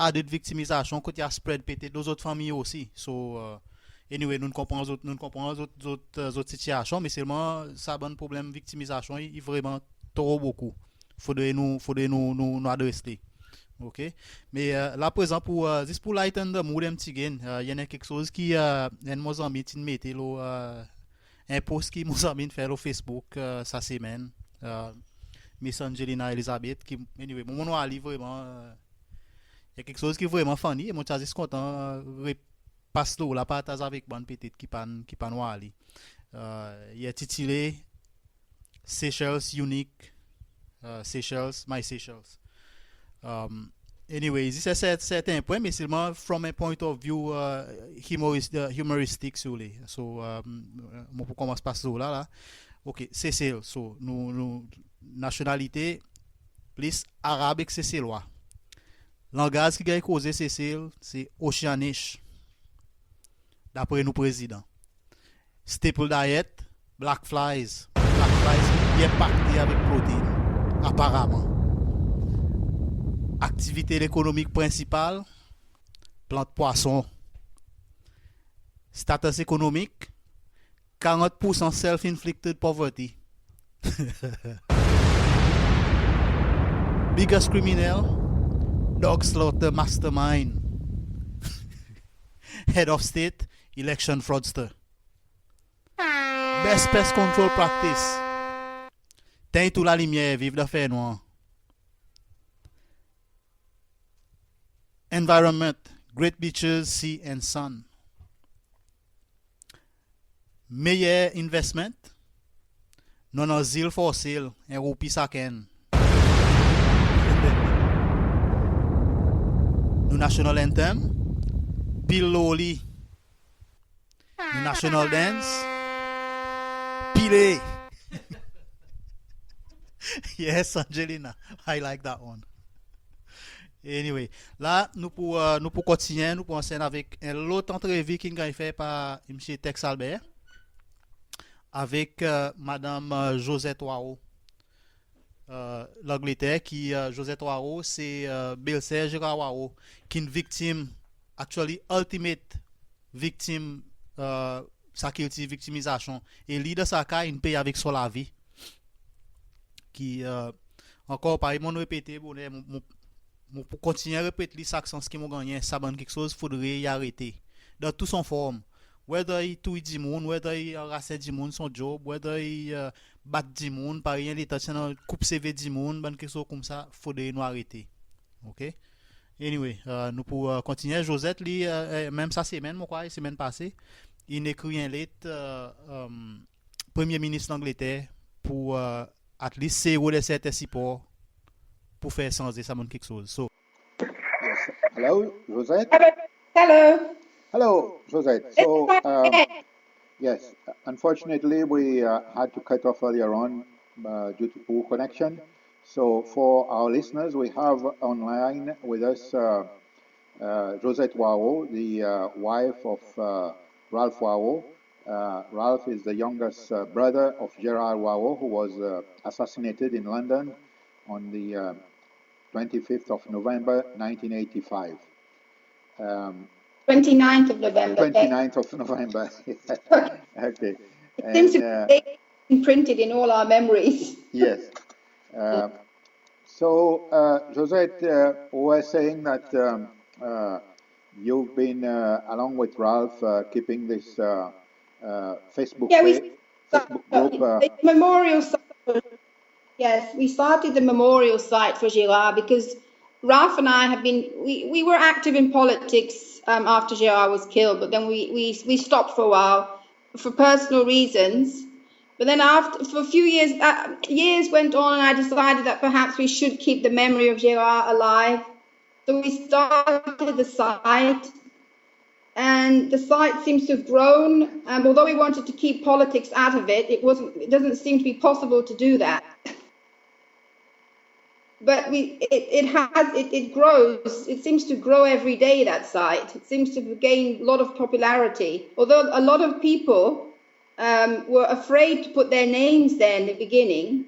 add viktimizasyon kot i a spread petet lo zot fanmir osi. So, uh, anyway, nou'n konpran zot, nou'n konpran zot, zot, uh, zot sitiyasyon, me selman sa bann problenm viktimizasyon i, i vreman tro bokou. fodre nou, fodre nou, nou, nou adres li. OK? Me, e, la prezan pour, e, zis pour lighten the mood en pti again, e, i annan keksoz ki, e, enn mon zanmi ti'n mete lo, e, en post ki mon zanmi in fer lo Facebook, e, sa semenn. E, Miss Angelina Elizabeth, ki, anyway, mon, mon war li vreman, e, i annan keksoz ki vreman funny, e mon ti a zis kontan, e, repas lo la partaz avek bann petet ki pa'n, ki pa'n war li. E, i entitile Seychelles Unique, e, Seychelles, My Seychelles. Um, anyway, zis a serten pwen, me selman from a point of view, e, humoris-, e, humoristic, si ou le. So, um, mon pou konmans pas lo la, la. OK, Sesel. So, nou, nou, nasyonalite plis Arab ek Seselwa. Langaz ki ganny koze Sesel, se Oceanish, dapre nou prezidan. Staple diet, black flies. Black flies i enpakte avek protein, aparaman. Aktivite lekonomik prensipal, plant pwason. Status ekonomik, karant poursan self-inflicted poverty. Biggest criminal, dog slaughter mastermind. Head of state, election fraudster. Best pest control practice. Tenny tou lalimyer, viv dan fernwar. Environment, great beaches, sea and sun. Meyer investment, nou annan zil for sale, en roupi sakenn. Nou national anthem, pil lo li. Nou national dance, pile. Yes, Angelina, I like that one. Anyway, la nou pou, e, nou pou kontinyen, nou pou ansenn avek en lot antrevi ki'n ganny fer par Msye Tex Albert avek, e, Madanm, e, Josette Hoareau, e, Langleter, ki, e, Josette Hoareau se, e, belser Gérard Hoareau, ki'n viktim, actually ultimate viktim, e, sa kiltir viktimizasyon. E li dan sa ka in pey avek son lavi. Ki, e, ankor, parey mon'n repete boner, mon, mon, mon pou kontinyen repet li sak sans ki mon gannyen, sa bann keksoz fodre i arete dan tou son form. Whether i touy dimoun, whether i anrasin dimoun son dyob, whether i, e, bat dimoun, parey en letan ti annan koup seve dimoun, bann keksoz koumsa, fodre nou arete. OK? Anyway, e, nou pou, e, kontinyen. Josette, li, e, e, menm sa semenn, mon krwar, semenn pase, in ekri en let, e, e, Premye Minis Langleter pour, e, at least sey rod en serten sipor pour fer sanze sa bann keksoz. So, yes. Hello, Josette? Hello. Hello. Hello, Josette. So, um, yes, unfortunately, we, uh, had to cut off earlier on, uh, due to poor connection. So, for our listeners, we have online with us, uh, uh, Josette Hoareau, the, uh, wife of, uh, Ralph Hoareau. Uh, Ralph is the youngest, uh, brother of Gérard Hoareau, who was, uh, assassinated in London on the, uh, twenty-fifth of November, nineteen eighty-five. Um, twenty-ninth of November. Twenty-ninth of November. Okay. It seems to be imprinted in all our memories. Yes. Uh, so, uh, Josette, uh, we were saying that, um, uh, you've been, uh, along with Ralph, uh, keeping this, uh, uh, Facebook page, Facebook group, uh, the memorial. Yes, we started the memorial site for Gérard because Ralph and I have been, we, we were active in politics, um, after Gérard was killed, but then we, we, we stopped for a while for personal reasons. But then after, for a few years, uh, years went on, and I decided that perhaps we should keep the memory of Gérard alive. So we started the site, and the site seems to have grown. Um, although we wanted to keep politics out of it, it wasn't, it doesn't seem to be possible to do that. But we, it, it has, it, it grows. It seems to grow every day, that site. It seems to gain a lot of popularity. Although a lot of people, um, were afraid to put their names there in the beginning.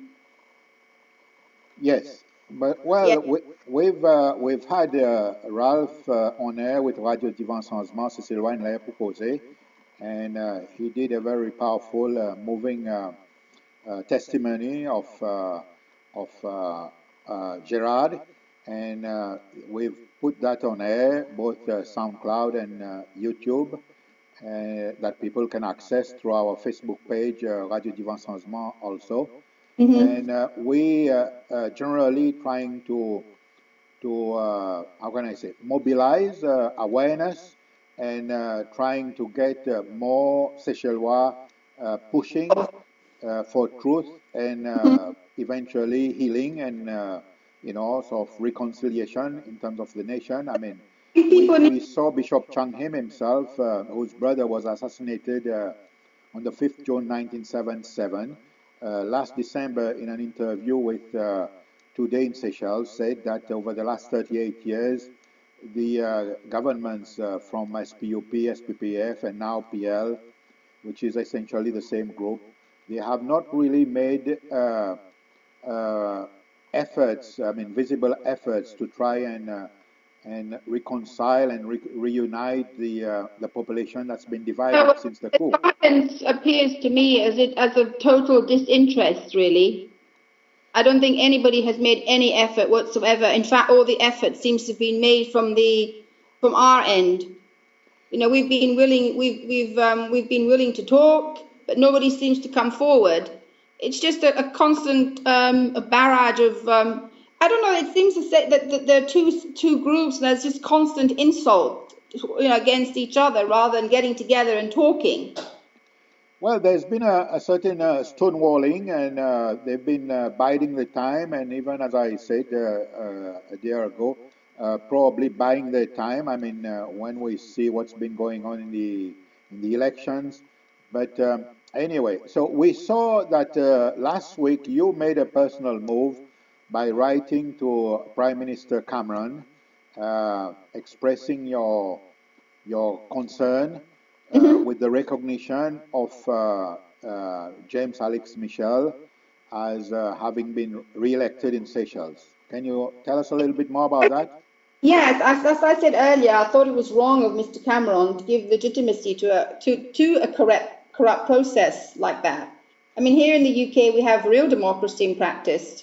Yes. But, well, we, we've, uh, we've had, uh, Ralph, uh, on air with Radio Divan Sanzman, Seselwa in ler pour koze, and, uh, he did a very powerful, uh, moving, uh, uh, testimony of, uh, of, uh, uh, Gerard, and uh, we've put that on air, both uh, SoundCloud and uh, YouTube, uh, that people can access through our Facebook page, uh, Radio Divan Changement also. And uh, we uh, uh, generally trying to to uh, how can I say, mobilize uh, awareness and uh, trying to get uh, more Seychellois uh, pushing uh, for truth and uh, eventually healing and uh, you know, sort of reconciliation in terms of the nation. I mean, we, we saw Bishop Chang Him himself, uh, whose brother was assassinated uh, on the fifth June nineteen seventy-seven, uh, last December in an interview with uh, Today in Seychelles, said that over the last thirty-eight years, the uh, governments uh, from S P U P, S P P F, and now P L, which is essentially the same group, they have not really made uh, uh, efforts, I mean, visible efforts to try and uh, and reconcile and re- reunite the uh, the population that's been divided since the coup. It appears to me as it as a total disinterest, really. I don't think anybody has made any effort whatsoever. In fact, all the effort seems to have been made from the from our end. You know, we've been willing we've we've um, we've been willing to talk, but nobody seems to come forward. It's just a, a constant um, a barrage of. Um, I don't know. It seems to say that, that there are two two groups, and there's just constant insult, you know, against each other rather than getting together and talking. Well, there's been a, a certain uh, stonewalling, and uh, they've been uh, biding the time, and even as I said uh, uh, a day ago, uh, probably buying their time. I mean, uh, when we see what's been going on in the in the elections, but um, anyway, so we saw that uh, last week you made a personal move by writing to Prime Minister Cameron, uh, expressing your your concern uh, with the recognition of uh, uh, James Alex Michel as uh, having been re-elected in Seychelles. Can you tell us a little bit more about that? Yes, as, as I said earlier, I thought it was wrong of Mr Cameron to give legitimacy to a to, to a corrupt corrupt process like that. I mean, here in the U K, we have real democracy in practice.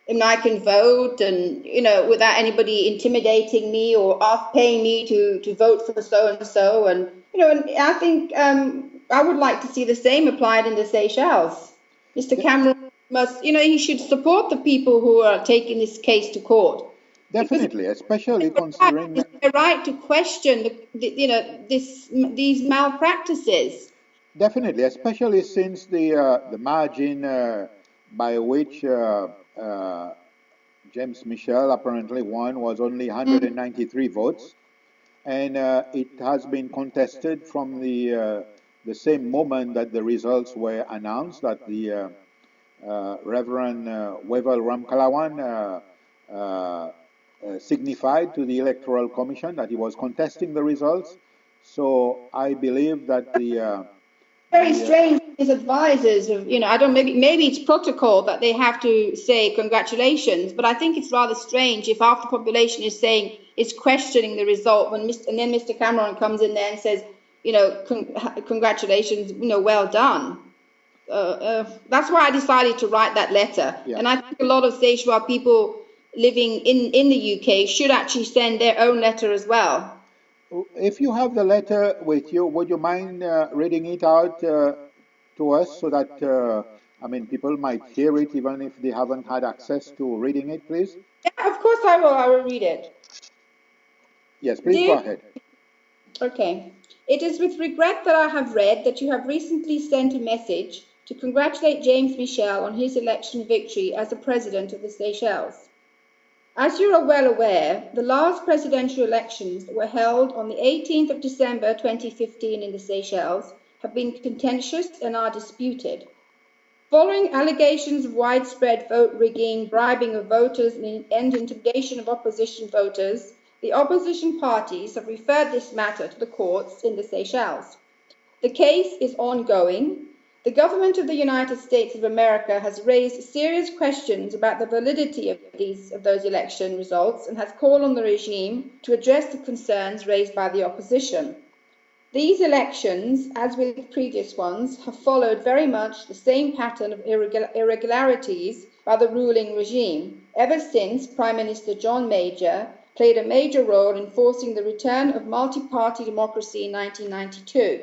And I can vote, and you know, without anybody intimidating me or off paying me to to vote for so and so, and you know, and I think um, I would like to see the same applied in the Seychelles. Mr Cameron must, you know, he should support the people who are taking this case to court. Definitely, especially considering the right to question the, the, you know, this these malpractices. Definitely, especially since the uh, the margin uh, by which uh, uh, James Michel apparently won was only one hundred ninety-three votes, and uh, it has been contested from the uh, the same moment that the results were announced, that the uh, uh, Reverend uh, Wavel Ramkalawan uh, uh, uh, signified to the Electoral Commission that he was contesting the results. So I believe that the uh, Very strange. His advisors, have, you know, I don't. Maybe maybe it's protocol that they have to say congratulations, but I think it's rather strange if half the population is saying is questioning the result when Mr, and then Mr Cameron comes in there and says, you know, con, congratulations, you know, well done. Uh, uh, that's why I decided to write that letter. Yeah. And I think a lot of Seychelles people living in in the U K should actually send their own letter as well. If you have the letter with you, would you mind uh, reading it out uh, to us so that, uh, I mean, people might hear it even if they haven't had access to reading it, please? Yeah, of course I will. I will read it. Yes, please Dear, go ahead. Okay. It is with regret that I have read that you have recently sent a message to congratulate James Michel on his election victory as the President of the Seychelles. As you are well aware, the last presidential elections that were held on the eighteenth of December twenty fifteen in the Seychelles have been contentious and are disputed. Following allegations of widespread vote rigging, bribing of voters, and intimidation of opposition voters, the opposition parties have referred this matter to the courts in the Seychelles. The case is ongoing. The government of the United States of America has raised serious questions about the validity of these of those election results and has called on the regime to address the concerns raised by the opposition. These elections, as with previous ones, have followed very much the same pattern of irregular, irregularities by the ruling regime, Ever since, Prime Minister John Major played a major role in forcing the return of multi-party democracy in nineteen ninety-two.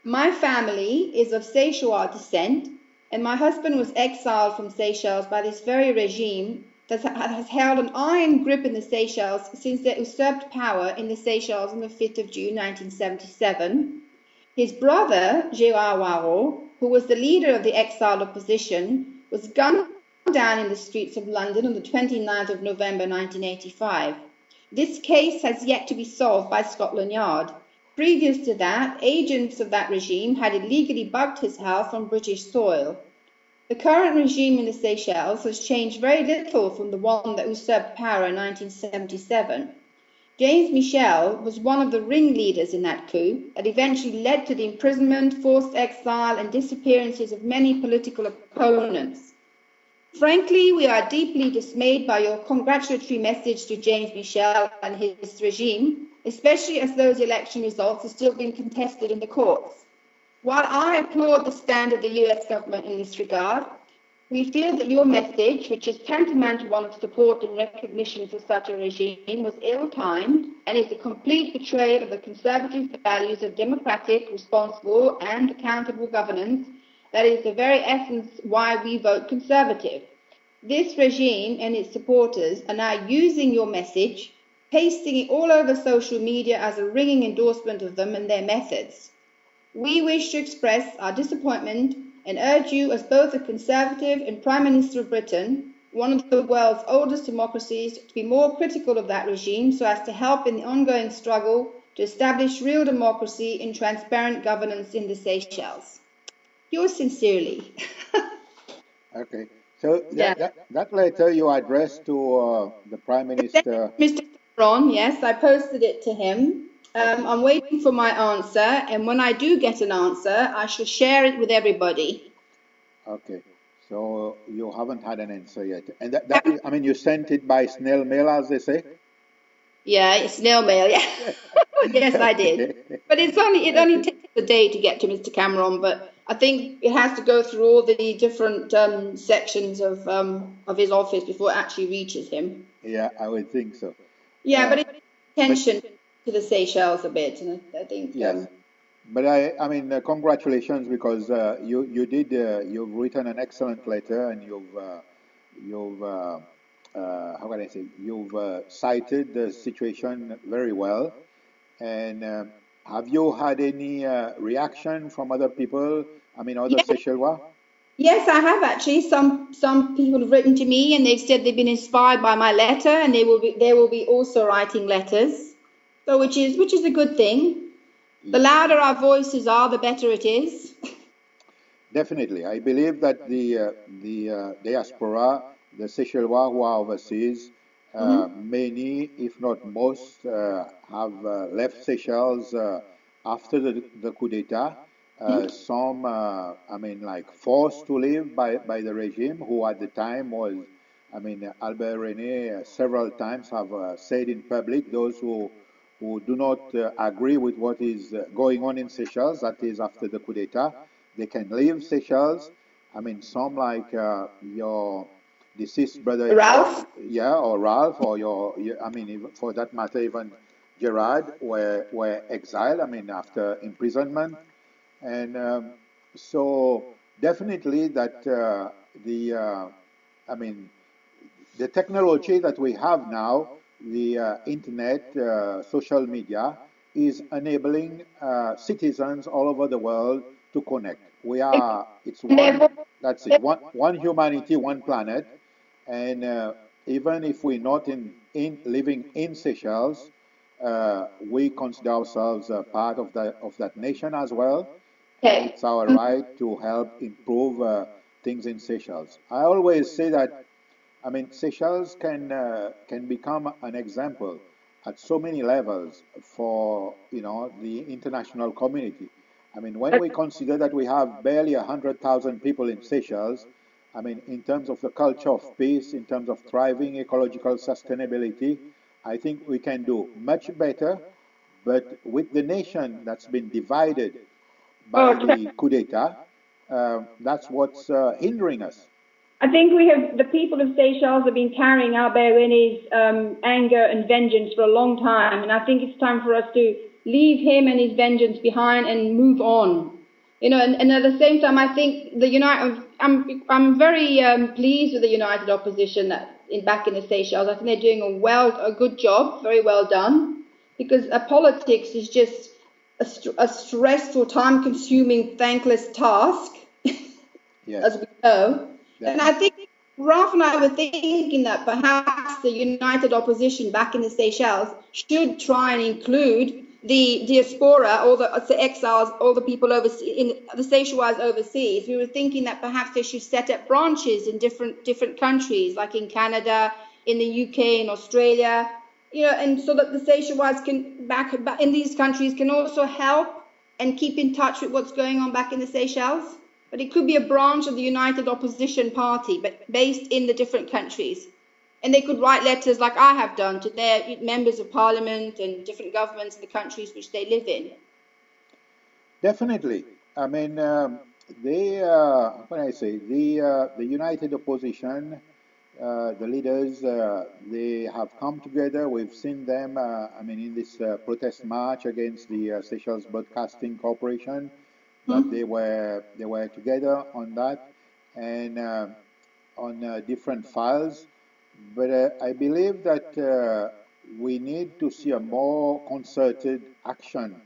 My family is of Seishoa descent, and my husband was exiled from Seychelles by this very regime that ha-, has held an iron grip in the Seychelles since they usurped power in the Seychelles on the fifth of June nineteen seventy-seven. His brother, Gérard Hoareau, who was the leader of the exiled opposition, was gunned down in the streets of London on the twenty-ninth of November nineteen eighty-five. This case has yet to be solved by Scotland Yard. Previous to that, agents of that regime had illegally bugged his house on British soil. The current regime in the Seychelles has changed very little from the one that usurped power in nineteen seventy-seven. James Michel was one of the ringleaders in that coup that eventually led to the imprisonment, forced exile, and disappearances of many political opponents. Frankly, we are deeply dismayed by your congratulatory message to James Michel and his regime, especially as those election results are still being contested in the courts. While I applaud the stand of the U S government in this regard, we feel that your message, which is tantamount to one of support and recognition for such a regime, was ill-timed and is a complete betrayal of the conservative values of democratic, responsible and accountable governance that is the very essence why we vote Conservative. This regime and its supporters are now using your message, pasting it all over social media as a ringing endorsement of them and their methods. We wish to express our disappointment and urge you, as both a Conservative and Prime Minister of Britain, one of the world's oldest democracies, to be more critical of that regime so as to help in the ongoing struggle to establish real democracy and transparent governance in the Seychelles. Yours sincerely. Okay. So that, yeah. that, that letter you addressed to uh, the Prime Minister. Mister Cameron, yes, I posted it to him. Um, I'm waiting for my answer, and when I do get an answer, I shall share it with everybody. Okay. So you haven't had an answer yet. And that, that I mean, you sent it by snail mail, as they say? Yeah, it's snail mail, yeah. Yes, I did. But it's only, it only takes a day to get to Mister Cameron, but I think it has to go through all the different um, sections of um, of his office before it actually reaches him. Yeah, I would think so. Yeah, uh, but it's attention to the Seychelles a bit, and I think. Yes. Um, but I, I mean, uh, congratulations, because uh, you, you did, uh, you've written an excellent letter, and you've, uh, you've, uh, uh, how can I say, you've uh, cited the situation very well. And uh, have you had any uh, reaction from other people? I mean, other yeah. Seychellois? Yes, I have actually. Some some people have written to me and they've said they've been inspired by my letter, and they will be they will be also writing letters. So which is which is a good thing. The louder our voices are, the better it is. Definitely, I believe that the uh, the uh, diaspora, the Seychellois who are overseas, uh, mm-hmm. many, if not most, uh, have uh, left Seychelles uh, after the, the coup d'etat. Uh, mm-hmm. Some, uh, I mean, like forced to leave by, by the regime, who at the time was, I mean, Albert Rene uh, several times have uh, said in public, those who, who do not uh, agree with what is uh, going on in Seychelles, that is after the coup d'etat, they can leave Seychelles. I mean, some like uh, your deceased brother, Ralph? Yeah, or Ralph, or your, your, I mean, even, for that matter, even Gerard were, were exiled, I mean, after imprisonment. And um, so definitely that uh, the, uh, I mean, the technology that we have now, the uh, internet, uh, social media, is enabling uh, citizens all over the world to connect. We are, it's one, that's it, one, one humanity, one planet. And uh, even if we're not in, in living in Seychelles, uh, we consider ourselves a part of that, of that nation as well. Okay. It's our right to help improve uh, things in Seychelles. I always say that, I mean, Seychelles can uh, can become an example at so many levels for, you know, the international community. I mean, when we consider that we have barely a hundred thousand people in Seychelles, I mean, in terms of the culture of peace, in terms of thriving ecological sustainability, I think we can do much better. But with the nation that's been divided by the coup d'etat, uh, that's what's uh, hindering us. I think we have, the people of Seychelles have been carrying Albert René's um, anger and vengeance for a long time, and I think it's time for us to leave him and his vengeance behind and move on. You know, and, and at the same time, I think the United, I'm, I'm very um, pleased with the United Opposition that in back in the Seychelles. I think they're doing a well, a good job, very well done, because uh, politics is just a, str- a stressful, time-consuming, thankless task, Yes. as we know. And I think Ralph and I were thinking that perhaps the United Opposition back in the Seychelles should try and include the diaspora, all the, the exiles, all the people overseas, in the Seychelles overseas. We were thinking that perhaps they should set up branches in different different countries, like in Canada, in the U K, in Australia, you know, and so that the Seychelles can back, back in these countries can also help and keep in touch with what's going on back in the Seychelles. But it could be a branch of the United Opposition Party, but based in the different countries. And they could write letters like I have done to their members of parliament and different governments in the countries which they live in. Definitely. I mean, um, they, uh, what can I say, the, uh, the United Opposition, uh, the leaders, uh, they have come together. We've seen them, uh, I mean, in this uh, protest march against the uh, Seychelles Broadcasting Corporation, that they were they were together on that and uh, on uh, different files. But uh, I believe that uh, we need to see a more concerted action.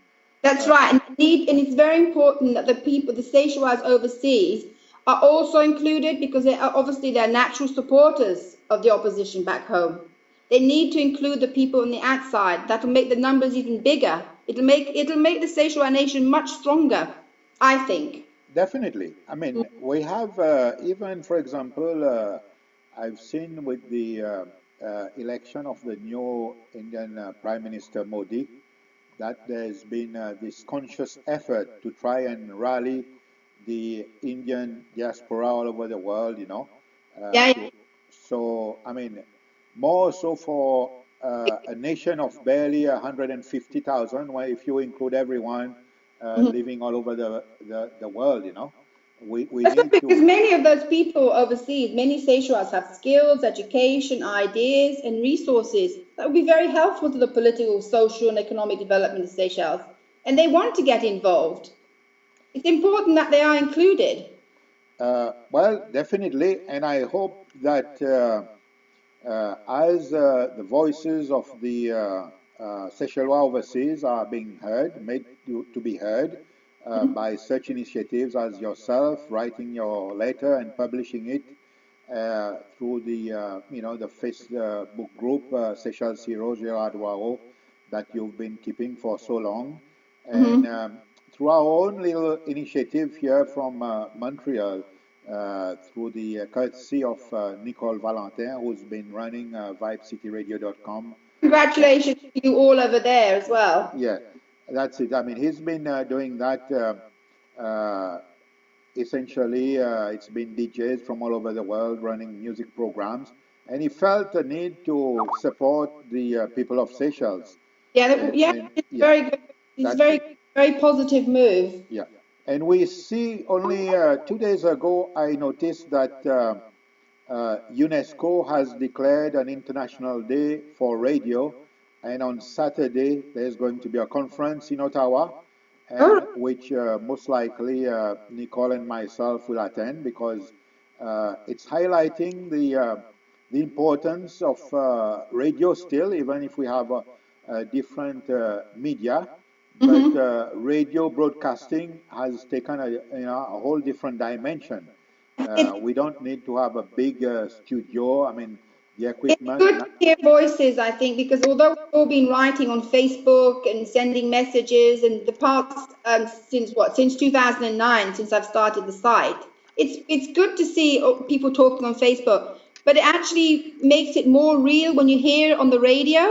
That's right. And, need, and it's very important that the people, the Seychelles overseas, are also included because they are obviously they're natural supporters of the opposition back home. They need to include the people on the outside. That'll make the numbers even bigger. It'll make it'll make the Seychelles nation much stronger, I think. Definitely. I mean, we have uh, even, for example, uh, I've seen with the uh, uh, election of the new Indian uh, Prime Minister Modi that there's been uh, this conscious effort to try and rally the Indian diaspora all over the world, you know. Uh, Yeah, to- so, I mean, more so for uh, a nation of barely one hundred fifty thousand, where if you include everyone uh, living all over the, the, the world, you know, we, we That's need because to. Many of those people overseas, many Seychelles have skills, education, ideas, and resources that would be very helpful to the political, social, and economic development of Seychelles. And they want to get involved. It's important that they are included. Uh, well, definitely, and I hope that uh, uh, as uh, the voices of the uh, uh, Seychellois overseas are being heard, made to, to be heard uh, by such initiatives as yourself, writing your letter and publishing it uh, through the uh, you know the Facebook group uh, Seychelles Hero Gerard Hoareau that you've been keeping for so long, and um, through our own little initiative here from uh, Montreal, uh, through the uh, courtesy of uh, Nicole Valentin, who's been running uh, vibe city radio dot com. Congratulations to you all over there as well. Yeah, that's it. I mean, he's been uh, doing that. Uh, uh, essentially, uh, it's been D Js from all over the world running music programs, and he felt the need to support the uh, people of Seychelles. Yeah, that- And- yeah, and- it's yeah. very good. It's That's very, it. Very positive move. Yeah. And we see only uh, two days ago, I noticed that uh, uh, UNESCO has declared an international day for radio. And on Saturday, there's going to be a conference in Ottawa, and Ah. which uh, most likely uh, Nicole and myself will attend because uh, it's highlighting the, uh, the importance of uh, radio still, even if we have a, a different uh, media. But uh, radio broadcasting has taken a, you know, a whole different dimension. Uh, we don't need to have a big uh, studio. I mean, the It's equipment. good to hear voices, I think, because although we've all been writing on Facebook and sending messages and the past um, since what since two thousand nine, since I've started the site, it's it's good to see uh, people talking on Facebook, but it actually makes it more real when you hear it on the radio.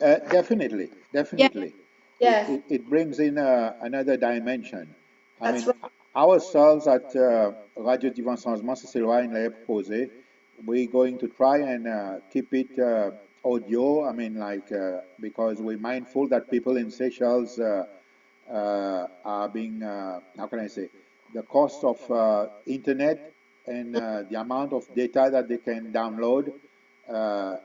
Uh, definitely, definitely. Yes. It, it, it brings in uh, another dimension. I That's mean, right. Ourselves at uh, Radio Divan Sanzman, Seychellois in L'air Proposé, we're going to try and uh, keep it uh, audio. I mean, like, uh, because we're mindful that people in Seychelles uh, uh, are being, uh, how can I say, the cost of uh, internet and uh, the amount of data that they can download uh,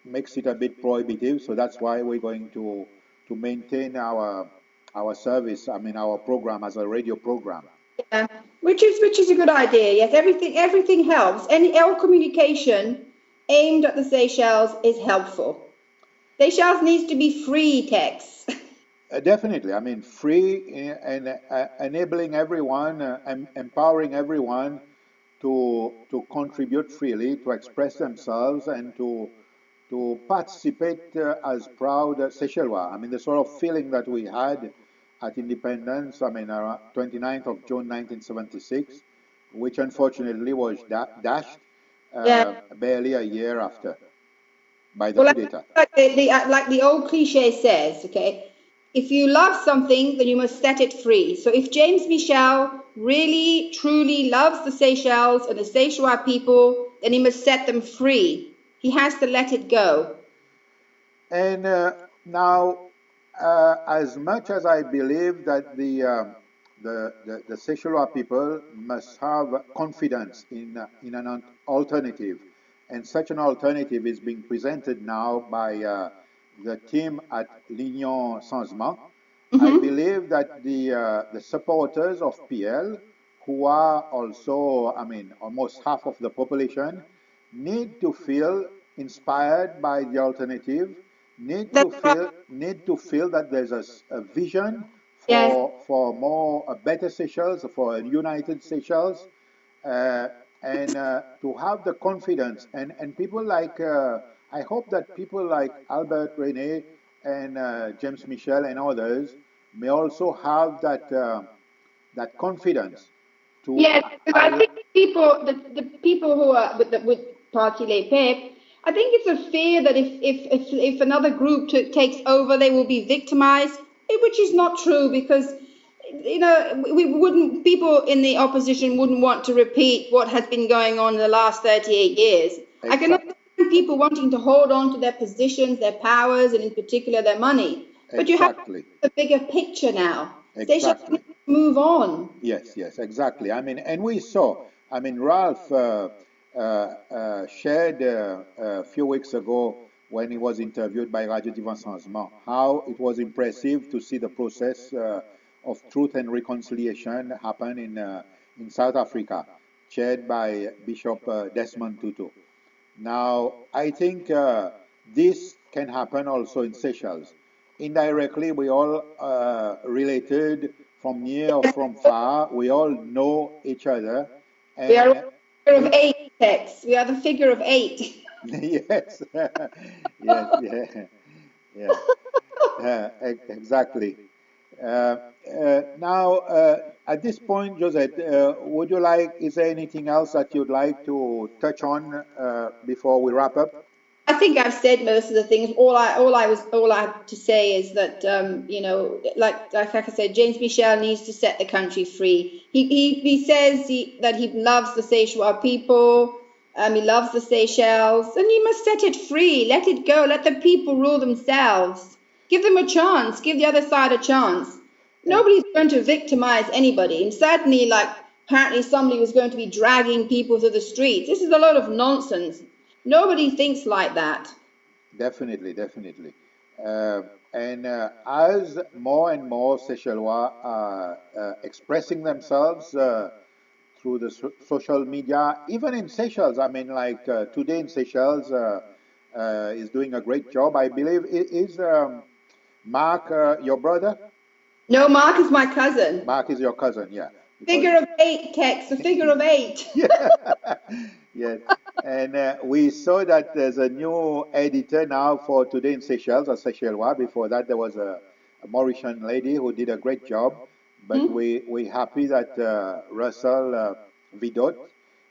makes it a bit prohibitive. So that's why we're going to to maintain our our service. I mean, our program as a radio program. Yeah, which is which is a good idea. Yes, everything everything helps. Any all communication aimed at the Seychelles is helpful. Seychelles needs to be free, Tex. Uh, definitely. I mean, free and uh, enabling everyone, uh, em- empowering everyone to to contribute freely, to express themselves, and to to participate uh, as proud Seychellois. I mean, the sort of feeling that we had at independence, I mean, uh, twenty-ninth of June nineteen seventy-six, which unfortunately was da- dashed uh, Yeah. barely a year after by the Well, coup d'etat. Like the, the, uh, like the old cliche says, okay, if you love something, then you must set it free. So if James Michel really, truly loves the Seychelles and the Seychellois people, then he must set them free. He has to let it go. And uh, now, uh, as much as I believe that the, um, the, the, the Seychellois people must have confidence in, uh, in an al- alternative, and such an alternative is being presented now by uh, the team at L'Union Changement, I believe that the, uh, the supporters of P L, who are also, I mean, almost half of the population, need to feel inspired by the alternative, need to That's right. feel need to feel that there's a, s- a vision for Yes. for more a better Seychelles, for a united Seychelles, uh, and uh, to have the confidence. And and people like uh, I hope that people like Albert Rene and uh, James Michel and others may also have that uh, that confidence. To Yes, because I allow- think the people, the, the people who are with, the, with Parti Les Peuples, I think it's a fear that if if if, if another group t- takes over, they will be victimized, eh, which is not true because you know we we wouldn't people in the opposition wouldn't want to repeat what has been going on in the last thirty-eight years. I can Exactly. understand people wanting to hold on to their positions, their powers, and in particular their money. But you have Exactly. the bigger picture now. They should Exactly. move on. Yes, yes, exactly. I mean, and we saw, I mean, Ralph uh, uh, uh, shared uh, a few weeks ago when he was interviewed by Radio Divan Changement, how it was impressive to see the process uh, of truth and reconciliation happen in, uh, in South Africa, chaired by Bishop uh, Desmond Tutu. Now, I think uh, this can happen also in Seychelles. Indirectly, we all uh, related from near or from far. We all know each other. And We are figure of eight, Tex. We are the figure of eight. Yes, yes, yeah, yeah. Uh, e- exactly. Uh, uh, now, uh, at this point, Josette, uh, would you like? Is there anything else that you'd like to touch on uh, before we wrap up? I think I've said most of the things. All I, all I was, all I have to say is that, um, you know, like, like, like I said, James Michel needs to set the country free. He, he, he says he, that he loves the Seychelles people, um, he loves the Seychelles, and he must set it free. Let it go. Let the people rule themselves. Give them a chance. Give the other side a chance. Nobody's going to victimize anybody. And certainly, like, apparently somebody was going to be dragging people through the streets. This is a lot of nonsense. Nobody thinks like that. Definitely, definitely. Uh, and uh, as more and more Seychellois are uh, expressing themselves uh, through the so- social media, even in Seychelles, I mean, like uh, Today in Seychelles uh, uh, is doing a great job. I believe i- is um, Mark uh, your brother? No, Mark is my cousin. Mark is your cousin, yeah. Because- Figure of eight, Tex, the figure of eight. Yes. And uh, we saw that there's a new editor now for Today in Seychelles, a Seychellois. Before that, there was a, a Mauritian lady who did a great job. But we, we're happy that uh, Russell uh, Vidot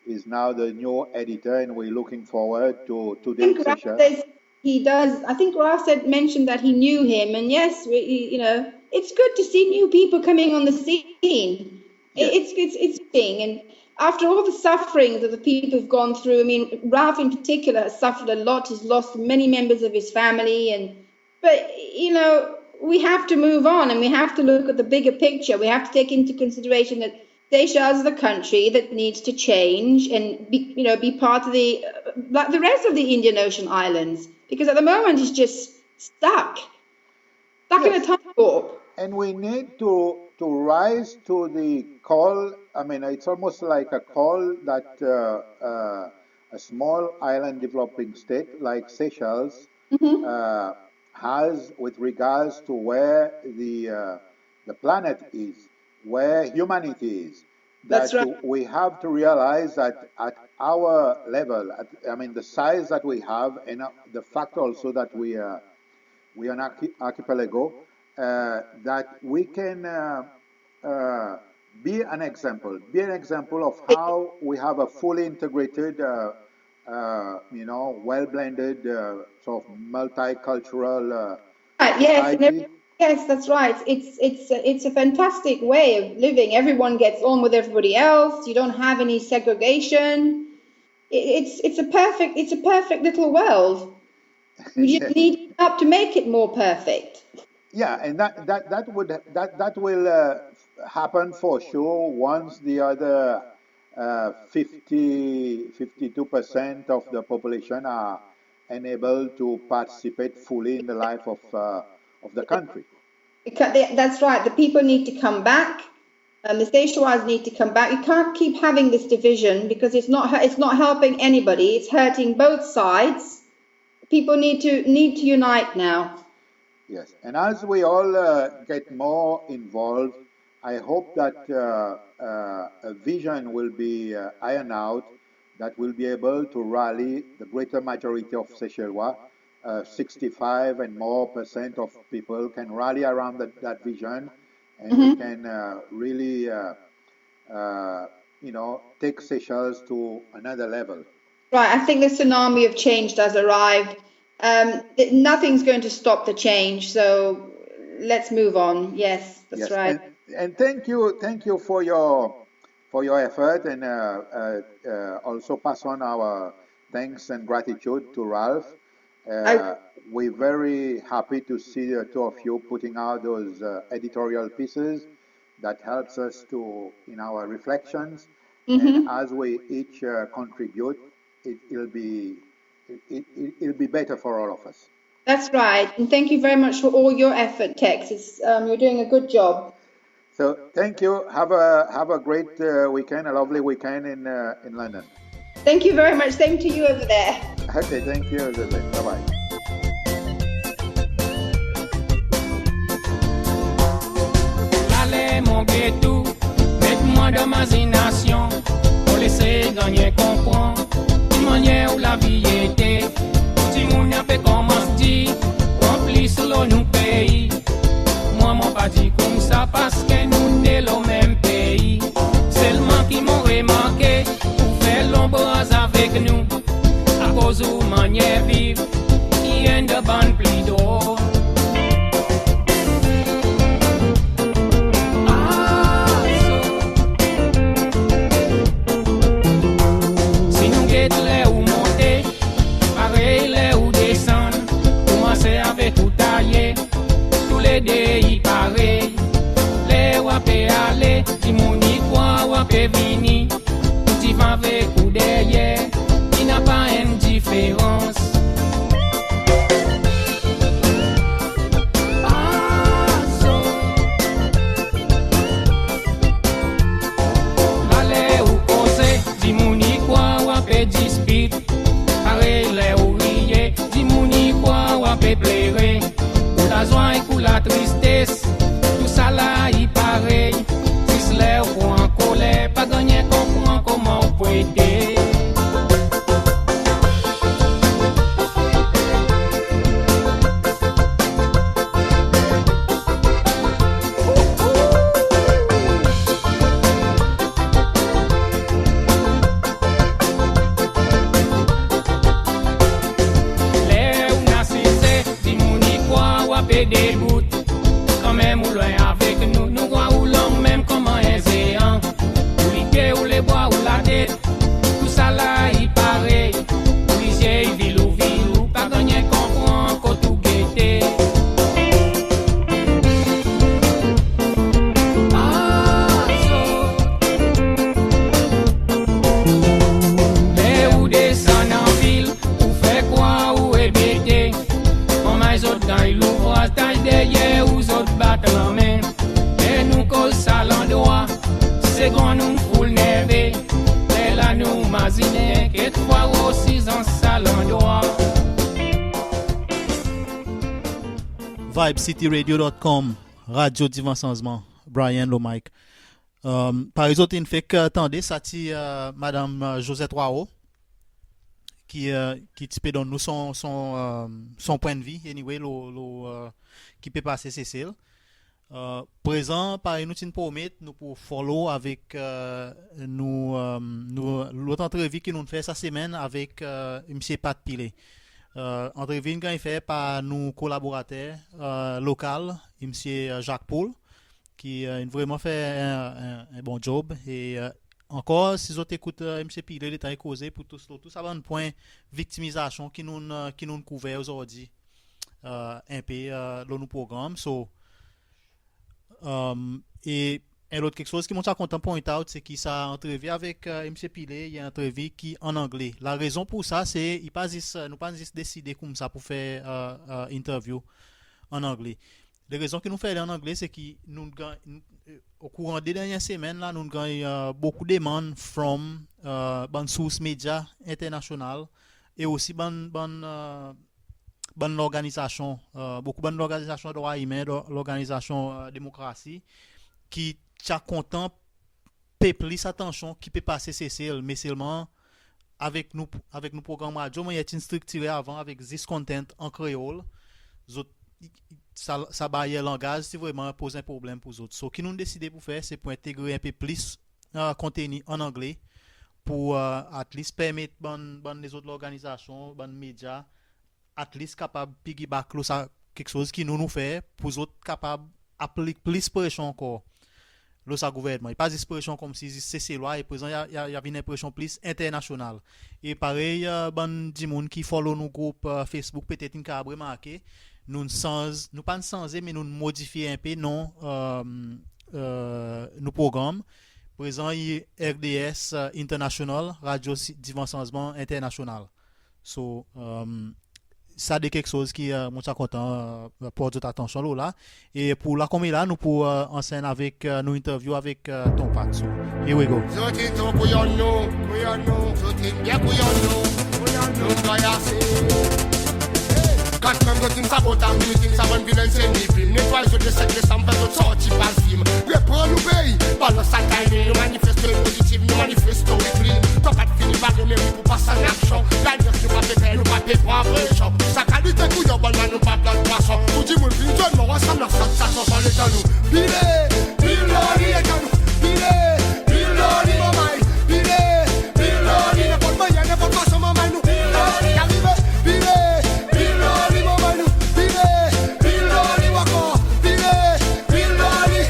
is now the new editor, and we're looking forward to I Today in think Ralph Seychelles. says he does. I think Ralph said mentioned that he knew him, and yes, we, you know, it's good to see new people coming on the scene. Yes. It's it's it's a thing, and after all the sufferings that the people have gone through, I mean, Ralph in particular has suffered a lot. He's lost many members of his family, and but you know, we have to move on, and we have to look at the bigger picture. We have to take into consideration that Seychelles is a country that needs to change and be, you know, be part of the, uh, like the rest of the Indian Ocean islands, because at the moment it's just stuck, stuck in a Yes. time warp. And we need to, to rise to the call. I mean, it's almost like a call that, uh, uh, a small island developing state like Seychelles, Mm-hmm. uh, has with regards to where the, uh, the planet is, where humanity is. That's That right. we have to realize that at our level, at, I mean, the size that we have, and, uh, the fact also that we are, we are an archi-, archipelago, uh, that we can, uh, uh, be an example, be an example of how we have a fully integrated, uh, uh, you know, well-blended, uh, sort of multicultural, uh, Right, yes, and society. every-, yes, that's right. It's, it's, it's a fantastic way of living. Everyone gets on with everybody else. You don't have any segregation. I-, it's, it's a perfect, it's a perfect little world. We just Yes. need up to make it more perfect. Yeah, and that, that, that would, that, that will, uh, happen for sure once the other, uh, fifty, fifty-two percent of the population are unable to participate fully in the life of, uh, of the country. Because they, that's right. The people need to come back. Um, the Seychelles need to come back. You can't keep having this division because it's not, it's not helping anybody. It's hurting both sides. People need to, need to unite now. Yes, and as we all, uh, get more involved, I hope that, uh, uh, a vision will be, uh, ironed out that will be able to rally the greater majority of Seychellois, uh, sixty-five and more percent of people can rally around that, that vision, and we Mm-hmm. can, uh, really, uh, uh, you know, take Seychelles to another level. Right, I think the tsunami of change has arrived. Um, th-, nothing's going to stop the change, so let's move on. Yes, that's Yes, right. and, and thank you, thank you for your, for your effort, and, uh, uh, uh, also pass on our thanks and gratitude to Ralph. Uh, I we're very happy to see the two of you putting out those, uh, editorial pieces that helps us to, in our reflections. Mm-hmm. And as we each, uh, contribute, it, it'll be, it, it, it'll be better for all of us. That's right. And thank you very much for all your effort, Tex. It's, um, you're doing a good job. So thank you. Have a, have a great, uh, weekend, a lovely weekend in, uh, in London. Thank you very much. Same to you over there. Okay, thank you, Joseph. Bye-bye. Lale mon geto, met mwan dan mazinasyon, mon les gannyen konpran ki mannyer ou lavi ete. Dimoun pe konmans dir, pran plis lo nou pei. Mwan, mon pa dir koumsa paski nou ne lo menm pei. Selman ki mon remarke, ou fer lonbraz avek nou, akoz ou mannyer viv i enn dan bann pli drol. Ah, so. Si nou get ler ou monte, parey ler ou desann, koumanse avek ou taye, toulede i parey. Ler ou ape ale, dimoun i krwar ou ape vini. Ou divan avek ou deryer, i napa enn diferans. Azo. Ler ou koze, dimoun i krwar ou ape dispit. Parey ler ou riye, dimoun i krwar ou ape plere. Ou lazwa ek ou latristes, tousala i parey. Zis ler ou ankoler, pa gannyen konpran koman ou pou ete. Ler ou'n asize, dimoun i krwar ou ape debout. Kanmenm ou lwen avek nou, nou war ou long menm konman en zean. Ou lite, ou lebra, ou latet, tousala i parey. Ou lizye i vilou vilou, pa gannyen konpran kot ou gete. Azo. Vibecity Radio dot com, Radyo Divan Sanzman, Brian lo mic. Parey zot in fek tande, sa ti Madanm Josette Hoareau ki, ki ti pe donn nou son, son, son pwennvi, anyway, lo, lo ki pe pase Sesel. Prezan, parey nou ti'n promet, nou pou follow avek nou, nou lot antrevi ki nou'n fer sa semenn avek Msye Pat Pillay. Antrevi in ganny fer par nou kolaborater lokal, Msye Jacques Pool, ki in vreman fer en, en, en bon djob. E ankor, si zot ekout Msye Pillay, letan i koze pou tou, tou sa bann pwen viktimizasyon ki nou'n, ki nou'n kouver ozordi en pe lo nou progranm. So, e en lot keksoz ki mon ti a kontan point out, se ki sa antrevi avek Msye Pillay, i en antrevi ki an Angle. Larezon pour sa, se i pa zis, nou pa zis deside koumsa pour fer interview an Angle. Larezon ki nou fer li an Angle, se ki nou'n ganny, o kouran de dernyen semenn la, nou'n ganny bokou demann from bann sours medya enternasyonal e osi bann, bann, bann lorganizasyon, bokou bann lorganizasyon drwa imen, lor-, lorganizasyon demokrasi, ki ti a kontan pe plis atansyon ki pe pase Sesel, me selman avek nou, avek nou progranm radyo, mannyer ti'n striktire avan avek zis content an kreol, zot, sa, sa baryer langaz ti vreman poz en problenm pour zot. So, ki nou'n deside pour fer, se pour entegre en pe plis konteni an Angle pour at least permet bann, bann lezot lorganizasyon, bann medya, at least kapab piggyback lo sa keksoz ki nou, nou fer, pour zot kapab aplik plis presyon ankor lo sa gouvernman. I pa zis presyon konmsi zis Seselwa, e prezan i a, i a, i a vin en presyon plis enternasyonal. E parey bann dimoun ki follow nou group Facebook petet in kapab remarke, nou'n sanz, nou pa'n sanze, me nou'n modifye en pe non nou progranm. Prezan i R D S International, Radyo Divan Sanzman Enternasyonal. So, sa de keksoz ki mon ti a kontan port zot atansyon lo la. E pour la konmela, nou pou ansenn avek nou interview avek Ton Pat. So, here we go. Zot in tou kouyon nou, kouyon nou, zot in byen kouyon nou, kouyon nou, gayasi. Kat menm zot in sabotaz miting, sa bann vilen se ni vin netway zot le senk Desanm, fer zot sorti pas vim. Repran nou pei, balans sa timing, nou manifeste pozitiv, nou manifeste with clean. Ton Pat fini bare meri pour pas an aksyon. Lalyans nou pa pe per, nou pa pe pran presyon. Sa kalite kouyon bann la nou pa pran pwason. Tou dimoun vin zwenn mwan ansanm, nou sant sa sanson letan nou pile, pile lo li letan nou pile, pile lo li manmay, pile, pile lo li nenport mannyer, nenport fason manmay nou pile lo li, arive, pile, pile lo li manmay nou, pile, pile lo li ankor, pile, pile lo li.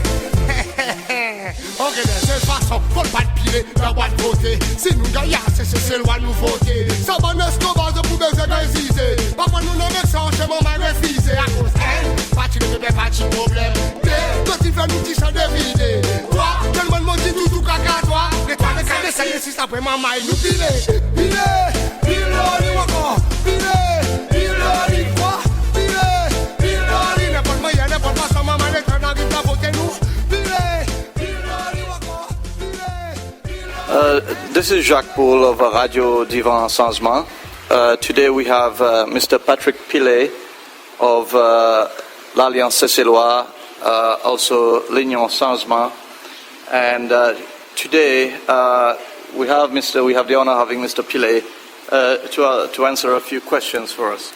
Oke, dan sel fason, kot pa pile, dan bwat vote. Si nou ganny ase, se Seselwa nou vote. Sa bann eskrobaz pou bezwen ganny zize. Pa pran nou nan menm sans, se manmay refize. Akoz enn, pa ti lefe pe pa ti problenm. De, zot in fer nou ti san devide. Trwa, telman nou modi nou tou kaka. Trwa, le trwa le ka eseye si sa vreman manmay nou pile. Pile, pile lo li ankor. Pile, pile lo li ankor. Pile, pile lo li. Nenport mannyer, nenport fason, manmay, letan nou ariv la vote nou. Pile, pile lo li ankor. Pile, pile lo li. Uh, this is Jacques Pool of, uh, Radio Divan Sanzman. Uh, today we have, uh, Mister Patrick Pillay of, uh, l'Alliance Seselwa, uh, also l'Union Sanzman. And, uh, today, uh, we have Mister, we have the honor of having Mister Pillay, uh, to, uh, to answer a few questions for us.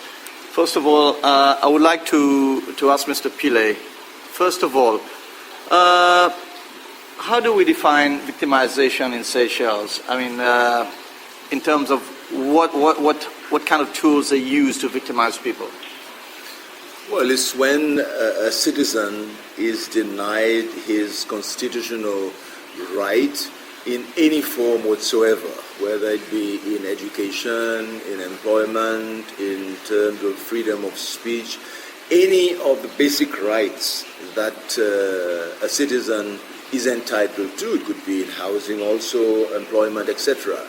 First of all, uh, I would like to, to ask Mister Pillay, first of all, uh, how do we define victimization in Seychelles? I mean, uh, in terms of what, what, what, what kind of tools they use to victimize people? Well, it's when a, a citizen is denied his constitutional right in any form whatsoever, whether it be in education, in employment, in terms of freedom of speech, any of the basic rights that, uh, a citizen is entitled to. It could be in housing also, employment, et cetera.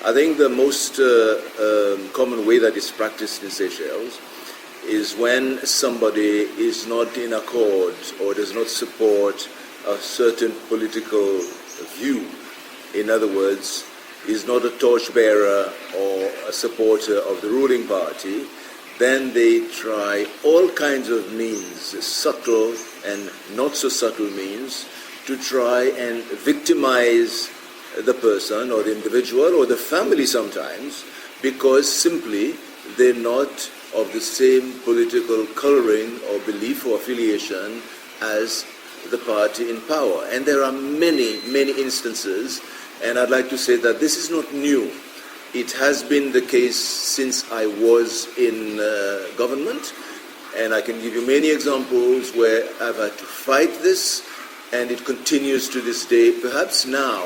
I think the most, uh, um, common way that is practiced in Seychelles is when somebody is not in accord or does not support a certain political view. In other words, is not a torchbearer or a supporter of the ruling party, then they try all kinds of means, subtle and not so subtle means, to try and victimize the person or the individual or the family sometimes, because simply they're not of the same political coloring or belief or affiliation as the party in power. And there are many, many instances, and I'd like to say that this is not new. It has been the case since I was in uh, government, and I can give you many examples where I've had to fight this, and it continues to this day. Perhaps now,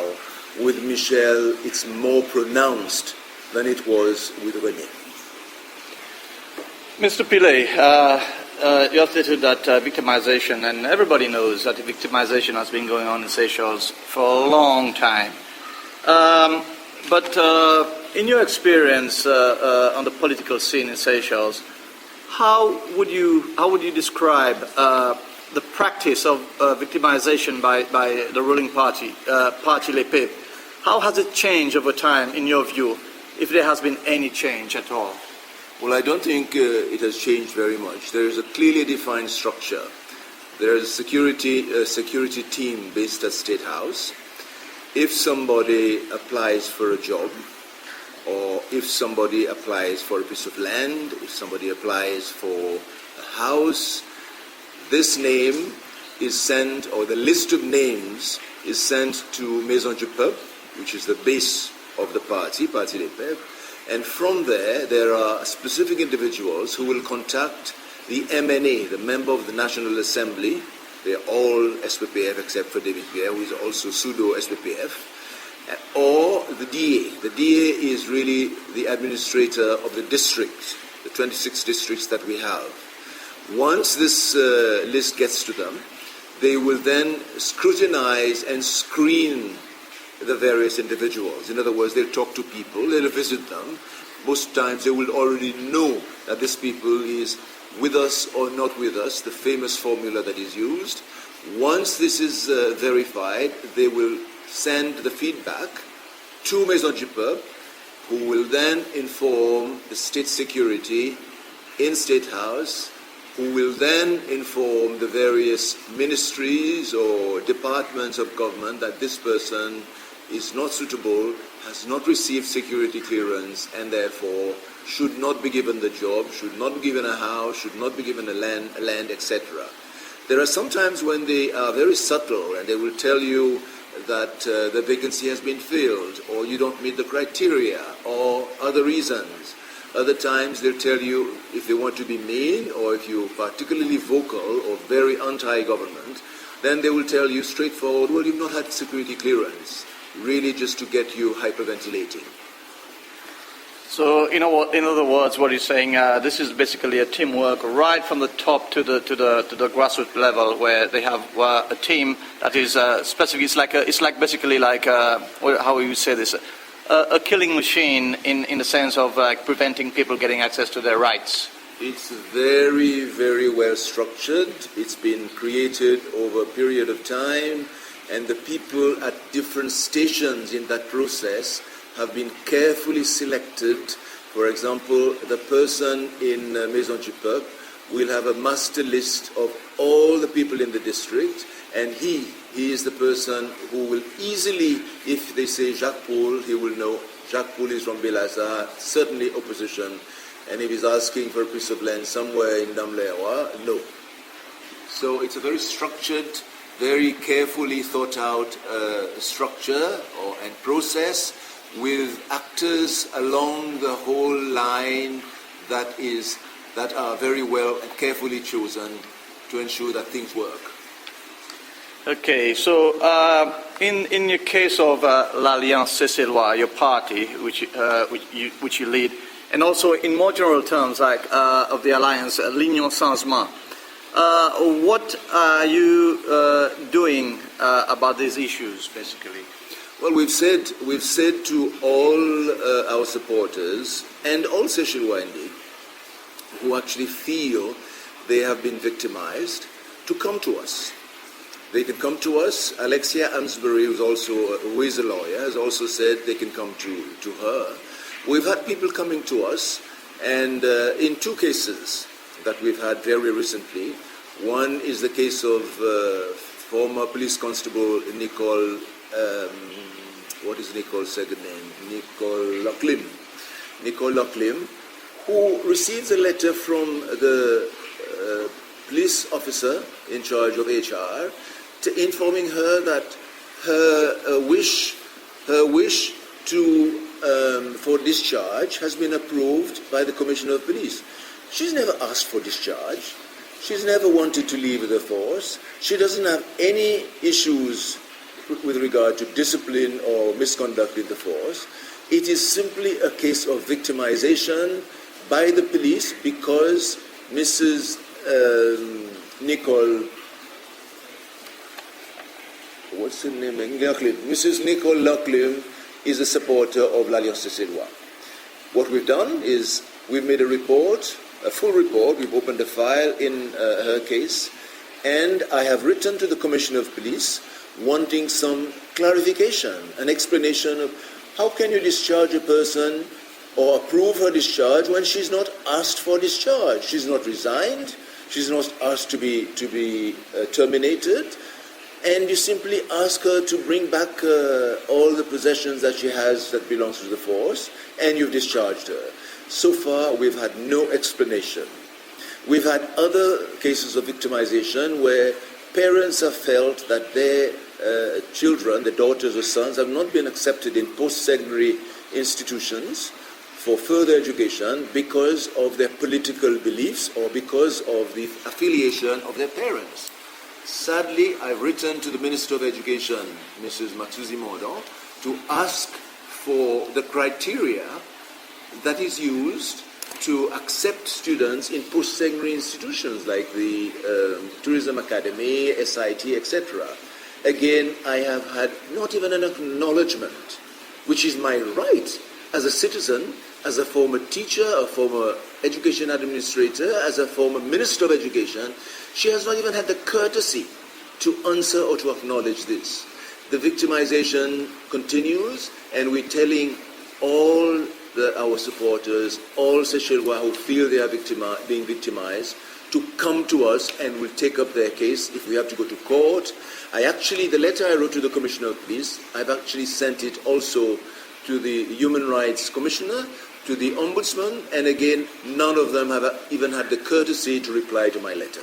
with Michel, it's more pronounced than it was with René. Mr. Pillay, uh, uh, you have stated that uh, victimization, and everybody knows that victimization has been going on in Seychelles for a long time. Um, but uh, in your experience uh, uh, on the political scene in Seychelles, how would you how would you describe uh, the practice of uh, victimization by, by the ruling party, uh, Parti Les Peuples? How has it changed over time, in your view, if there has been any change at all? Well, I don't think uh, it has changed very much. There is a clearly defined structure. There is a security, a security team based at State House. If somebody applies for a job, or if somebody applies for a piece of land, if somebody applies for a house, this name is sent, or the list of names is sent to Maison du Peuple, which is the base of the party, Parti Les Peuples, and from there, there are specific individuals who will contact the M N A, the member of the National Assembly. They're all S P P F except for David Pierre, who is also pseudo S P P F, or the D A. The D A is really the administrator of the district, the twenty-six districts that we have. Once this uh, list gets to them, they will then scrutinize and screen the various individuals. In other words, they'll talk to people, they'll visit them. Most times they will already know that this people is with us or not with us, the famous formula that is used. Once this is uh, verified, they will send the feedback to Maison du Peuple, who will then inform the state security in State House, who will then inform the various ministries or departments of government that this person is not suitable, has not received security clearance, and therefore should not be given the job, should not be given a house, should not be given a land, a land, et cetera. There are sometimes when they are very subtle and they will tell you that uh, the vacancy has been filled, or you don't meet the criteria, or other reasons. Other times they'll tell you if they want to be mean, or if you're particularly vocal or very anti-government, then they will tell you straightforward, "Well, you've not had security clearance," really just to get you hyperventilating. So, in, a, in other words, what you're saying, uh, this is basically a teamwork right from the top to the to the to the grassroots level, where they have uh, a team that is uh, specific. It's like a, it's like basically like uh, how you say this, a, a killing machine in in the sense of uh, preventing people getting access to their rights. It's very, very well structured. It's been created over a period of time, and the people at different stations in that process have been carefully selected. For example, the person in uh, Maison du Peuple will have a master list of all the people in the district, and he he is the person who will easily, if they say Jacques Paul, he will know Jacques Paul is from Baie Lazare, certainly opposition. And if he's asking for a piece of land somewhere in Dam-le-Roi, no. So it's a very structured, very carefully thought out uh, structure or and process with actors along the whole line that is that are very well and carefully chosen to ensure that things work. Okay, so uh, in in your case of uh, l'Alliance Seychelloise, your party, which uh, which, you, which you lead, and also in more general terms, like uh, of the alliance uh, l'Union Changement, uh, what are you uh, doing uh, about these issues, basically? Well, we've said we've said to all uh, our supporters and all Seychellois indeed, who actually feel they have been victimized to come to us. They can come to us. Alexia Amesbury, who's also, who is a lawyer, has also said they can come to, to her. We've had people coming to us, and, uh, in two cases that we've had very recently, one is the case of, uh, former police constable Nicole, um, what is Nicole's second name? Nicole Lachlim. Nicole Lachlim, who receives a letter from the, uh, police officer in charge of H R, to informing her that her, uh, wish, her wish to, um, for discharge has been approved by the Commissioner of Police. She's never asked for discharge. She's never wanted to leave the force. She doesn't have any issues with regard to discipline or misconduct in the force. It is simply a case of victimization by the police because Missus um, Nicole, what's her name? Lachlim. Missus Nicole Lachlim is a supporter of l'Alliance Seychelloise. What we've done is we've made a report, a full report. We've opened a file in, uh, her case, and I have written to the Commissioner of Police wanting some clarification, an explanation of how can you discharge a person or approve her discharge when she's not asked for discharge. She's not resigned. She's not asked to be, to be, uh, terminated. And you simply ask her to bring back, uh, all the possessions that she has that belongs to the force, and you've discharged her. So far, we've had no explanation. We've had other cases of victimization where parents have felt that their, uh, children, their daughters or sons, have not been accepted in post-secondary institutions for further education because of their political beliefs or because of the affiliation of their parents. Sadly, I've written to the Minister of Education, Missus Matsuzzi Mondon, to ask for the criteria that is used to accept students in post-secondary institutions like the, um, Tourism Academy, S I T, et cetera. Again, I have had not even an acknowledgement, which is my right as a citizen, as a former teacher, a former education administrator, as a former minister of education. She has not even had the courtesy to answer or to acknowledge this. The victimization continues, and we're telling all the, our supporters, all Seychellois who feel they are victimi-, being victimized, to come to us and we'll take up their case if we have to go to court. I actually, the letter I wrote to the Commissioner of Police, I've actually sent it also to the Human Rights Commissioner, to the Ombudsman, and again, none of them have even had the courtesy to reply to my letter.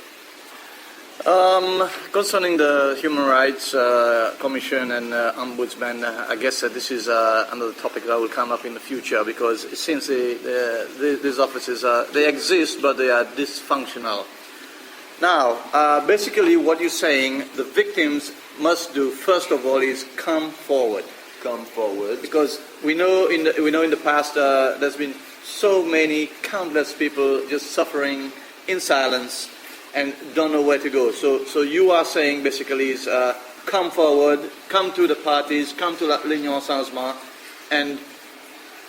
Um, concerning the Human Rights, uh, Commission and, uh, Ombudsman, uh, I guess, uh, this is, uh, another topic that will come up in the future because since the, the, the, these offices, uh, they exist, but they are dysfunctional. Now, uh, basically what you're saying, the victims must do, first of all, is come forward. Come forward. Because we know in the, we know in the past, uh, there's been so many countless people just suffering in silence and don't know where to go. So, so you are saying basically is, uh, come forward, come to the parties, come to la, l'Union Changement, and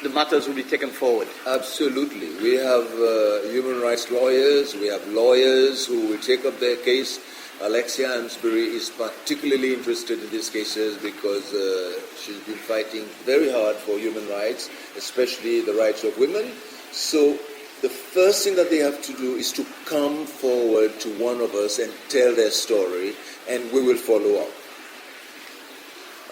the matters will be taken forward. Absolutely. We have, uh, human rights lawyers, we have lawyers who will take up their case. Alexia Amesbury is particularly interested in these cases because, uh, she's been fighting very hard for human rights, especially the rights of women. So the first thing that they have to do is to come forward to one of us and tell their story, and we will follow up.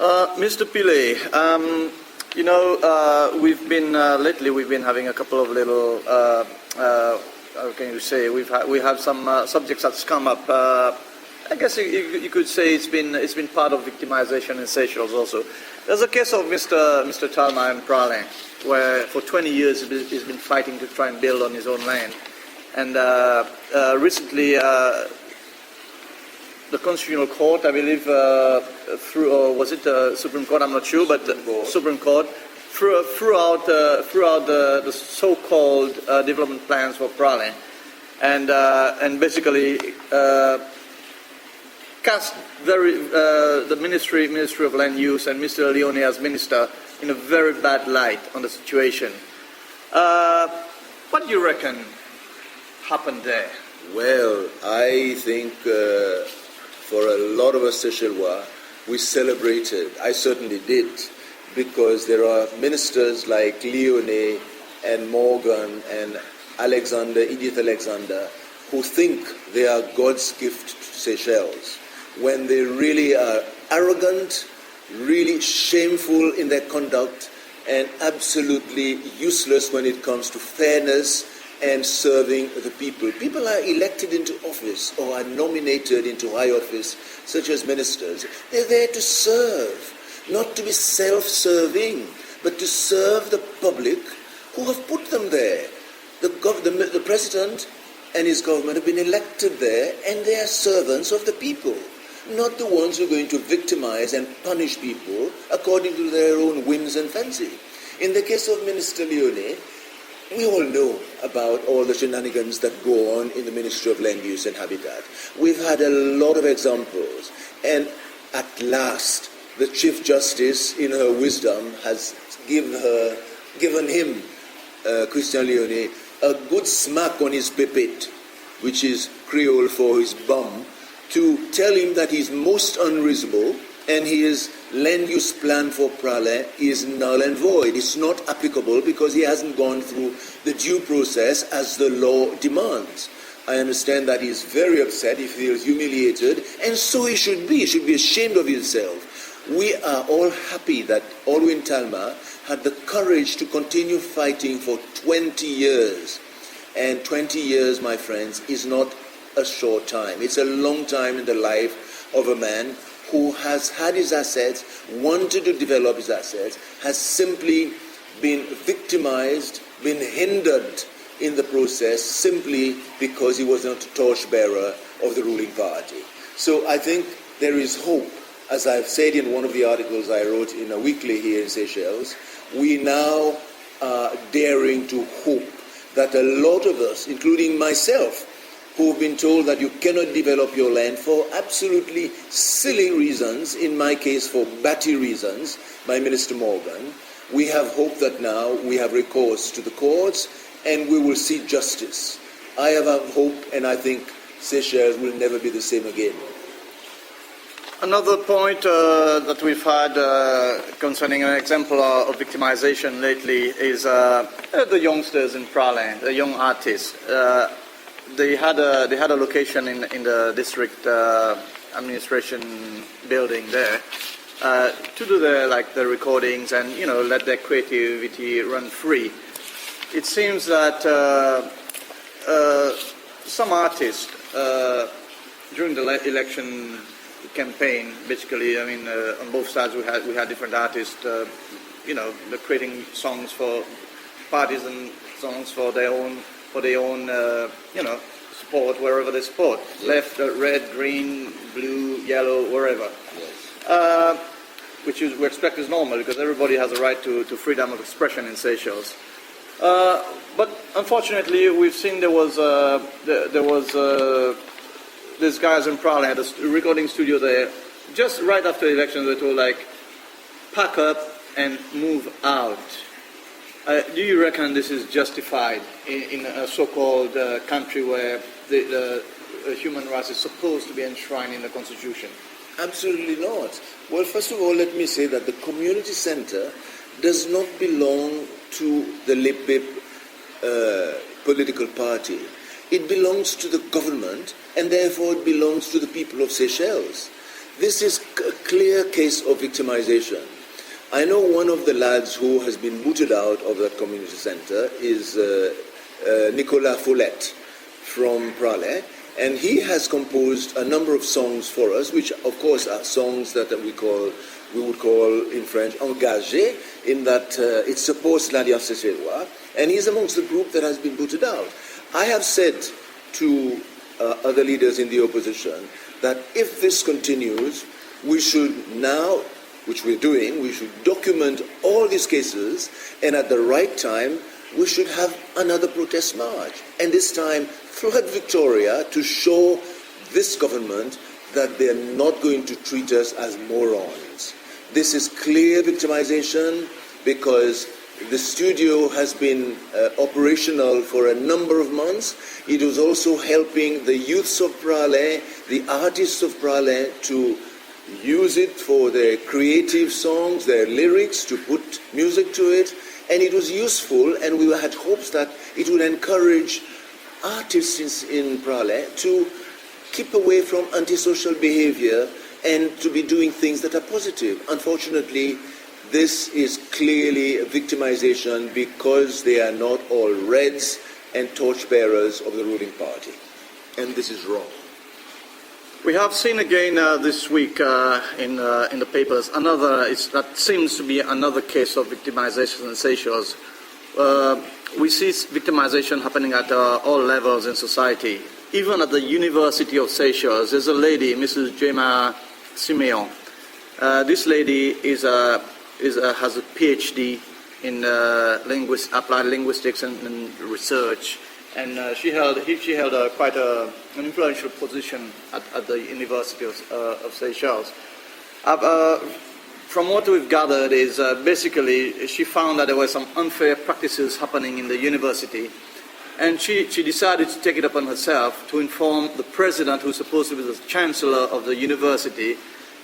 Uh, Mister Pillay, um, you know, uh, we've been, uh, lately we've been having a couple of little, uh, uh, how can you say, we've ha-, we have some, uh, subjects that's come up. Uh, I guess you, you, you could say it's been, it's been part of victimization in Seychelles also. There's a case of Mister, Mister Talma in Praslin, where for twenty years he's been, he's been fighting to try and build on his own land. And, uh, uh, recently, uh, the Constitutional Court, I believe, uh, through, or was it the Supreme Court? I'm not sure, but the Supreme Court, through, throughout, uh, throughout the, the so-called, uh, development plans for Praslin, and, uh, and basically, uh, cast very, uh, the ministry, Ministry of Land Use and Mister Lyonet as minister in a very bad light on the situation. Uh, what do you reckon happened there? Well, I think, uh, For a lot of us Seychellois, we celebrated. I certainly did, because there are ministers like Leonie and Morgan and Alexander, Edith Alexander, who think they are God's gift to Seychelles, when they really are arrogant, really shameful in their conduct, and absolutely useless when it comes to fairness and serving the people. People are elected into office or are nominated into high office, such as ministers. They're there to serve, not to be self-serving, but to serve the public who have put them there. The, gov- the, the president and his government have been elected there, and they are servants of the people, not the ones who are going to victimize and punish people according to their own whims and fancy. In the case of Minister Leonie, we all know about all the shenanigans that go on in the Ministry of Land Use and Habitat. We've had a lot of examples, and at last, the Chief Justice, in her wisdom, has give her, given him, uh, Christian Leonie, a good smack on his pepet, which is Creole for his bum, to tell him that he's most unreasonable and his land use plan for Praslin is null and void. It's not applicable because he hasn't gone through the due process as the law demands. I understand that he's very upset, he feels humiliated, and so he should be. He should be ashamed of himself. We are all happy that Alwyn Talma had the courage to continue fighting for twenty years. And twenty years, my friends, is not a short time. It's a long time in the life of a man who has had his assets, wanted to develop his assets, has simply been victimized, been hindered in the process simply because he was not a torchbearer of the ruling party. So I think there is hope. As I've said in one of the articles I wrote in a weekly here in Seychelles, we now are daring to hope that a lot of us, including myself, who've been told that you cannot develop your land for absolutely silly reasons, in my case for batty reasons, by Minister Morgan, we have hope that now we have recourse to the courts and we will see justice. I have a hope, and I think Seychelles will never be the same again. Another point, uh, that we've had, uh, concerning an example of victimization lately is, uh, uh, the youngsters in Praslin, the young artists. Uh, they had a, they had a location in, in the district, uh, administration building there, uh, to do their, like, the recordings and, you know, let their creativity run free. It seems that, uh, uh, some artists, uh, during the le- election campaign, basically, I mean, uh, on both sides we had, we had different artists, uh, you know, they're creating songs for parties and songs for their own, for their own, uh, you know, support wherever they support. Yes. Left, uh, red, green, blue, yellow, wherever. Yes. Uh, which is, we expect is normal because everybody has a right to, to freedom of expression in Seychelles. Uh, but unfortunately, we've seen there was, uh, there, there was, uh, these guys in Praslin at a st- recording studio there. Just right after the election, they were told, like, "Pack up and move out." Uh, do you reckon this is justified in, in a so-called, uh, country where the, the, the human rights is supposed to be enshrined in the constitution? Absolutely not. Well, first of all, let me say that the community centre does not belong to the Lepeuple, uh, political party. It belongs to the government, and therefore it belongs to the people of Seychelles. This is c- a clear case of victimization. I know one of the lads who has been booted out of that community centre is, uh, uh, Nicolas Follette from Praslin, and he has composed a number of songs for us, which of course are songs that we call, we would call in French, engagés, in that, uh, it supports l'Alliance Seychelloise, and he's amongst the group that has been booted out. I have said to, uh, other leaders in the opposition that if this continues, we should now, which we're doing, we should document all these cases, and at the right time, we should have another protest march, and this time flood Victoria to show this government that they're not going to treat us as morons. This is clear victimization because The studio has been uh, operational for a number of months. It was also helping the youths of Praslin, the artists of Praslin, to use it for their creative songs, their lyrics, to put music to it. And it was useful, and we had hopes that it would encourage artists in, in Praslin to keep away from antisocial behavior and to be doing things that are positive. Unfortunately, this is clearly a victimization because they are not all Reds and torchbearers of the ruling party. And this is wrong. We have seen again uh, this week uh, in uh, in the papers another. It's, that seems to be another case of victimization in Seychelles. Uh, we see victimization happening at uh, all levels in society. Even at the University of Seychelles, there's a lady, Missus Gemma Simeon. Uh, this lady is a, is a, has a PhD in uh, linguist, applied linguistics and, and research, and uh, she held he, she held a, quite a, an influential position at, at the University of, uh, of Seychelles. Uh, uh, from what we've gathered is uh, basically she found that there were some unfair practices happening in the university, and she, she decided to take it upon herself to inform the president, who's supposed to be the chancellor of the university,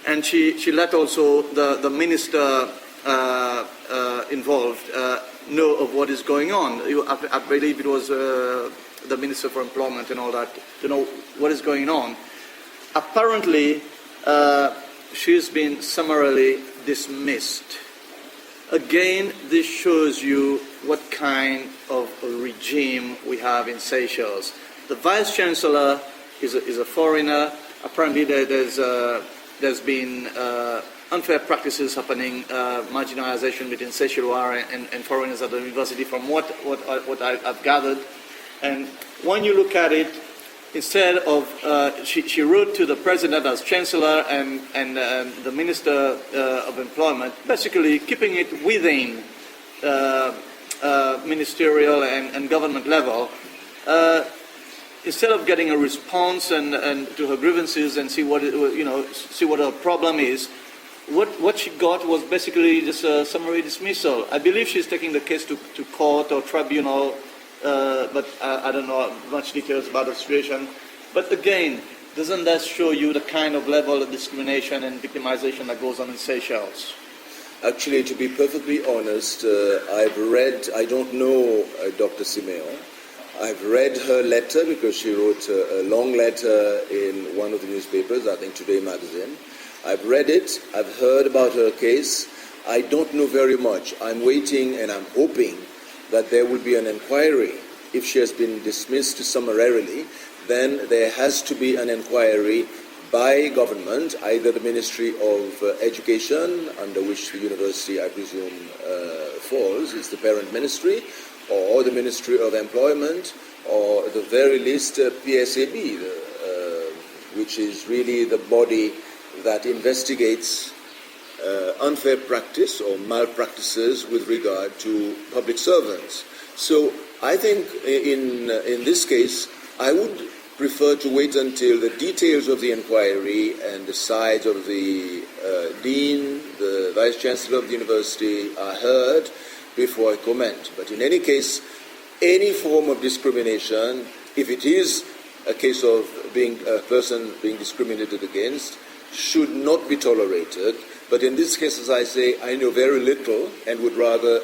and she, she let also the, the minister uh, uh, involved uh, know of what is going on. You, I, I believe it was uh, the Minister for Employment and all that to know what is going on. Apparently, uh, she's been summarily dismissed. Again, this shows you what kind of a regime we have in Seychelles. The Vice Chancellor is a, is a foreigner. Apparently, there, there's, uh, there's been uh, unfair practices happening, uh, marginalization between Seychellois and, and foreigners at the university, from what, what, I- what I- I've gathered. And when you look at it, instead of, uh, she, she wrote to the president as chancellor and, and um, the minister uh, of employment, basically keeping it within uh, uh, ministerial and, and government level. Uh, instead of getting a response and, and to her grievances and see what it, you know, see what her problem is, what, what she got was basically just a summary dismissal. I believe she's taking the case to, to court or tribunal, uh, but I, I don't know much details about the situation. But again, doesn't that show you the kind of level of discrimination and victimization that goes on in Seychelles? Actually, to be perfectly honest, uh, I've read, I don't know uh, Doctor Simeon. I've read her letter because she wrote a, a long letter in one of the newspapers, I think Today Magazine. I've read it, I've heard about her case. I don't know very much. I'm waiting and I'm hoping that there will be an inquiry. If she has been dismissed summarily, then there has to be an inquiry by government, either the Ministry of uh, Education, under which the university, I presume, uh, falls, is the parent ministry, or the Ministry of Employment, or at the very least uh, P S A B, the, uh, which is really the body that investigates uh, unfair practice or malpractices with regard to public servants. So I think in, in this case, I would prefer to wait until the details of the inquiry and the sides of the uh, dean, the vice chancellor of the university are heard before I comment. But in any case, any form of discrimination, if it is a case of being a person being discriminated against, should not be tolerated. But in this case, as I say, I know very little and would rather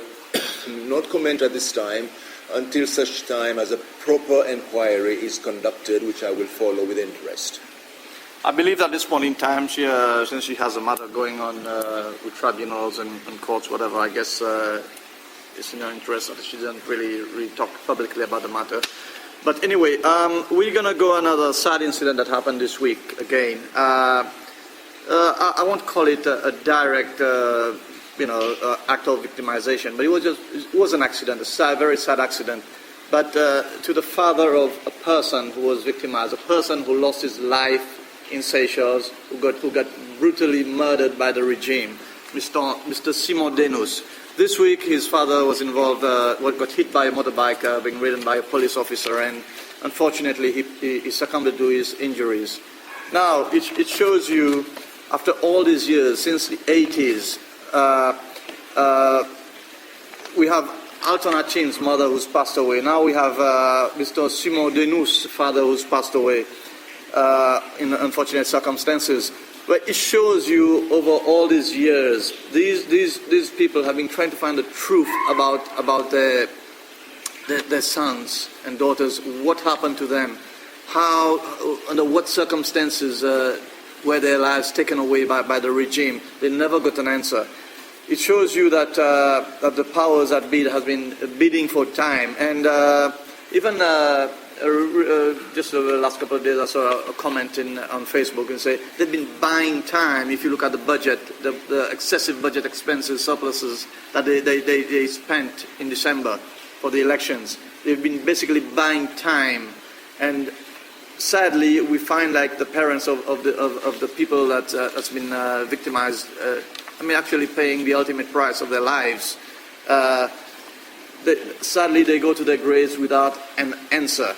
not comment at this time until such time as a proper inquiry is conducted, which I will follow with interest. I believe at this point in time, she, uh, since she has a matter going on uh, with tribunals and, and courts, whatever, I guess uh, it's in her interest that she doesn't really, really talk publicly about the matter. But anyway, um, we're going to go another sad incident that happened this week again. Uh, uh, I, I won't call it a, a direct, uh, you know, uh, act of victimization, but it was just it was an accident, a sad, very sad accident. But uh, to the father of a person who was victimized, a person who lost his life in Seychelles, who got, who got brutally murdered by the regime, Mister Mister Simon Denous. This week, his father was involved, uh, got hit by a motorbike uh, being ridden by a police officer, and unfortunately, he, he, he succumbed to his injuries. Now, it, it shows you, after all these years, since the eighties, uh, uh, We have Alton Achin's mother who's passed away. Now we have uh, Mister Simon Denous' father who's passed away uh, in unfortunate circumstances. But it shows you over all these years, these, these, these people have been trying to find the truth about, about their, their, their sons and daughters, what happened to them, how, under what circumstances uh, were their lives taken away by, by the regime. They never got an answer. It shows you that, uh, that the powers that be has been bidding for time. And uh, even uh, uh, uh, just the last couple of days, I saw a, a comment in, on Facebook and say they've been buying time. If you look at the budget, the, the excessive budget expenses, surpluses that they, they, they, they spent in December for the elections, they've been basically buying time. And sadly, we find like the parents of, of, the, of, of the people that uh, has been uh, victimized, uh, I mean, actually paying the ultimate price of their lives. Uh, they, sadly, they go to their graves without an answer.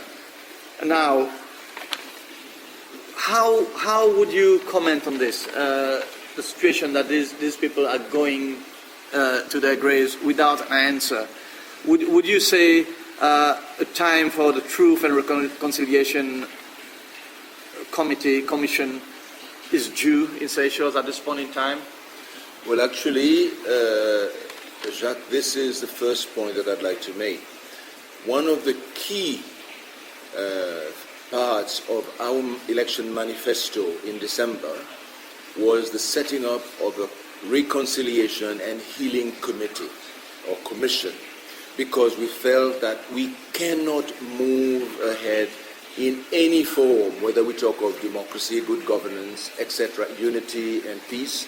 Now, how how would you comment on this, uh, the situation that these these people are going uh, to their graves without an answer? Would would you say uh, a time for the Truth and Reconciliation Committee, Commission is due in Seychelles at this point in time? Well, actually, uh, Jacques, this is the first point that I'd like to make. One of the key uh, parts of our election manifesto in December was the setting up of a reconciliation and healing committee or commission, because we felt that we cannot move ahead in any form, whether we talk of democracy, good governance, et cetera, unity and peace,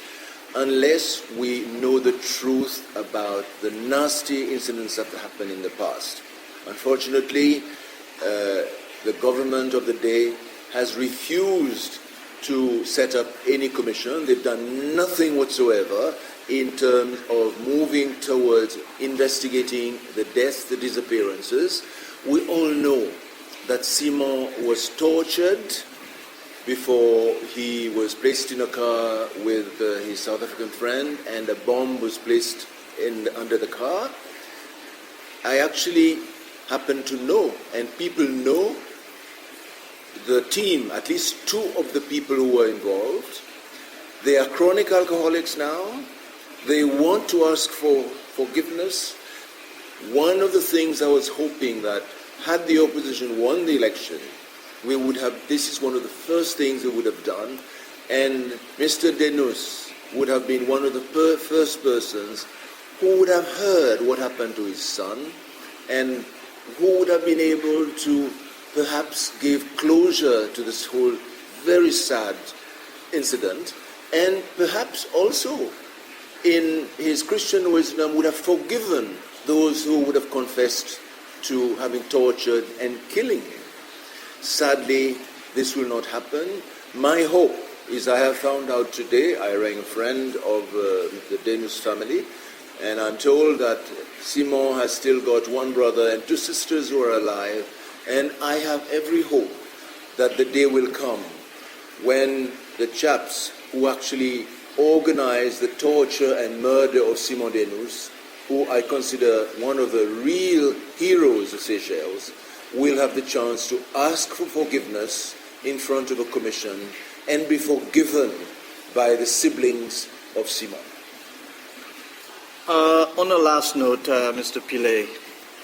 unless we know the truth about the nasty incidents that happened in the past. Unfortunately, uh, the government of the day has refused to set up any commission. They've done nothing whatsoever in terms of moving towards investigating the deaths, the disappearances. We all know that Simon was tortured before he was placed in a car with uh, his South African friend, and a bomb was placed in under the car. I actually happen to know, and people know, the team, at least two of the people who were involved. They are chronic alcoholics now. They want to ask for forgiveness. One of the things I was hoping that had the opposition won the election, we would have, this is one of the first things we would have done, and Mister Denous would have been one of the per, first persons who would have heard what happened to his son and who would have been able to perhaps give closure to this whole very sad incident, and perhaps also in his Christian wisdom would have forgiven those who would have confessed to having tortured and killing him. Sadly, this will not happen. My hope is, I have found out today, I rang a friend of uh, the Denous family, and I'm told that Simon has still got one brother and two sisters who are alive, and I have every hope that the day will come when the chaps who actually organized the torture and murder of Simon Denous, who I consider one of the real heroes of Seychelles, will have the chance to ask for forgiveness in front of a commission and be forgiven by the siblings of Simon. Uh, on a last note, uh, Mister Pillay,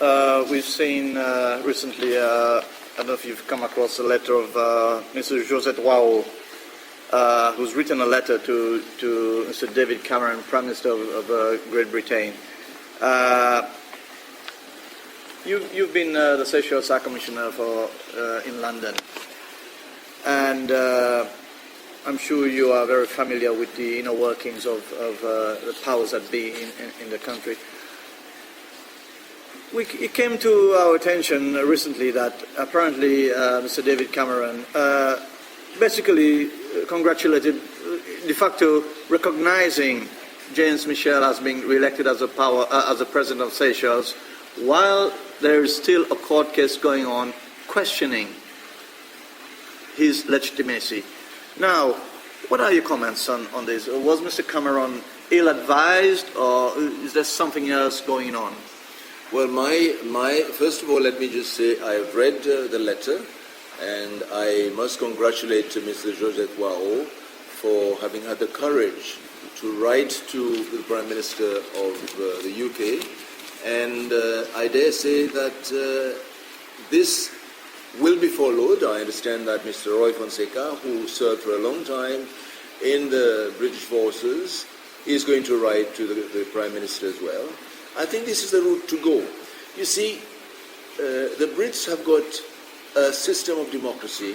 uh, we've seen uh, recently, uh, I don't know if you've come across the letter of uh, Mister Josette Hoareau, uh, who's written a letter to, to Mister David Cameron, Prime Minister of, of uh, Great Britain. Uh, you've, you've been uh, the Seychelles High Commissioner for, uh, in London, and uh, I'm sure you are very familiar with the inner workings of, of uh, the powers that be in, in, in the country. We, it came to our attention recently that apparently uh, Mister David Cameron uh, basically congratulated, de facto recognizing James Michel as being re-elected as a power uh, as a president of Seychelles, while there is still a court case going on questioning his legitimacy. Now, what are your comments on, on this? Was Mister Cameron ill-advised, or is there something else going on? Well, my, my, first of all, let me just say I have read uh, the letter, and I must congratulate uh, Mr. Georges Hoareau for having had the courage to write to the Prime Minister of uh, the U K. And uh, I dare say that uh, this will be followed. I understand that Mr. Roy Fonseka, who served for a long time in the British forces, is going to write to the, the Prime Minister as well. I think this is the route to go. You see, uh, the Brits have got a system of democracy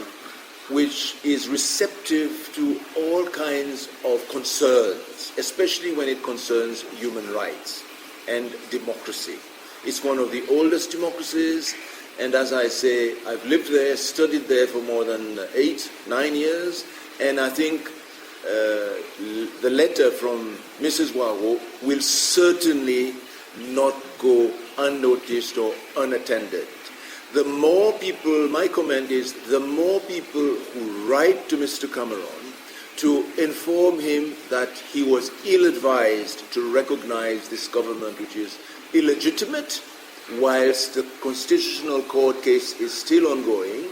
which is receptive to all kinds of concerns, especially when it concerns human rights and democracy. It's one of the oldest democracies, and as I say, I've lived there, studied there for more than eight, nine years, and I think uh, the letter from Mrs. Hoareau will certainly not go unnoticed or unattended. The more people, my comment is, the more people who write to Mr. Cameron to inform him that he was ill-advised to recognize this government, which is illegitimate, whilst the Constitutional Court case is still ongoing,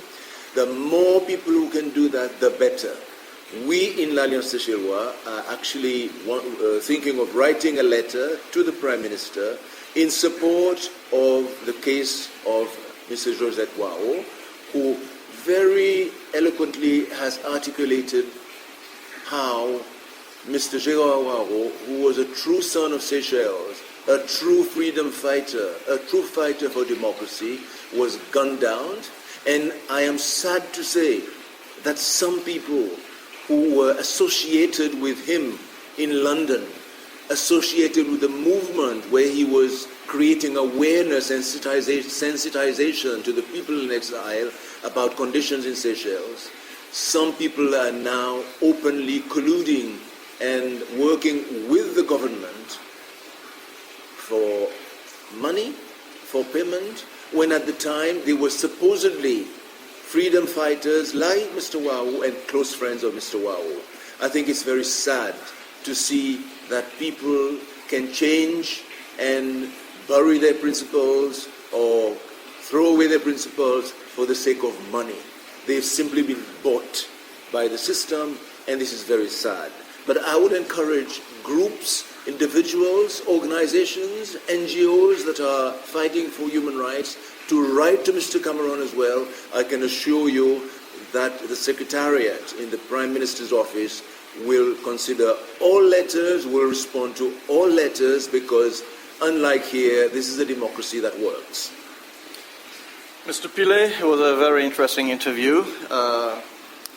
the more people who can do that, the better. We in l'Alliance Seychellois are actually one, uh, thinking of writing a letter to the Prime Minister in support of the case of Mr. Georges Hoareau, who very eloquently has articulated how Mr. Gérard Hoareau, who was a true son of Seychelles, a true freedom fighter, a true fighter for democracy, was gunned down. And I am sad to say that some people who were associated with him in London, associated with the movement where he was creating awareness and sensitiza- sensitization to the people in exile about conditions in Seychelles, some people are now openly colluding and working with the government for money, for payment, when at the time they were supposedly freedom fighters like Mr. Hoareau and close friends of Mr. Hoareau. I think it's very sad to see that people can change and bury their principles or throw away their principles for the sake of money. They've simply been bought by the system, and this is very sad. But I would encourage groups, individuals, organizations, N G Os that are fighting for human rights to write to Mr. Cameron as well. I can assure you that the Secretariat in the Prime Minister's office will consider all letters, will respond to all letters, because unlike here, this is a democracy that works. Mr. Pillay, it was a very interesting interview. Uh,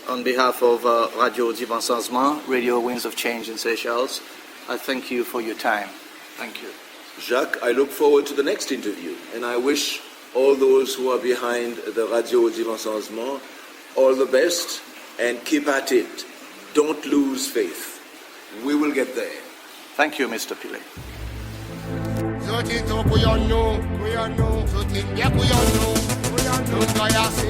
on behalf of uh, Radio Divan Changement, Radio Winds of Change in Seychelles, I thank you for your time. Thank you. Jacques, I look forward to the next interview, and I wish all those who are behind the Radio Divan Changement all the best, and keep at it. Don't lose faith. We will get there. Thank you, Mr. Pillay. Zot i tro kouyon nou, kouyon nou, zot i byen kouyon nou, kouyon nou, nou kay ase.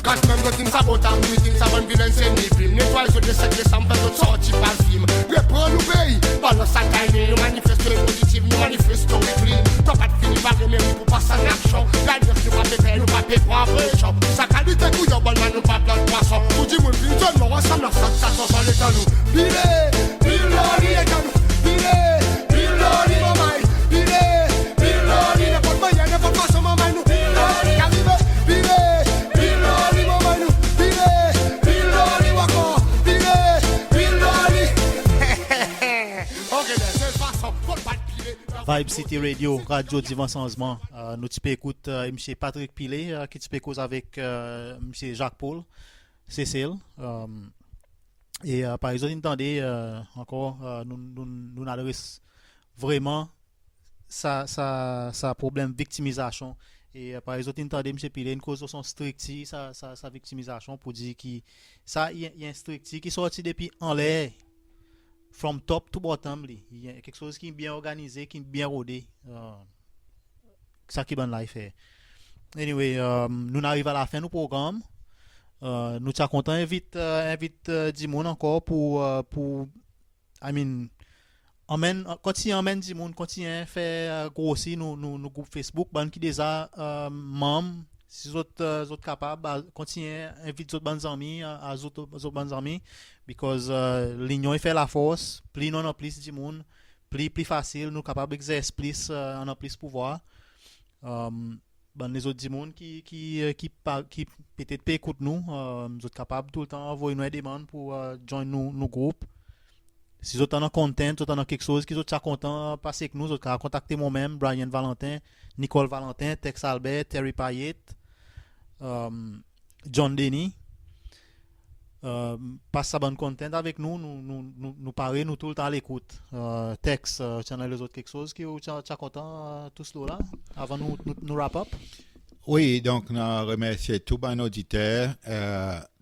Kanmenm zot in sabot Amwin, zot in sa bann vilen, se ni vin netway zot, le senk desanm fer zot sorti pa fim. Repran nou pei, pandan sa time nou manifeste pozitiv, nou manifeste wi klin. Ton pa fini pale, me wi pou pas an aksyon. Gade nou pa pe fer, nou pa pe pran presyon. Sa kalite kouyon, bann la nou pa plant pwason. Tou dimoun vin zone, nou ansanm, nou sa, sa, sa, sa, letan nou. Pile, pile, pile, pile, pile, manmay, pile, pile, nenpot mannyer, nenpot fason, manmay nou, pile, ka rive, pile, pile, manmay nou, pile, pile, ankor, pile, pile. Ok, ben, sel fason, fo pa pile. Vibe City Radio, Radio Divan Changement. Euh, nou ti pe ekout euh, Msye Patrick Pillay, euh, ki ti pe koz avek euh, Msye Jacques Paul, Sesel. Euh, e euh, parey zot in tande euh, ankor, euh, nou, nou, nou adres vreman sa, sa, sa problenm viktimizasyon. E euh, parey zot in tande Msye Pillay in koz lo son striktir sa, sa, sa viktimizasyon, pou dir ki sa i, i en striktir ki sorti depi anler, from top to bottom li. I en keksoz ki byen organize, ki byen rode. Euh, sa ki bann la i fer. Anyway, euh, nou ariv a lafen nou program. Euh, nou ti a kontan envit, euh, envit euh, dimoun ankor pou, euh, pou, I mean, Anmenn, kontinyen anmenn dimoun, kontinyen fer, e, grosi nou, nou, nou group Facebook, bann ki deza, e, manm, si zot, e, zot kapab, a, kontinyen envit zot bann zanmi, a, a zot, zot bann zanmi, because, e, linyon i fer lafors, pli nou annan plis dimoun, pli, pli fasil nou kapab egzers plis, e, annan plis pouvwar. E, bann lezot dimoun ki, ki, e, ki pa, ki petet pe ekout nou, e, zot kapab toultan anvoy nou en demann pour, e, join nou, nou group. Si zot annan content, zot annan keksoz ki zot ti a kontan pas ek nou, zot kapab kontakte mwan menm, Brian Valentin, Nicole Valentin, Tex Albert, Terry Payet, e, John Denis. E, pas sa bann content avek nou, nou, nou, nou, nou pare, nou toultan a lekout. E, Tex, e, ti annan lezot keksoz ki ou ti a, ti a kontan, e, tous lo la, avan nou, nou, nou wrap up? Wi, donk nou remersye tou bann oditer, e,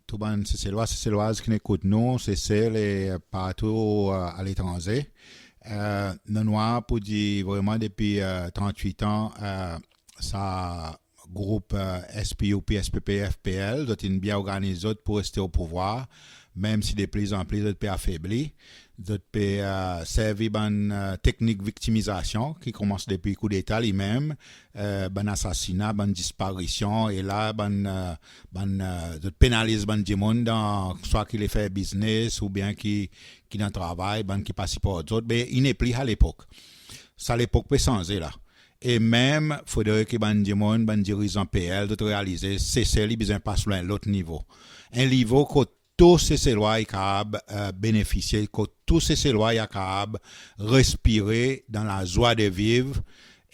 tou bann Seselwa, Seselwaz ki'n ekout nou, Sesel e partou, e, aletranze. E, nou, nou war pour dir vreman depi, e, trannwit an, e, sa group, e, S P U P, S P P, F P L, zot in byen organiz zot pour reste o pouvwar, menm si deplizanpli zot pe afebli, zot pe, e, servi bann, e, teknik viktimizasyon ki konmans depi koudeta li menm, e, bann asasina, bann disparisyon, e la bann, e, bann, e, zot penaliz bann dimoun dan swa ki le fer biznes oubyen ki, ki dan travay, bann ki pa siport zot, me i nepli sa lepok. Sa lepok pe sanze la. E menm fodre ki bann dimoun, bann dirizan P L, zot realize Sesel i bezwen pas lo en lot nivo. En nivo kot tou Seselwa i kapab, e, benefisye, kot tou Seselwa i a kapab respire dan lazwa de viv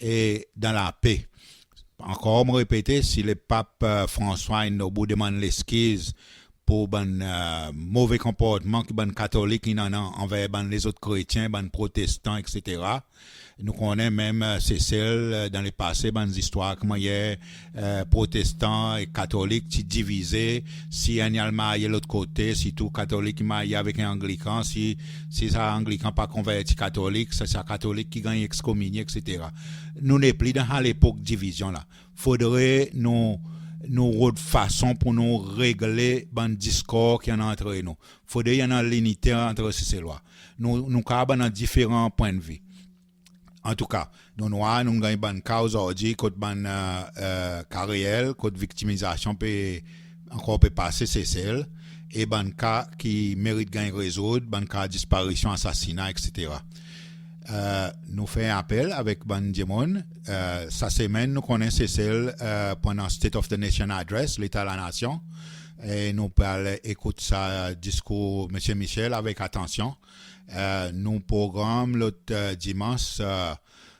e dan lape. Ankor mon repete, si Lepap, e, François in nobou demann leskiz pour bann, e, move konportman ki bann Katolik in annan anver bann lezot kretyen, bann protestan, etsetera. Nou konnen menm, e, Sesel, e, dan lepase, bann zistwar ki mannyer, e, protestan e katolik ti divize, si enn i al marye lot kote, sirtou katolik i marye avek en anglikan, si, si sa anglikan pa konverti katolik, sa, sa katolik ki ganny ekskominye, etsetera. Nou nepli dan sa lepok divizyon la. Fodre nou, nou rod fason pour nou regle bann diskor ki annan antre nou. Fodre i annan linite antre Seselwa. Nou, nou kapab annan diferan pwennvi. Antouka, nou, nou war, nou'n ganny bann ka ozordi kot bann, e, e, ka reel, kot viktimizasyon pe, ankor pe pase Sesel, e bann ka ki merit ganny rezoud, bann ka disparisyon, asasina, etsetera. E, nou fer en apel avek bann dimoun. E, sa semenn nou konnen Sesel, e, pou annan State of the Nation Address, Leta Lanasyon. E nou pe al ekout sa diskour Msye Michel avek atansyon. E, nou progranm lot, e, dimans, e,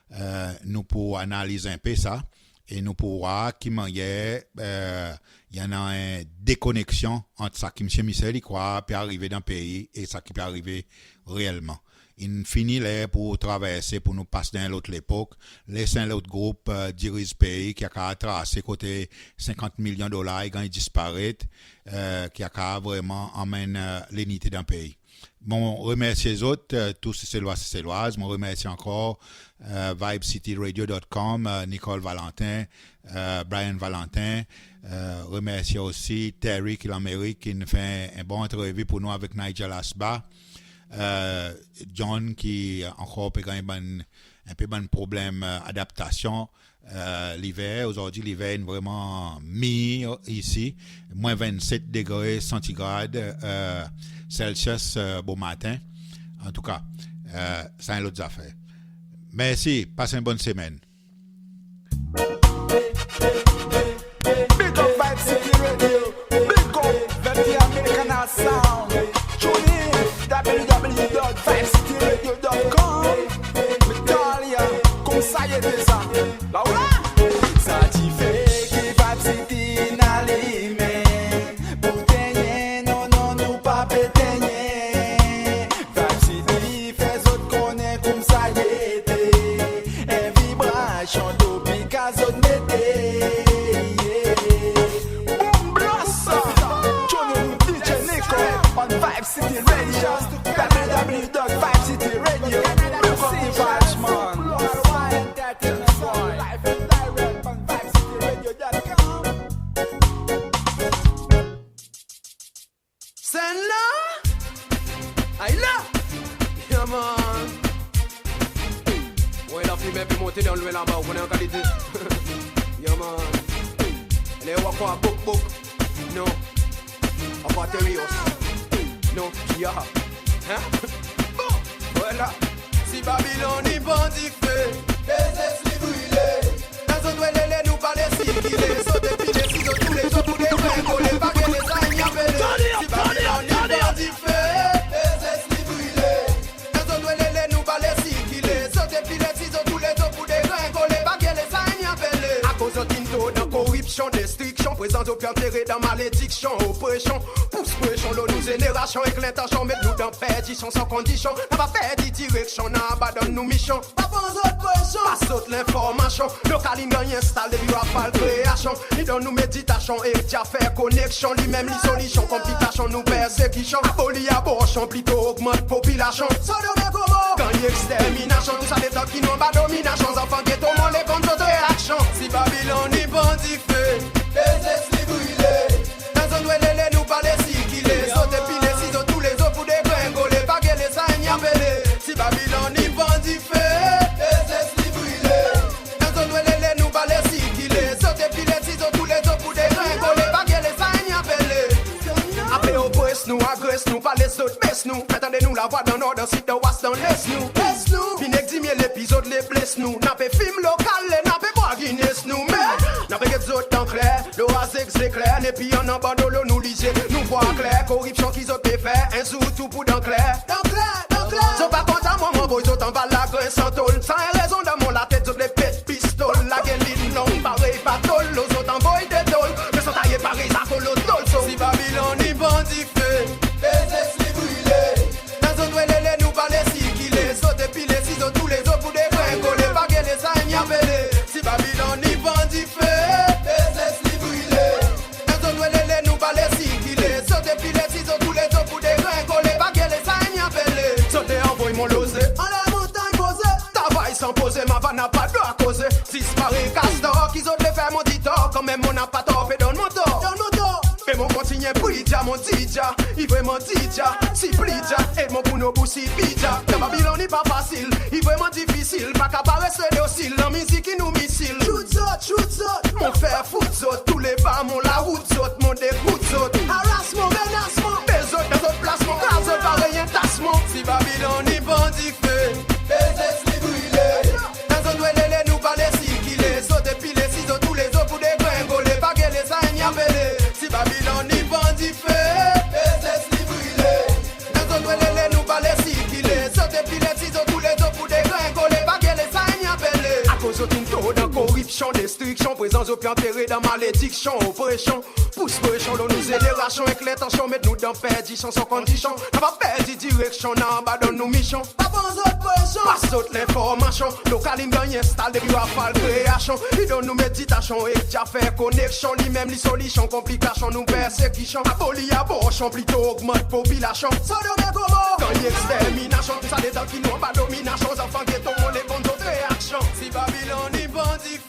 e, nou pou analiz en pe sa. E nou pou war ki mannyer, e, i annan en dekoneksyon ant sa ki Msye Michel i krwar pe arive dan pei e sa ki pe arive reelman. In fini ler pour traverse, pour nou pas dan en lot lepok, les en lot group, e, diriz pei ki a kapab trase kote senkant milyon dolar i ganny disparet, e, ki a kapab vreman anmenn, e, linite dan pei. Mon remersye zot, e, tou Seselwa, Seselwaz. Mon remersye ankor, e, vibe city radio dot com, e, Nicole Valentin, e, Brian Valentin, e, remersye osi Terry ki Lanmerik, ki'n fer en bon antrevi pour nou avek Nigel Asba, e, John ki ankor pe ganny bann, en pe bann problenm, e, adaptasyon, e, liver, ozordi liver in vreman mir isi, mwen vennset degre santigrad, e, Celsius, e, bomaten. Antouka, e, sa en lot zafer. Mersi, pas en bonn semenn. Big up Vibe City Radio, big up the American Sound. Tune in, w w w dot vibe city radio dot com. Italia, koumsa i ete sa. La ou la? Sa ti fer ki Vibe City in alimen. Pou tenyen, non, non, nou pa pe tenyen. Vibe City fer zot konnen koumsa i ete. En vibrasyon topik a zot mete. Boom blast! Tune in with D J Nico on Vibe City Radio. W w w dot vibe city radio. Look up the vibes, man. Kalite. Yeah, man. Lè ou a bouk bouk. Non. Ankor terios. Non. Ya. Hein? Bon. Vwala. Si Babilòn i pran dife, e zis li brile. Kan zot wè lele nou pa le sikile. Zot epile si zot koule, zot pou degringole. Pa gete sa i ni apele. Si Babilòn i pran dife, e zis li brile. Kan zot wè lele nou pa le sikile. Zot epile si zot koule, zot pou degringole. Pa gete sa i ni apele. Akoz zot in tou dan koripsyon, destriksyon, prezan zot pe antere dan malediksyon, opresyon, pous presyon lo nou zenerasyon ek lentansyon met nou dan perdisyon san kondisyon. Napa perdi direksyon, napa abandonn nou misyon. Pa pran zot presyon, pas zot lenformasyon. Lokal in ganny enstal depi rafal kreasyon. Li donn nou meditasyon ek dyafer koneksyon. Li menm li solisyon konplikasyon nou persekisyon. Aboli aborsyon, plito ogmant popilasyon. Sodom e Gomor, ganny eksterminasyon. Tou sa letan ki nou anba dominasyon. Zanfan geto, mon le konn zot reaksyon. Si Babilòn i pran dife, e zis li brile. Kan zot wè lele nou pa le sikile. Zot epile si zot koule, zot pou degringole. Pa gete sa i ni apele. Si Babilòn i pran dife, e zis li brile. Kan zot wè lele nou pa le sikile. Zot epile si zot koule, zot pou degringole. Pa gete sa i ni apele. Ape opres nou, agres nou, pa les zot bes nou. Fer tande nou lavwa dan nor, dan sid, dan wes, dan les nou. Les nou. Vin ek dimye lepi zot le bles nou. N ape fim lokal, e n ape bwar Guinness nou. Me n ape get zot dan kler, lo a zegzekler, epi annan bann dolo nou lizye. Nou vwar kler, koripsyon ki zot pe fer, en zour tou pou dan kler. Dan kler, dan kler. Zot pa kontan mwan, mon boy, zot anba lagren san tol. Sa en rezon dan mon latet, zot le pet pistol. Lage lin long parey batol, lo zot anvoy de tol. Me zot taye parey zako lo tol. So si Babilòn i pran dife, e zis li brile. Kan zot wè lele nou pa le sikile. Zot epile si zot koule, zot pou degringole. Pa gete sa i ni apele. Si Babilòn i pran dife, e zis li brile. Kan zot wè lele nou pa le sikile. Zot epile si zot koule, zot pou degringole. Pa gete sa i ni apele. Zot le anvoy mon loze anler montanny poze. Travay san poze, ma va napa drwa koze. Zis parey Kastor ki zot le fer mon ditor. Kanmenm mon napa tor, pe donn mon tor. Donn mon tor. Pe mon kontinyen pri dya, mon di dya, i vreman di dya, sipli dya, ed mon pou nou bousipli dya. Dan Babilòn i pa fasil, i vreman difisil, pa kapab reste dosil, lanmizik i nou misil. Shoot zot, shoot zot. Mon fer fout zot, tou le bar mon larout zot, mon degout zot. Arasman, menasman. Met zot dan zot plasman, kraz zot parey en tasman. Si Babilòn i pran dife, e zis li brile. Kan zot wè lele nou pa le sikile. Zot epile si zot koule, zot pou degringole. Pa gete sa i ni apele. Si Babilòn i pran dife, e zis li brile. Kan zot wè lele nou pa le sikile. Zot epile si zot koule, zot pou degringole. Pa gete sa i ni apele. Akoz zot in tou dan koripsyon, destriksyon, prezan zot pe antere dan malediksyon, opresyon, pous presyon lo nou zenerasyon ek lentansyon met nou dan perdisyon san kondisyon. Napa perdi direksyon, napa abandonn nou misyon. Pa pran zot presyon, pas zot lenformasyon. Lokal in ganny enstal depi rafal kreasyon. Li donn nou meditasyon ek dyafer koneksyon. Li menm li solisyon konplikasyon nou persekisyon. Aboli aborsyon, plito ogmant popilasyon. Sodom e Gomor, ganny eksterminasyon. Tou sa letan ki nou anba dominasyon. Zanfan geto, mon le konn zot reaksyon. Si Babilòn i pran dife,